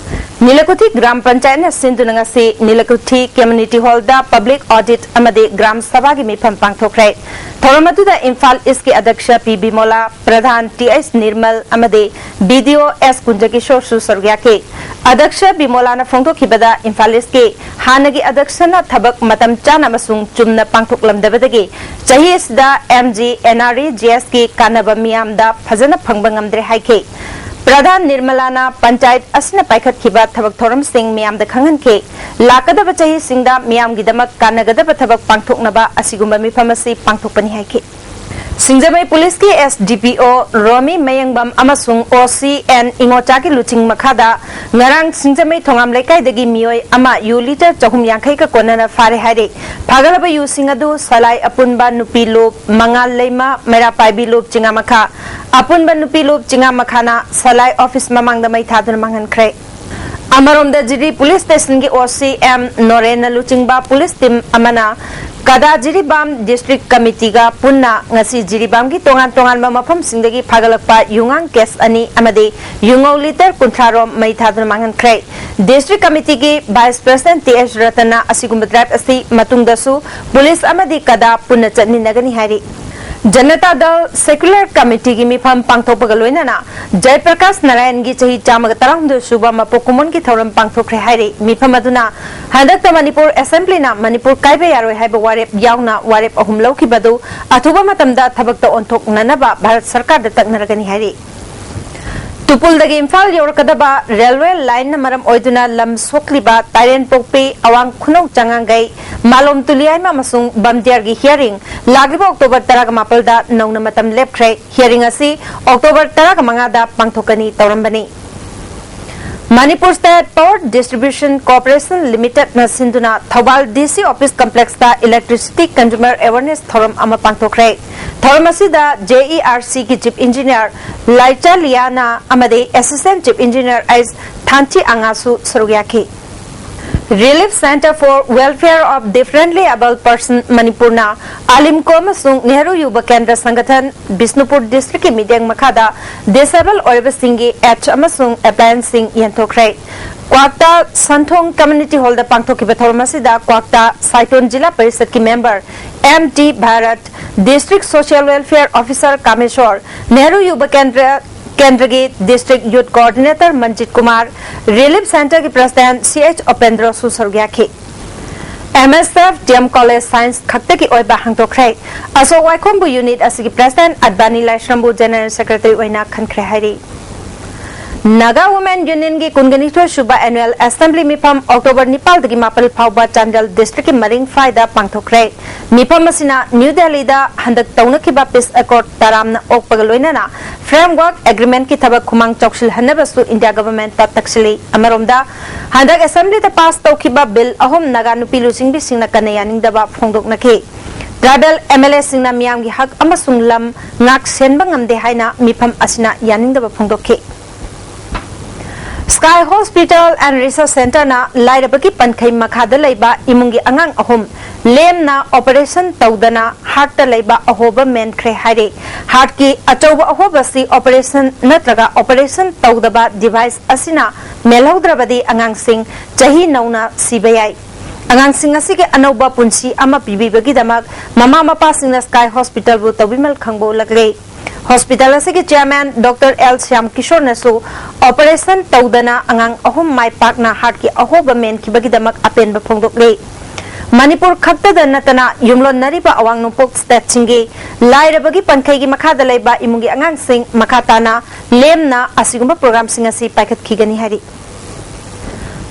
ꯅꯤꯂꯀꯨꯊꯤ ꯒ꯭ꯔꯥꯝ ꯄꯟꯆꯥꯌꯠꯅ ꯁꯤꯟꯗꯨꯅ ꯉꯁꯤ ꯅꯤꯂꯀꯨꯊꯤ community hall ꯗ public audit ꯑꯃꯗꯤ ꯒ꯭ꯔꯥꯝ ꯁꯚꯥꯒꯤ ꯃꯤꯐꯝ ꯄꯥꯡꯊꯣꯛꯈ꯭ꯔꯦ꯫ ꯊꯧꯔꯝ ꯑꯗꯨꯗ ꯏꯝꯐꯥꯜ ꯏꯁꯀꯤ ꯑꯗ꯭ꯌꯛꯁ ꯄꯤ ꯕꯤꯃꯣꯂꯥ, ꯄ꯭ꯔꯙꯥꯟ ꯇꯤ ꯑꯩꯆ ꯅꯤꯔꯃꯜ ꯑꯃꯗꯤ ꯕꯤ ꯗꯤ ꯑꯣ ꯑꯦꯁ ꯀꯨꯟꯖꯀꯤꯁꯣꯔꯁꯨ ꯁꯔꯨꯛ ꯌꯥꯈꯤ꯫ ꯑꯗ꯭ꯌꯛꯁ ꯕꯤꯃꯣꯂꯥꯅ ꯐꯣꯡꯗꯣꯛꯈꯤꯕꯗ, ꯏꯝꯐꯥꯜ ꯏꯁꯀꯤ ꯍꯥꯟꯅꯒꯤ ꯑꯗ꯭ꯌꯛꯁꯅ ꯊꯕꯛ ꯃꯇꯝ ꯆꯥꯅ ꯑꯃꯁꯨꯡ ꯆꯨꯝꯅ ꯄꯥꯡꯊꯣꯛꯂꯝꯗꯕꯗꯒꯤ ꯆꯍꯤ ꯑꯁꯤꯗ M G N R E G S ꯀꯤ ꯀꯥꯟꯅꯕ ꯃꯤꯌꯥꯝꯗ ꯐꯖꯅ ꯐꯪꯕ ꯉꯝꯗ꯭ꯔꯦ ꯍꯥꯏꯈꯤ꯫ ꯄ꯭ꯔꯙꯥꯟ ꯅꯤꯔꯃꯂꯥꯅ ꯄꯟꯆꯥꯌꯠ ꯑꯁꯤꯅ ꯄꯥꯏꯈꯠꯈꯤꯕ ꯊꯕꯛ ꯊꯧꯔꯝꯁꯤꯡ ꯃꯤꯌꯥꯝꯗ ꯈꯪꯍꯟꯈꯤ꯫ ꯂꯥꯛꯀꯗꯕ ꯆꯍꯤꯁꯤꯡꯗ ꯃꯤꯌꯥꯝꯒꯤꯗꯃꯛ ꯀꯥꯟꯅꯒꯗꯕ ꯊꯕꯛ ꯄꯥꯡꯊꯣꯛꯅꯕ ꯑꯁꯤꯒꯨꯝꯕ ꯃꯤꯐꯝ ꯑꯁꯤ ꯄꯥꯡꯊꯣꯛꯄꯅꯤ ꯍꯥꯏꯈꯤ꯫ ꯁꯤꯡꯖꯃꯩ ꯄꯨꯂꯤꯁꯀꯤ S D P O ꯔꯣꯃꯤ ꯃꯌꯦꯡꯕꯝ ꯑꯃꯁꯨꯡ O C N ꯏꯉꯣꯆꯥꯒꯤ ꯂꯨꯆꯤꯡ ꯃꯈꯥꯗ ꯉꯔꯥꯡ ꯁꯤꯡꯖꯃꯩ ꯊꯣꯉꯥꯝ ꯂꯩꯀꯥꯏꯗꯒꯤ ꯃꯤꯑꯣꯏ ꯑꯃ ꯌꯨ ꯂꯤꯇꯔ ꯆꯍꯨꯝ ꯌꯥꯡꯈꯩꯒ ꯀꯣꯟꯅꯅ ꯐꯥꯔꯦ ꯍꯥꯏꯔꯤ꯫ ꯐꯥꯒꯠꯂꯕ ꯌꯨꯁꯤꯡ ꯑꯗꯨ ꯁꯂꯥꯏ ꯑꯄꯨꯟꯕ ꯅꯨꯄꯤ ꯂꯨꯞ, ꯃꯉꯥꯜ ꯂꯩꯃ, ꯃꯩꯔꯥ ꯄꯥꯏꯕꯤ ꯂꯨꯞ, ꯆꯤꯉꯥꯃꯈꯥ, ꯑꯄꯨꯟꯕ ꯅꯨꯄꯤ ꯂꯨꯞ, ꯆꯤꯉꯥꯃꯈꯥꯅ ꯁꯂꯥꯏ ꯑꯣꯐꯤꯁ ꯃꯃꯥꯡꯗ ꯃꯩ ꯊꯥꯗꯨꯅ ꯃꯥꯡꯍꯟꯈ꯭ꯔꯦ꯫ ꯑꯃꯔꯣꯝꯗ ꯖꯤꯔꯤ ꯄꯨꯂꯤꯁ ꯁ꯭ꯇꯦꯁꯟꯒꯤ O C M ꯅꯣꯔꯦꯟꯅ ꯂꯨꯆꯤꯡꯕ ꯄꯨꯂꯤꯁ ꯇꯤꯝ ꯑꯃꯅ ꯀꯗꯥ ꯖꯤꯔꯤꯕꯥꯝ ꯗꯤꯁꯇ꯭ꯔꯤꯛ ꯀꯃꯤꯇꯤꯒ ꯄꯨꯟꯅ ꯉꯁꯤ ꯖꯤꯔꯤꯕꯥꯝꯒꯤ ꯇꯣꯉꯥꯟ ꯇꯣꯉꯥꯟꯕ ꯃꯐꯝꯁꯤꯡꯗꯒꯤ ꯐꯥꯒꯠꯂꯛꯄ ꯌꯨꯉꯥꯡ ꯀꯦꯁ ꯑꯅꯤ ꯑꯃꯗꯤ ꯌꯨꯉꯧ ꯂꯤꯇꯔ ꯀꯨꯟꯊ꯭ꯔꯥ ꯔꯣꯝ ꯃꯩ ꯊꯥꯗꯨꯅ ꯃꯥꯡꯍꯟꯈ꯭ꯔꯦ꯫ ꯗꯤꯁꯇ꯭ꯔꯤꯛ ꯀꯃꯤꯇꯤꯒꯤ ꯚꯥꯏꯁ ꯄ꯭ꯔꯁꯤꯗꯦꯟꯠ T H ꯔꯇꯟꯅ ꯑꯁꯤꯒꯨꯝꯕ ꯗ꯭ꯔꯥꯏꯚ ꯑꯁꯤ ꯃꯇꯨꯡꯗꯁꯨ ꯄꯨꯂꯤꯁ ꯑꯃꯗꯤ ꯀꯗꯥ ꯄꯨꯟꯅ ꯆꯠꯃꯤꯟꯅꯒꯅꯤ ꯍꯥꯏꯔꯤ꯫ ꯖꯅꯇꯥ ꯗꯜ ꯁꯦꯀꯨꯂꯔ ꯀꯃꯤꯇꯤꯒꯤ ꯃꯤꯐꯝ ꯄꯥꯡꯊꯣꯛꯄꯒ ꯂꯣꯏꯅꯅ ꯖꯌꯄ꯭ꯔꯀꯥꯁ ꯅꯥꯔꯥꯌꯟꯒꯤ ꯆꯍꯤ ꯆꯥꯝꯃꯒ ꯇꯔꯥꯍꯨꯝꯗꯣꯏ ꯁꯨꯕ ꯃꯄꯣꯛ ꯀꯨꯝꯑꯣꯟꯒꯤ ꯊꯧꯔꯝ ꯄꯥꯡꯊꯣꯛꯈ꯭ꯔꯦ ꯍꯥꯏꯔꯤ꯫ ꯃꯤꯐꯝ ꯑꯗꯨꯅ ꯍꯟꯗꯛꯇ ꯃꯅꯤꯄꯨꯔ ꯑꯦꯁꯦꯝꯕ꯭ꯂꯤꯅ ꯃꯅꯤꯄꯨꯔ ꯀꯥꯏꯕ ꯌꯥꯔꯣꯏ ꯍꯥꯏꯕ ꯋꯥꯔꯦꯞ ꯌꯥꯎꯅ ꯋꯥꯔꯦꯞ ꯑꯍꯨꯝ ꯂꯧꯈꯤꯕ ꯑꯗꯨ ꯑꯊꯨꯕ ꯃꯇꯝꯗ ꯊꯕꯛꯇ ꯑꯣꯟꯊꯣꯛꯅꯅꯕ ꯚꯥꯔꯠ ꯁꯔꯀꯥꯔꯗ ꯇꯛꯅꯔꯒꯅꯤ ꯍꯥꯏꯔꯤ꯫ ꯇꯨꯄꯨꯜꯗꯒꯤ ꯏꯝꯐꯥꯜ ꯌꯧꯔꯛꯀꯗꯕ ꯔꯦꯜꯋꯦ ꯂꯥꯏꯟꯅ ꯃꯔꯝ ꯑꯣꯏꯗꯨꯅ ꯂꯝ ꯁꯣꯛꯂꯤꯕ ꯇꯥꯏꯔꯦꯟꯄꯣꯛꯄꯤ, ꯑꯋꯥꯡ ꯈꯨꯅꯧ ꯆꯉꯥꯡꯒꯩ, ꯃꯥꯂꯣꯝ ꯇꯨꯂꯤꯌꯥꯏꯃ ꯑꯃꯁꯨꯡ ꯕꯝꯗꯤꯌꯥꯔꯒꯤ ꯍꯤꯌꯥꯔꯤꯡ ꯂꯥꯛꯂꯤꯕ ꯑꯣꯛꯇꯣꯕꯔ ꯇꯔꯥꯃꯥꯄꯜꯗ ꯅꯧꯅ ꯃꯇꯝ ꯂꯦꯞꯈ꯭ꯔꯦ꯫ ꯍꯤꯌꯥꯔꯤꯡ ꯑꯁꯤ ꯑꯣꯛꯇꯣꯕꯔ ꯇꯔꯥꯃꯉꯥꯗ ꯄꯥꯡꯊꯣꯛꯀꯅꯤ ꯇꯧꯔꯝꯕꯅꯤ꯫ Manipur state power distribution corporation ꯂꯤꯃꯤꯇꯦꯗꯅ ꯁꯤꯟꯗꯨꯅ Thoubal D C office complexꯇ electricity consumer awareness ꯊꯧꯔꯝ ꯑꯃ ꯄꯥꯡꯊꯣꯛꯈ꯭ꯔꯦ꯫ ꯊꯧꯔꯝ ꯑꯁꯤꯗ J E R Cꯒꯤ chief engineer ꯂꯥꯏꯆꯥ ꯂꯤꯌꯥꯅ ꯑꯃꯗꯤ assistant chief engineer H ꯊꯥꯟꯆꯤ ꯑꯉꯥꯁꯨ ꯁꯔꯨꯛ ꯌꯥꯈꯤ꯫ Relief Centre for Welfare of Differently Abled Person ꯃꯅꯤꯄꯨꯔꯅ ꯑꯥꯂꯤꯝꯀꯣ ꯑꯃꯁꯨꯡ ꯅꯦꯍꯔꯨ ꯌꯨꯕ ꯀꯦꯟꯗ꯭ꯔ ꯁꯪꯒꯊꯟ ꯕꯤꯁꯅꯨꯄꯨꯔ ꯗꯤꯁꯇ꯭ꯔꯤꯛꯀꯤ ꯃꯤꯠꯌꯦꯡ ꯃꯈꯥꯗ ꯗꯤꯁꯑꯦꯕꯜ ꯑꯣꯏꯔꯕꯁꯤꯡꯒꯤ ꯑꯦꯗꯁ ꯑꯃꯁꯨꯡ ꯑꯦꯄ꯭ꯂꯥꯌꯦꯟꯁꯁꯤꯡ ꯌꯦꯟꯊꯣꯛꯈ꯭ꯔꯦ꯫ ꯀ꯭ꯋꯥꯛꯇꯥ ꯁꯟꯊꯣꯡ ꯀꯝꯃ꯭ꯌꯨꯅꯤꯇꯤ ꯍꯣꯜꯗ ꯄꯥꯡꯊꯣꯛꯈꯤꯕ ꯊꯧꯔꯝ ꯑꯁꯤꯗ ꯀ꯭ꯋꯥꯛꯇꯥ ꯁꯥꯏꯇꯣꯟ ꯖꯤꯂꯥ ꯄꯔꯤꯁꯗꯀꯤ member M T Bharat, district social welfare officer Kamesor, Nehru Yuva Kendra ꯀꯦꯟꯗ꯭ꯔꯒꯤ district youth coordinator Manjit Kumar, relief ꯁꯦꯟꯇꯔꯒꯤ ꯄ꯭ꯔꯁꯤꯗꯦꯟꯠ C H ꯎꯄꯦꯟꯗ꯭ꯔꯁꯨ ꯁꯔꯨꯛ ꯌꯥꯈꯤ꯫ M S F D M College Science ꯈꯛꯇꯒꯤ ꯑꯣꯏꯕ ꯍꯥꯡꯗꯣꯛꯈ꯭ꯔꯦ꯫ ꯑꯁꯣꯛ ꯋꯥꯏꯈꯣꯝꯕꯨ ꯌꯨꯅꯤꯠ ꯑꯁꯤꯒꯤ ꯄ꯭ꯔꯁꯤꯗꯦꯟꯠ ꯑꯗꯚꯥꯅꯤ ꯂꯥꯏꯁ꯭ꯔꯝꯕꯨ ꯖꯦꯅꯔꯦꯜ ꯁꯦꯀ꯭ꯔꯦꯇꯔꯤ ꯑꯣꯏꯅ ꯈꯟꯈ꯭ꯔꯦ ꯍꯥꯏꯔꯤ꯫ Naga Women Union ꯒꯤ ꯀꯨꯟꯒ ꯅꯤꯊꯣꯏ ꯁꯨꯕ Annual Assembly ꯃꯤꯐꯝ October ꯅꯤꯄꯥꯜꯗꯒꯤ ꯃꯥꯄꯜ ꯐꯥꯎꯕ ꯆꯥꯟꯗꯦꯜ district ꯀꯤ ꯃꯔꯤꯡ ꯐꯥꯏꯗ ꯄꯥꯡꯊꯣꯛꯈ꯭ꯔꯦ꯫ ꯃꯤꯐꯝ ꯑꯁꯤꯅ ꯅ꯭ꯌꯨ ꯗꯦꯜꯂꯤꯗ ꯍꯟꯗꯛ ꯇꯧꯅꯈꯤꯕ Peace Accord ꯇꯔꯥꯝꯅ ꯑꯣꯛꯄꯒ ꯂꯣꯏꯅꯅ Framework Agreement ꯀꯤ ꯊꯕꯛ ꯈꯨꯃꯥꯡ ꯆꯥꯎꯁꯤꯜꯍꯟꯅꯕꯁꯨ ꯏꯟꯗꯤꯌꯥ government ꯇ ꯇꯛꯁꯤꯜꯂꯤ꯫ ꯑꯃꯔꯣꯝꯗ, ꯍꯟꯗꯛ Assembly ꯗ pass ꯇꯧꯈꯤꯕ bill ꯑꯍꯨꯝ ꯅꯥꯒꯥ ꯅꯨꯄꯤ ꯂꯨꯆꯤꯡꯕꯤꯁꯤꯡꯅ ꯀꯟꯅ ꯌꯥꯅꯤꯡꯗꯕ ꯐꯣꯡꯗꯣꯛꯅꯈꯤ꯫ Tribal M L A ꯁꯤꯡꯅ ꯃꯤꯌꯥꯝꯒꯤ ꯍꯛ ꯑꯃꯁꯨꯡ ꯂꯝ ꯉꯥꯛ ꯁꯦꯟꯕ ꯉꯝꯗꯦ ꯍꯥꯏꯅ ꯃꯤꯐꯝ ꯑꯁꯤꯅ ꯌꯥꯅꯤꯡꯗꯕ ꯐꯣꯡꯗꯣꯛꯈꯤ꯫ Sky Hospital and Research Center ꯅ ꯂꯥꯏꯔꯕꯒꯤ ꯄꯟꯈꯩ ꯃꯈꯥꯗ ꯂꯩꯕ ꯏꯃꯨꯡꯒꯤ ꯑꯉꯥꯡ ꯑꯍꯨꯝ ꯂꯦꯝꯅ operation ꯇꯧꯗꯅ heart ꯇ ꯂꯩꯕ ꯑꯍꯣꯕ ꯃꯦꯟꯈ꯭ꯔꯦ ꯍꯥꯏꯔꯤ꯫ Heart ꯀꯤ ꯑꯆꯧꯕ ꯑꯍꯣꯕ ꯑꯁꯤ operation ꯅꯠꯇ꯭ꯔꯒ operation ꯇꯧꯗꯕ device ꯑꯁꯤꯅ ꯃꯦꯜꯍꯧꯗ꯭ꯔꯕꯗꯤ ꯑꯉꯥꯡꯁꯤꯡ ꯆꯍꯤ ꯅꯧꯅ ꯁꯤꯕ ꯌꯥꯏ꯫ ꯑꯉꯥꯡꯁꯤꯡ ꯑꯁꯤꯒꯤ ꯑꯅꯧꯕ ꯄꯨꯟꯁꯤ ꯑꯃ ꯄꯤꯕꯤꯕꯒꯤꯗꯃꯛ ꯃꯃꯥ ꯃꯄꯥꯁꯤꯡꯅ Sky Hospital ꯕꯨ ꯇꯧꯕꯤꯃꯜ ꯈꯪꯕ ꯎꯠꯂꯛꯂꯤ꯫ Hospital ꯑꯁꯤꯒꯤ chairman Doctor L Shyam ꯀꯤꯁꯣꯔꯅꯁꯨ operation ꯇꯧꯗꯅ ꯑꯉꯥꯡ ꯑꯍꯨꯝ ꯃꯥꯏ ꯄꯥꯛꯅ heart ꯀꯤ ꯑꯍꯣꯕ ꯃꯦꯟꯈꯤꯕꯒꯤꯗꯃꯛ ꯑꯄꯦꯟꯕ ꯐꯣꯡꯗꯣꯛꯂꯤ꯫ ꯃꯅꯤꯄꯨꯔ ꯈꯛꯇꯗ ꯅꯠꯇꯅ ꯌꯨꯝꯂꯣꯟꯅꯔꯤꯕ ꯑꯋꯥꯡ ꯅꯣꯡꯄꯣꯛ state ꯁꯤꯡꯒꯤ ꯂꯥꯏꯔꯕꯒꯤ ꯄꯟꯈꯩꯒꯤ ꯃꯈꯥꯗ ꯂꯩꯕ ꯏꯃꯨꯡꯒꯤ ꯑꯉꯥꯡꯁꯤꯡ ꯃꯈꯥ ꯇꯥꯅ ꯂꯦꯝꯅ ꯑꯁꯤꯒꯨꯝꯕ program ꯁꯤꯡ ꯑꯁꯤ ꯄꯥꯏꯈꯠꯈꯤꯒꯅꯤ ꯍꯥꯏꯔꯤ꯫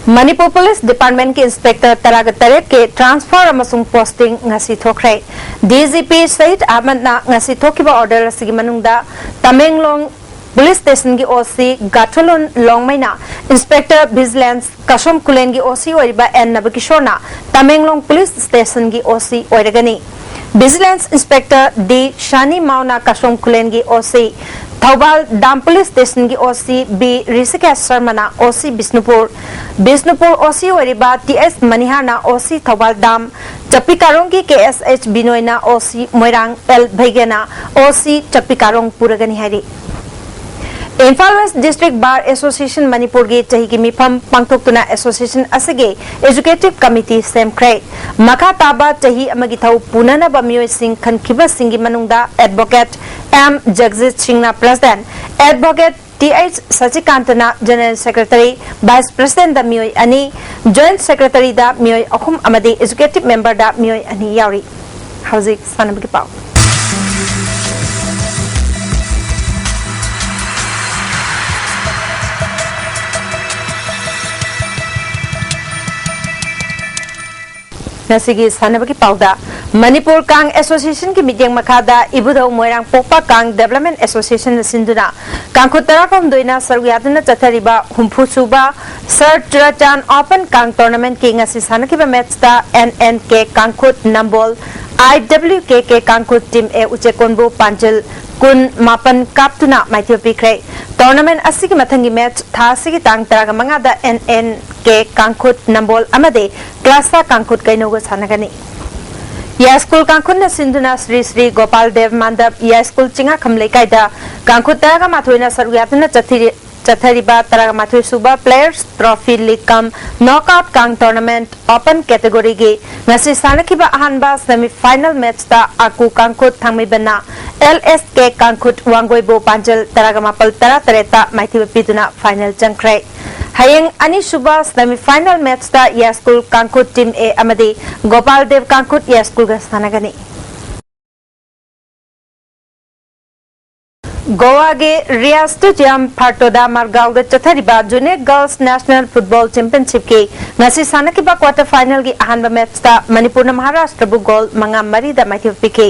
ꯃꯅꯤꯄꯨꯔ Police Department ꯀꯤ inspector ꯇꯔꯥꯒ ꯇꯔꯦꯠ ꯀꯤ transfer ꯑꯃꯁꯨꯡ posting ꯉꯁꯤ ꯊꯣꯛꯈ꯭ꯔꯦ꯫ D G P ꯁꯍꯤꯗ ꯑꯍꯃꯗꯅ ꯉꯁꯤ ꯊꯣꯛꯈꯤꯕ order ꯑꯁꯤꯒꯤ ꯃꯅꯨꯡꯗ ꯇꯃꯦꯡꯂꯣꯡ Police Station ꯒꯤ O C ꯒꯥꯊꯣꯂꯨꯟ ꯂꯣꯡꯃꯩꯅ Inspector Vigilance ꯀꯁꯣꯝ ꯈꯨꯂꯦꯟꯒꯤ O C ꯑꯣꯏꯔꯤꯕ N ꯅꯕꯀꯤꯁꯣꯔꯅ ꯇꯃꯦꯡꯂꯣꯡ Police Station ꯒꯤ O C ꯑꯣꯏꯔꯒꯅꯤ꯫ Vigilance Inspector D ꯁꯥꯅꯤ ꯃꯥꯎꯅ ꯀꯁꯣꯝ ꯈꯨꯂꯦꯟꯒꯤ O C, Thoubal dam Police Station ꯒꯤ O C B ꯔꯤꯁꯤꯀꯦꯁ ꯁꯔꯃꯅ O C Bishnupur, Bishnupur O C ꯑꯣꯏꯔꯤꯕ T S ꯃꯅꯤꯍꯥꯔꯅ O C Thoubal dam, Chakpi ꯀꯥꯔꯣꯡꯒꯤ K S H ꯕꯤꯅꯣꯏꯅ O C ꯃꯣꯏꯔꯥꯡ, L ꯚꯩꯒ꯭ꯌꯅ O C ꯆꯛꯄꯤ ꯀꯥꯔꯣꯡ ꯄꯨꯔꯒꯅꯤ ꯍꯥꯏꯔꯤ꯫ Imphal West District Bar Association ꯃꯅꯤꯄꯨꯔꯒꯤ ꯆꯍꯤꯒꯤ ꯃꯤꯐꯝ ꯄꯥꯡꯊꯣꯛꯇꯨꯅ association ꯑꯁꯤꯒꯤ executive committee ꯁꯦꯝꯈ꯭ꯔꯦ꯫ ꯃꯈꯥ ꯇꯥꯕ ꯆꯍꯤ ꯑꯃꯒꯤ ꯊꯧ ꯄꯨꯅꯅꯕ ꯃꯤꯑꯣꯏꯁꯤꯡ ꯈꯟꯈꯤꯕꯁꯤꯡꯒꯤ ꯃꯅꯨꯡꯗ Advocate M ꯖꯒꯖꯤꯠ ꯁꯤꯡꯅ president, Advocate T H ꯁꯆꯤꯀꯥꯟꯇꯅ general secretary, vice president ꯗ ꯃꯤꯑꯣꯏ ꯑꯅꯤ, joint secretary ꯗ ꯃꯤꯑꯣꯏ ꯑꯍꯨꯝ ꯑꯃꯗꯤ executive member ꯗ ꯃꯤꯑꯣꯏ ꯑꯅꯤ ꯌꯥꯎꯔꯤ꯫ ꯍꯧꯖꯤꯛ ꯁꯥꯟꯅꯕꯒꯤ ꯄꯥꯎ꯫ ꯉꯁꯤꯒꯤ ꯁꯥꯟꯅꯕꯒꯤ ꯄꯥꯎꯗ, ꯃꯅꯤꯄꯨꯔ ꯀꯥꯡ ꯑꯦꯁꯣꯁꯤꯌꯦꯁꯟꯒꯤ ꯃꯤꯠꯌꯦꯡ ꯃꯈꯥꯗ ꯏꯕꯨꯙꯧ ꯃꯣꯏꯔꯥꯡ ꯄꯣꯛꯄ ꯀꯥꯡ ꯗꯦꯕꯂꯞꯃꯦꯟ ꯑꯦꯁꯣꯁꯤꯌꯦꯁꯟꯅ ꯁꯤꯟꯗꯨꯅ ꯀꯥꯡꯈꯨꯠ ꯇꯔꯥꯍꯨꯝꯗꯣꯏꯅ ꯁꯔꯨꯛ ꯌꯥꯗꯨꯅ ꯆꯠꯊꯔꯤꯕ ꯍꯨꯝꯐꯨ ꯁꯨꯕ ꯁꯔ ꯆꯨꯔꯥꯆꯥꯟ ꯑꯣꯄꯟ ꯀꯥꯡ ꯇꯣꯔꯅꯥꯃꯦꯟꯠꯀꯤ ꯉꯁꯤ ꯁꯥꯟꯅꯈꯤꯕ ꯃꯦꯠꯆꯇ and and K ꯀꯥꯡꯈꯨꯠ Nambol, I W K K ꯀꯥꯡꯈꯨꯠ team ꯑꯦ ꯎꯆꯦꯛꯀꯣꯟꯕꯨ ꯄꯥꯟꯖꯤꯜ ꯀꯨꯟ ꯃꯥꯄꯟ ꯀꯥꯞꯇꯨꯅ ꯃꯥꯏꯊꯤꯕ ꯄꯤꯈ꯭ꯔꯦ꯫ ꯇꯣꯔꯅꯥꯃꯦꯟꯠ ꯑꯁꯤꯒꯤ ꯃꯊꯪꯒꯤ ꯃꯦꯠꯆ ꯊꯥ ꯑꯁꯤꯒꯤ ꯇꯥꯡ ꯇꯔꯥꯃꯉꯥꯗ ꯑꯦꯟ ꯑꯦꯟ ꯀꯦ ꯀꯥꯡꯈꯨꯠ ꯅꯝꯕꯣꯜ ꯑꯃꯗꯤ ꯀ꯭ꯂꯥꯁꯥ ꯀꯥꯡꯈꯨꯠ ꯀꯩꯅꯧꯒ ꯁꯥꯟꯅꯒꯅꯤ꯫ ꯌꯥꯏꯁ꯭ꯀꯨꯜ ꯀꯥꯡꯈꯨꯠꯅ ꯁꯤꯟꯗꯨꯅ ꯁ꯭ꯔꯤ ꯁ꯭ꯔꯤ ꯒꯣꯄꯥꯜ ꯗꯦꯕ ꯃꯥꯟꯗꯞ ꯌꯥꯏꯁ꯭ꯀꯨꯜ ꯆꯤꯡꯉꯥꯈꯝ ꯂꯩꯀꯥꯏꯗ ꯀꯥꯡꯈꯨꯠ ꯇꯔꯥꯒ ꯃꯥꯊꯣꯏꯅ ꯁꯔꯨꯛ ꯌꯥꯗꯨꯅ ꯆꯠꯊꯔꯤ-, ꯆꯠꯊꯔꯤꯕ ꯇꯔꯥꯒ ꯃꯥꯊꯣꯏ ꯁꯨꯕ ꯄ꯭ꯂꯦꯌꯔꯁ ꯇ꯭ꯔꯣꯐꯤ ꯂꯤꯒ ꯀꯝ ꯅꯣꯛꯑꯥꯎꯠ ꯀꯥꯡ ꯇꯣꯔꯅꯥꯃꯦꯟꯠ ꯑꯣꯄꯟ ꯀꯦꯇꯦꯒꯣꯔꯤꯒꯤ ꯉꯁꯤ ꯁꯥꯟꯅꯈꯤꯕ ꯑꯍꯥꯟꯕ ꯁꯦꯃꯤ ꯐꯥꯏꯅꯦꯜ ꯃꯦꯠꯆꯇ ꯑꯥꯀꯨ ꯀꯥꯡꯈꯨꯠ ꯊꯥꯡꯃꯩꯕꯟꯅ ꯑꯦꯜ ꯑꯦꯁ ꯀꯦ ꯀꯥꯡꯈꯨꯠ ꯋꯥꯡꯒꯣꯏꯕꯨ ꯄꯥꯟꯖꯜ ꯇꯔꯥꯒ ꯃꯥꯄꯜ ꯇꯔꯥ ꯇꯔꯦꯠꯇ ꯃꯥꯏꯊꯤꯕ ꯄꯤꯗꯨꯅ ꯐꯥꯏꯅꯦꯜ ꯆꯪꯈ꯭ꯔꯦ꯫ ꯍꯌꯦꯡ ꯑꯅꯤꯁꯨꯕ ꯁꯦꯃꯤ ꯐꯥꯏꯅꯦꯜ ꯃꯦꯠꯆꯇ ꯌꯥꯏꯁ꯭ꯀꯨꯜ ꯀꯥꯡꯈꯨꯠ ꯇꯤꯝ ꯑꯦ ꯑꯃꯗꯤ ꯒꯣꯄꯥꯜ ꯗꯦꯕ ꯀꯥꯡꯈꯨꯠ ꯌꯥꯏꯁ꯭ꯀꯨꯜꯒ ꯁꯥꯟꯅꯒꯅꯤ꯫ ꯒꯣꯋꯥꯒꯤ ꯔꯤꯌꯥ ꯁ꯭ꯇꯦꯗꯤꯌꯝ ꯐꯥꯔꯇꯣꯗꯥ ꯃꯥꯔꯒꯥꯎꯗ ꯆꯠꯊꯔꯤꯕ ꯖꯨꯅꯤꯌꯔ ꯒꯔꯜꯁ ꯅꯦꯁꯅꯦꯜ ꯐꯨꯠꯕꯣꯜ ꯆꯦꯝꯄꯤꯌꯟꯁꯤꯞꯀꯤ ꯉꯁꯤ ꯁꯥꯟꯅꯈꯤꯕ ꯀ꯭ꯋꯥꯇꯔ ꯐꯥꯏꯅꯦꯜꯒꯤ ꯑꯍꯥꯟꯕ ꯃꯦꯠꯆꯇ ꯃꯅꯤꯄꯨꯔꯅ ꯃꯍꯥꯔꯥꯁꯇ꯭ꯔꯕꯨ ꯒꯣꯜ ꯃꯉꯥ ꯃꯔꯤꯗ ꯃꯥꯏꯊꯤꯕ ꯄꯤꯈꯤ꯫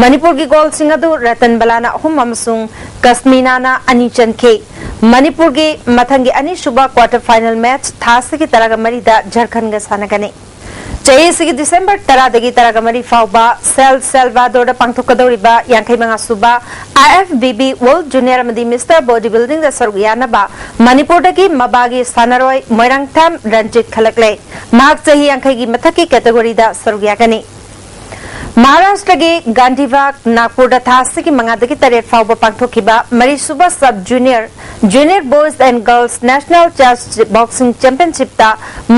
ꯃꯅꯤꯄꯨꯔꯒꯤ ꯒꯣꯜꯁꯤꯡ ꯑꯗꯨ ꯔꯇꯟ ꯕꯂꯥꯅ ꯑꯍꯨꯝ ꯑꯃꯁꯨꯡ ꯀꯁꯃꯤꯅꯥꯅ ꯑꯅꯤ ꯆꯟꯈꯤ꯫ ꯃꯅꯤꯄꯨꯔꯒꯤ ꯃꯊꯪꯒꯤ ꯑꯅꯤꯁꯨꯕ ꯀ꯭ꯋꯥꯇꯔ ꯐꯥꯏꯅꯦꯜ ꯃꯦꯠꯆ ꯊꯥ ꯑꯁꯤꯒꯤ ꯇꯔꯥꯒ ꯃꯔꯤꯗ ꯖꯔꯈꯟꯒ ꯁꯥꯟꯅꯒꯅꯤ꯫ ꯆꯍꯤ ꯑꯁꯤꯒꯤ ꯗꯤꯁꯦꯝꯕꯔ ꯇꯔꯥꯗꯒꯤ ꯇꯔꯥꯒ ꯃꯔꯤ ꯐꯥꯎꯕ ꯁꯦꯜ ꯁꯦꯜꯚꯥꯗꯣꯔꯗ ꯄꯥꯡꯊꯣꯛꯀꯗꯧꯔꯤꯕ ꯌꯥꯡꯈꯩ ꯃꯉꯥ ꯁꯨꯕ I F B B world junior ꯑꯃꯗꯤ ꯃꯤꯁꯇꯔ ꯕꯣꯗꯤ ꯕꯤꯜꯗꯤꯡꯗ ꯁꯔꯨꯛ ꯌꯥꯅꯕ ꯃꯅꯤꯄꯨꯔꯗꯒꯤ ꯃꯕꯥꯒꯤ ꯁꯥꯟꯅꯔꯣꯏ ꯃꯣꯏꯔꯥꯡꯊꯦꯝ ꯔꯟꯖꯤꯠ ꯈꯜꯂꯛꯂꯦ꯫ ꯃꯍꯥꯛ ꯆꯍꯤ ꯌꯥꯡꯈꯩꯒꯤ ꯃꯊꯛꯀꯤ ꯀꯦꯇꯦꯒꯣꯔꯤꯗ ꯁꯔꯨꯛ ꯌꯥꯒꯅꯤ꯫ ꯃꯍꯥꯔꯥꯁꯇ꯭ꯔꯒꯤ ꯒꯥꯟꯙꯤꯕꯥꯒ ꯅꯥꯒꯄꯨꯔꯗ ꯊꯥ ꯑꯁꯤꯒꯤ ꯃꯉꯥꯗꯒꯤ ꯇꯔꯦꯠ ꯐꯥꯎꯕ ꯄꯥꯡꯊꯣꯛꯈꯤꯕ ꯃꯔꯤꯁꯨꯕ sub junior, junior boys and girls national chess boxing ꯆꯦꯝꯄꯤꯌꯟꯁꯤꯞꯇ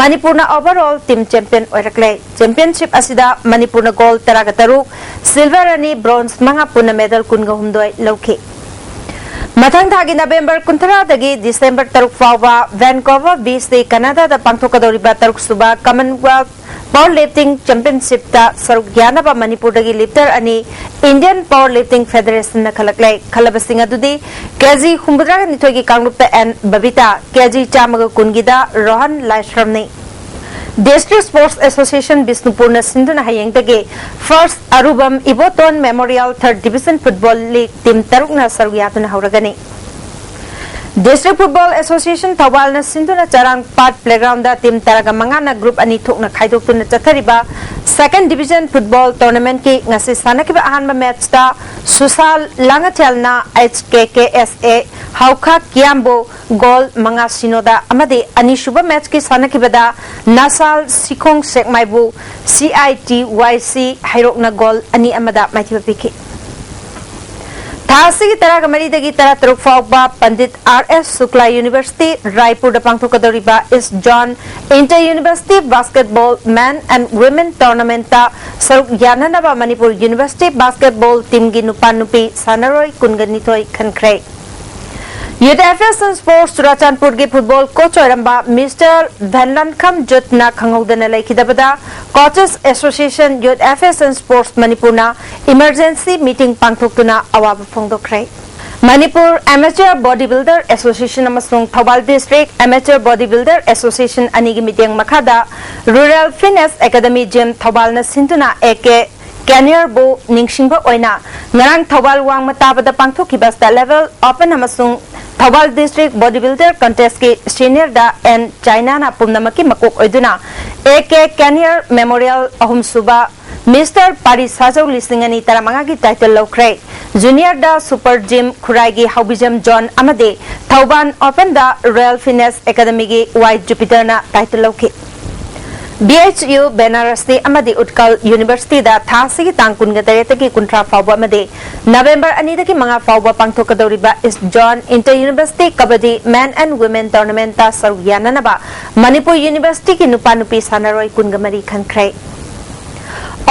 ꯃꯅꯤꯄꯨꯔꯅ ꯑꯣꯚꯔꯑꯣꯜ ꯇꯤꯝ ꯆꯦꯝꯄꯤꯌꯟ ꯑꯣꯏꯔꯛꯂꯦ꯫ ꯆꯦꯝꯄꯤꯌꯟꯁꯤꯞ ꯑꯁꯤꯗ ꯃꯅꯤꯄꯨꯔꯅ ꯒꯣꯜ ꯇꯔꯥꯒ ꯇꯔꯨꯛ, ꯁꯤꯜꯚꯔ ꯑꯅꯤ, ꯕ꯭ꯔꯣꯟꯖ ꯃꯉꯥ, ꯄꯨꯟꯅ ꯃꯦꯗꯜ ꯀꯨꯟꯒ ꯍꯨꯝꯗꯣꯏ ꯂꯧꯈꯤ꯫ ꯃꯊꯪ ꯊꯥꯒꯤ ꯅꯕꯦꯝꯕꯔ ꯀꯨꯟꯊ꯭ꯔꯥꯗꯒꯤ ꯗꯤꯁꯦꯝꯕꯔ ꯇꯔꯨꯛ ꯐꯥꯎꯕ ꯚꯦꯟꯀꯣꯚꯔ ꯕꯤ ꯁꯤ, ꯀꯅꯥꯗꯥꯗ ꯄꯥꯡꯊꯣꯛꯀꯗꯧꯔꯤꯕ ꯇꯔꯨꯛ ꯁꯨꯕ ꯀꯃꯟꯋꯦꯜꯊ ꯄꯥꯋꯔ ꯂꯤꯐꯇꯤꯡ ꯆꯦꯝꯄꯤꯌꯟꯁꯤꯞꯇ ꯁꯔꯨꯛ ꯌꯥꯅꯕ ꯃꯅꯤꯄꯨꯔꯗꯒꯤ ꯂꯤꯐꯇꯔ ꯑꯅꯤ ꯏꯟꯗꯤꯌꯟ ꯄꯥꯋꯔ ꯂꯤꯐꯇꯤꯡ ꯐꯦꯗꯔꯦꯁꯟꯅ ꯈꯜꯂꯛꯂꯦ꯫ ꯈꯜꯂꯕꯁꯤꯡ ꯑꯗꯨꯗꯤ ꯀꯦꯖꯤ ꯍꯨꯝꯐꯨꯇꯔꯥꯒ ꯅꯤꯊꯣꯏꯒꯤ ꯀꯥꯡꯂꯨꯞꯇ ꯑꯦꯟ ꯕꯕꯤꯇꯥ, ꯀꯦꯖꯤ ꯆꯥꯝꯃꯒ ꯀꯨꯟꯒꯤꯗ ꯔꯣꯍꯟ ꯂꯥꯏꯁ꯭ꯔꯝꯅꯤ꯫ District Sports Association ꯕꯤꯁꯅꯨꯄꯨꯔꯅ ꯁꯤꯟꯗꯨꯅ ꯍꯌꯦꯡꯗꯒꯤ First ꯑꯔꯨꯕꯝ Iboton Memorial Third Division Football League team ꯇꯔꯨꯛꯅ ꯁꯔꯨꯛ ꯌꯥꯗꯨꯅ ꯍꯧꯔꯒꯅꯤ꯫ District Football Association ꯊꯧꯕꯥꯜꯅ ꯁꯤꯟꯗꯨꯅ ꯆꯔꯥꯡꯄꯥꯠ playground ꯗ team ꯇꯔꯥꯒ ꯃꯉꯥꯅ group ꯑꯅꯤ ꯊꯣꯛꯅ ꯈꯥꯏꯗꯣꯛꯇꯨꯅ ꯆꯠꯊꯔꯤꯕ Second Division Football Tournament ꯀꯤ ꯉꯁꯤ ꯁꯥꯟꯅꯈꯤꯕ ꯑꯍꯥꯟꯕ match ꯇ ꯁꯨꯁꯥꯜ ꯂꯥꯡꯉꯊꯦꯜꯅ H K K S A ꯍꯥꯎꯈꯥ ꯀꯤꯌꯥꯝꯕꯨ goal ꯃꯉꯥ ꯁꯤꯅꯣꯗ ꯑꯃꯗꯤ ꯑꯅꯤꯁꯨꯕ match ꯀꯤ ꯁꯥꯟꯅꯈꯤꯕꯗ ꯅꯥꯁꯥꯜ Sikhong ꯁꯦꯛꯃꯥꯏꯕꯨ C I T Y C ꯍꯩꯔꯣꯛꯅ goal ꯑꯅꯤ ꯑꯃꯗ ꯃꯥꯏꯊꯤꯕ ꯄꯤꯈꯤ꯫ ꯊꯥ ꯑꯁꯤꯒꯤ ꯇꯔꯥꯒ ꯃꯔꯤꯗꯒꯤ ꯇꯔꯥꯇꯔꯨꯛ ꯐꯥꯎꯕ Pandit R S Shukla University ꯔꯥꯏꯄꯨꯔꯗ ꯄꯥꯡꯊꯣꯛꯀꯗꯧꯔꯤꯕ East Zone Inter University Basketball Men and Women Tournament ꯇ ꯁꯔꯨꯛ ꯌꯥꯅꯅꯕ ꯃꯅꯤꯄꯨꯔ University Basketball team ꯒꯤ ꯅꯨꯄꯥ ꯅꯨꯄꯤ ꯁꯥꯟꯅꯔꯣꯏ ꯀꯨꯟꯒ ꯅꯤꯊꯣꯏ ꯈꯟꯈ꯭ꯔꯦ꯫ Youth Affairs and Sports ꯆꯨꯔꯥꯆꯥꯟꯄꯨꯔꯒꯤ football coach ꯑꯣꯏꯔꯝꯕ Mister ꯚꯦꯟꯂꯟꯈꯝ ꯖꯨꯠꯅ ꯈꯪꯍꯧꯗꯅ ꯂꯩꯈꯤꯗꯕꯗ Coaches Association, Youth Affairs and Sports ꯃꯅꯤꯄꯨꯔꯅ emergency meeting ꯄꯥꯡꯊꯣꯛꯇꯨꯅ ꯑꯋꯥꯕ ꯐꯣꯡꯗꯣꯛꯈ꯭ꯔꯦ꯫ ꯃꯅꯤꯄꯨꯔ Amateur Bodybuilder Association ꯑꯃꯁꯨꯡ Thoubal District Amateur Bodybuilder Association ꯑꯅꯤꯒꯤ ꯃꯤꯠꯌꯦꯡ ꯃꯈꯥꯗ Rural Fitness Academy Gym ꯊꯧꯕꯥꯜꯅ ꯁꯤꯟꯗꯨꯅ A K ꯀꯦꯅꯤꯌꯔꯕꯨ ꯅꯤꯡꯁꯤꯡꯕ ꯑꯣꯏꯅ ꯉꯔꯥꯡ ꯊꯧꯕꯥꯜ ꯋꯥꯡꯃ ꯇꯥꯕꯗ ꯄꯥꯡꯊꯣꯛꯈꯤꯕ State Level Open ꯑꯃꯁꯨꯡ ꯊꯧꯕꯥꯜ District Bodybuilder Contest ꯀꯤ senior ꯗ N ꯆꯥꯏꯅꯥꯅ ꯄꯨꯝꯅꯃꯛꯀꯤ ꯃꯀꯣꯛ ꯑꯣꯏꯗꯨꯅ A K ꯀꯦꯅꯤꯌꯔ Memorial ꯑꯍꯨꯝꯁꯨꯕ Mister ꯄꯥꯔꯤ ꯁꯥꯖꯧ ꯂꯤꯁꯤꯡ ꯑꯅꯤ ꯇꯔꯥꯃꯉꯥꯒꯤ title ꯂꯧꯈ꯭ꯔꯦ꯫ Junior ꯗ Super Gym ꯈꯨꯔꯥꯏꯒꯤ ꯍꯥꯎꯕꯤꯖꯝ ꯖꯣꯟ ꯑꯃꯗꯤ ꯊꯧꯕꯥꯜ Open ꯗ Royal Fitness Academy ꯒꯤ ꯋꯥꯏ ꯖꯨꯄꯤꯇꯔꯅ title ꯂꯧꯈꯤ꯫ B H U ꯕꯦꯅꯥꯔꯁꯇꯤ ꯑꯃꯗꯤ ꯎꯠꯀꯜ University ꯗ ꯊꯥ ꯑꯁꯤꯒꯤ ꯇꯥꯡ ꯀꯨꯟꯒ ꯇꯔꯦꯠꯇꯒꯤ ꯀꯨꯟꯊ꯭ꯔꯥ ꯐꯥꯎꯕ ꯑꯃꯗꯤ November ꯑꯅꯤꯗꯒꯤ ꯃꯉꯥ ꯐꯥꯎꯕ ꯄꯥꯡꯊꯣꯛꯀꯗꯧꯔꯤꯕ East Zone Inter University Kabaddi Men and Women Tournament ꯇ ꯁꯔꯨꯛ ꯌꯥꯅꯅꯕ ꯃꯅꯤꯄꯨꯔ University ꯒꯤ ꯅꯨꯄꯥ ꯅꯨꯄꯤ ꯁꯥꯟꯅꯔꯣꯏ ꯀꯨꯟꯒ ꯃꯔꯤ ꯈꯟꯈ꯭ꯔꯦ꯫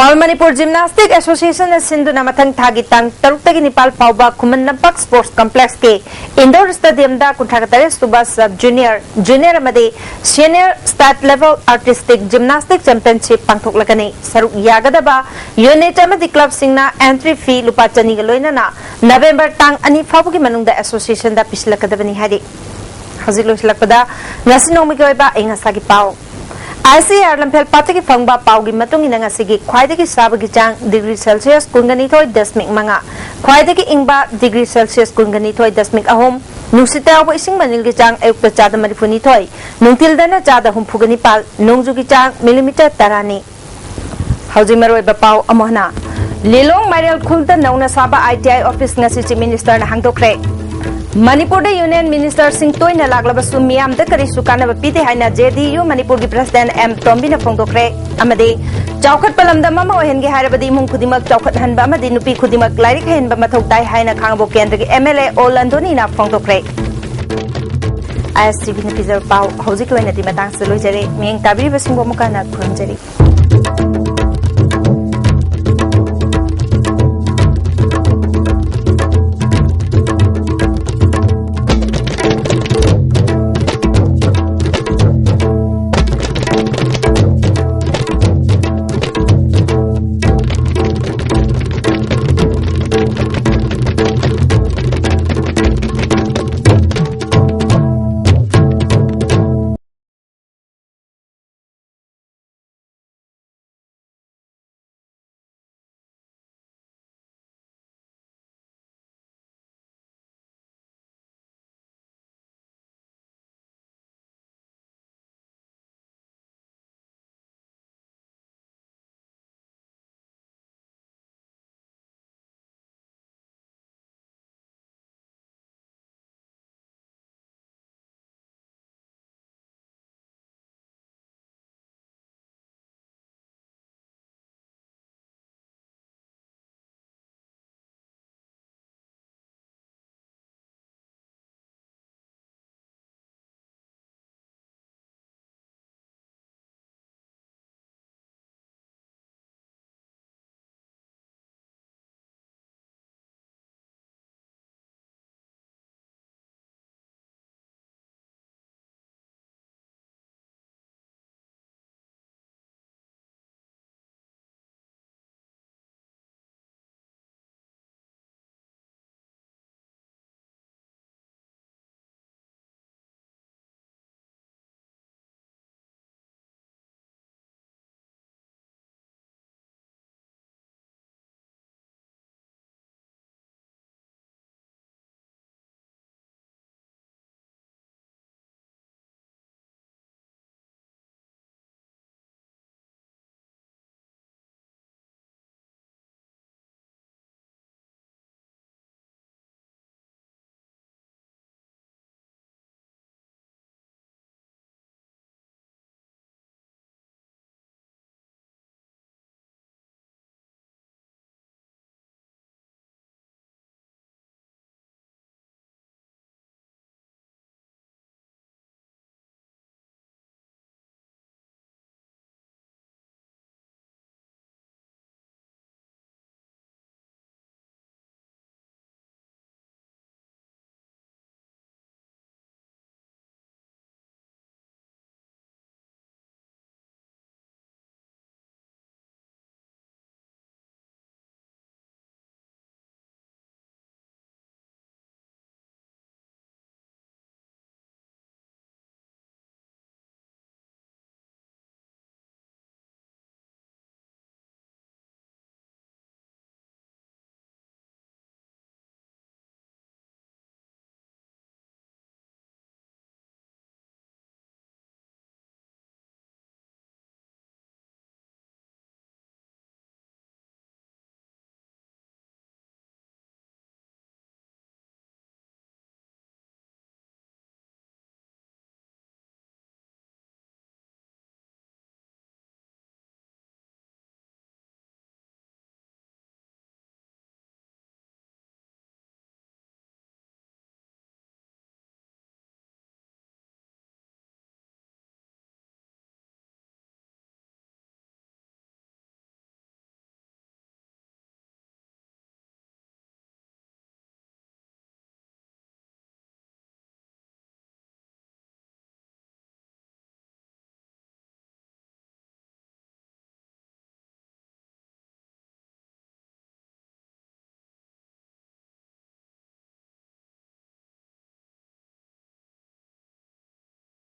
All Manipur Gymnastic Association ꯅ ꯁꯤꯟꯗꯨꯅ ꯃꯊꯪ ꯊꯥꯒꯤ ꯇꯥꯡ ꯇꯔꯨꯛꯇꯒꯤ ꯅꯤꯄꯥꯜ ꯐꯥꯎꯕ ꯈꯨꯃꯟ ꯂꯝꯄꯥꯛ Sports Complex ꯀꯤ Indoor Stadium ꯗ ꯀꯨꯟꯊ꯭ꯔꯥꯒ ꯇꯔꯦꯠ ꯁꯨꯕ Sub Junior, Junior ꯑꯃꯗꯤ Senior State Level Artistic Gymnastic Championship ꯄꯥꯡꯊꯣꯛꯂꯒꯅꯤ꯫ ꯁꯔꯨꯛ ꯌꯥꯒꯗꯕ unit ꯑꯃꯗꯤ club ꯁꯤꯡꯅ entry fee ꯂꯨꯄꯥ ꯆꯅꯤꯒ ꯂꯣꯏꯅꯅ November ꯇꯥꯡ ꯑꯅꯤ ꯐꯥꯎꯕꯒꯤ ꯃꯅꯨꯡꯗ association ꯗ ꯄꯤꯁꯤꯜꯂꯛꯀꯗꯕꯅꯤ ꯍꯥꯏꯔꯤ꯫ ꯍꯧꯖꯤꯛ ꯂꯣꯏꯁꯤꯜꯂꯛꯄꯗ ꯉꯁꯤ ꯅꯣꯡꯃꯒꯤ ꯑꯣꯏꯕ ꯑꯏꯪ ꯑꯁꯥꯒꯤ ꯄꯥꯎ꯫ ꯑꯥꯏ ꯁꯤ ꯑꯥꯔ ꯂꯝꯐꯦꯜ ꯄꯥꯠꯇꯒꯤ ꯐꯪꯕ ꯄꯥꯎꯒꯤ ꯃꯇꯨꯡ ꯏꯟꯅ ꯉꯁꯤꯒꯤ ꯈ꯭ꯋꯥꯏꯗꯒꯤ ꯁꯥꯕꯒꯤ ꯆꯥꯡ ꯗꯤꯒ꯭ꯔꯤ ꯁꯦꯜꯁꯤꯌꯁ ꯀꯨꯟꯒ ꯅꯤꯊꯣꯏ ꯗꯁꯃꯤꯛ ꯃꯉꯥ, ꯈ꯭ꯋꯥꯏꯗꯒꯤ ꯏꯪꯕ ꯗꯤꯒ꯭ꯔꯤ ꯁꯦꯜꯁꯤꯌꯁ ꯀꯨꯟꯒ ꯅꯤꯊꯣꯏ ꯗꯁꯃꯤꯛ ꯑꯍꯨꯝ, ꯅꯨꯡꯁꯤꯠꯇ ꯌꯥꯎꯕ ꯏꯁꯤꯡ ꯃꯅꯤꯜꯒꯤ ꯆꯥꯡ ꯑꯌꯨꯛꯇ ꯆꯥꯗ ꯃꯔꯤꯐꯨ ꯅꯤꯊꯣꯏ, ꯅꯨꯡꯊꯤꯜꯗꯅ ꯆꯥꯗ ꯍꯨꯝꯐꯨꯒ ꯅꯤꯄꯥꯜ, ꯅꯣꯡꯖꯨꯒꯤ ꯆꯥꯡ ꯃꯤꯂꯤꯃꯤꯇꯔ ꯇꯔꯥꯅꯤ꯫ ꯍꯧꯖꯤꯛ ꯃꯔꯨꯑꯣꯏꯕ ꯄꯥꯎ ꯑꯃꯨꯛ ꯍꯟꯅ꯫ ꯂꯤꯂꯣꯡ ꯃꯥꯏꯔꯦꯜ ꯈꯨꯜꯗ ꯅꯧꯅ ꯁꯥꯕ ꯑꯥꯏ ꯇꯤ ꯑꯥꯏ ꯑꯣꯐꯤꯁ ꯉꯁꯤ ꯆꯤꯐ ꯃꯤꯅꯤꯁꯇꯔꯅ ꯍꯥꯡꯗꯣꯛꯈ꯭ꯔꯦ꯫ ꯃꯅꯤꯄꯨꯔꯗ ꯌꯨꯅꯤꯌꯟ ꯃꯤꯅꯤꯁꯇꯔꯁꯤꯡ ꯇꯣꯏꯅ ꯂꯥꯛꯂꯕꯁꯨ ꯃꯤꯌꯥꯝꯗ ꯀꯔꯤꯁꯨ ꯀꯥꯟꯅꯕ ꯄꯤꯗꯦ ꯍꯥꯏꯅ ꯖꯦ ꯗꯤ ꯌꯨ ꯃꯅꯤꯄꯨꯔꯒꯤ ꯄ꯭ꯔꯁꯤꯗꯦꯟ ꯑꯦꯝ ꯇꯣꯝꯕꯤꯅ ꯐꯣꯡꯗꯣꯛꯈ꯭ꯔꯦ꯫ ꯑꯃꯗꯤ ꯆꯥꯎꯈꯠꯄ ꯂꯝꯗꯝ ꯑꯃ ꯑꯣꯏꯍꯟꯒꯦ ꯍꯥꯏꯔꯕꯗꯤ ꯏꯃꯨꯡ ꯈꯨꯗꯤꯡꯃꯛ ꯆꯥꯎꯈꯠꯍꯟꯕ ꯑꯃꯗꯤ ꯅꯨꯄꯤ ꯈꯨꯗꯤꯡꯃꯛ ꯂꯥꯏꯔꯤꯛ ꯍꯩꯍꯟꯕ ꯃꯊꯧ ꯇꯥꯏ ꯍꯥꯏꯅ ꯈꯥꯡꯉꯕꯣꯛ ꯀꯦꯟꯗ꯭ꯔꯒꯤ ꯑꯦꯝ ꯑꯦꯜ ꯑꯦ ꯑꯣ ꯂꯟꯗꯣꯅꯤꯅ ꯐꯣꯡꯗꯣꯛꯈ꯭ꯔꯦ꯫ ꯑꯥꯏ ꯑꯦꯁ ꯇꯤ ꯚꯤꯅ ꯄꯤꯖꯕ ꯄꯥꯎ ꯍꯧꯖꯤꯛꯀꯤ ꯑꯣꯏꯅꯗꯤ ꯃꯇꯥꯡꯁꯤꯗ ꯂꯣꯏꯖꯔꯦ꯫ ꯃꯤꯠꯌꯦꯡ ꯇꯥꯕꯤꯔꯤꯕꯁꯤꯡꯕꯨ ꯑꯃꯨꯛꯀ ꯍꯟꯅ ꯈꯨꯔꯨꯝꯖꯔꯤ꯫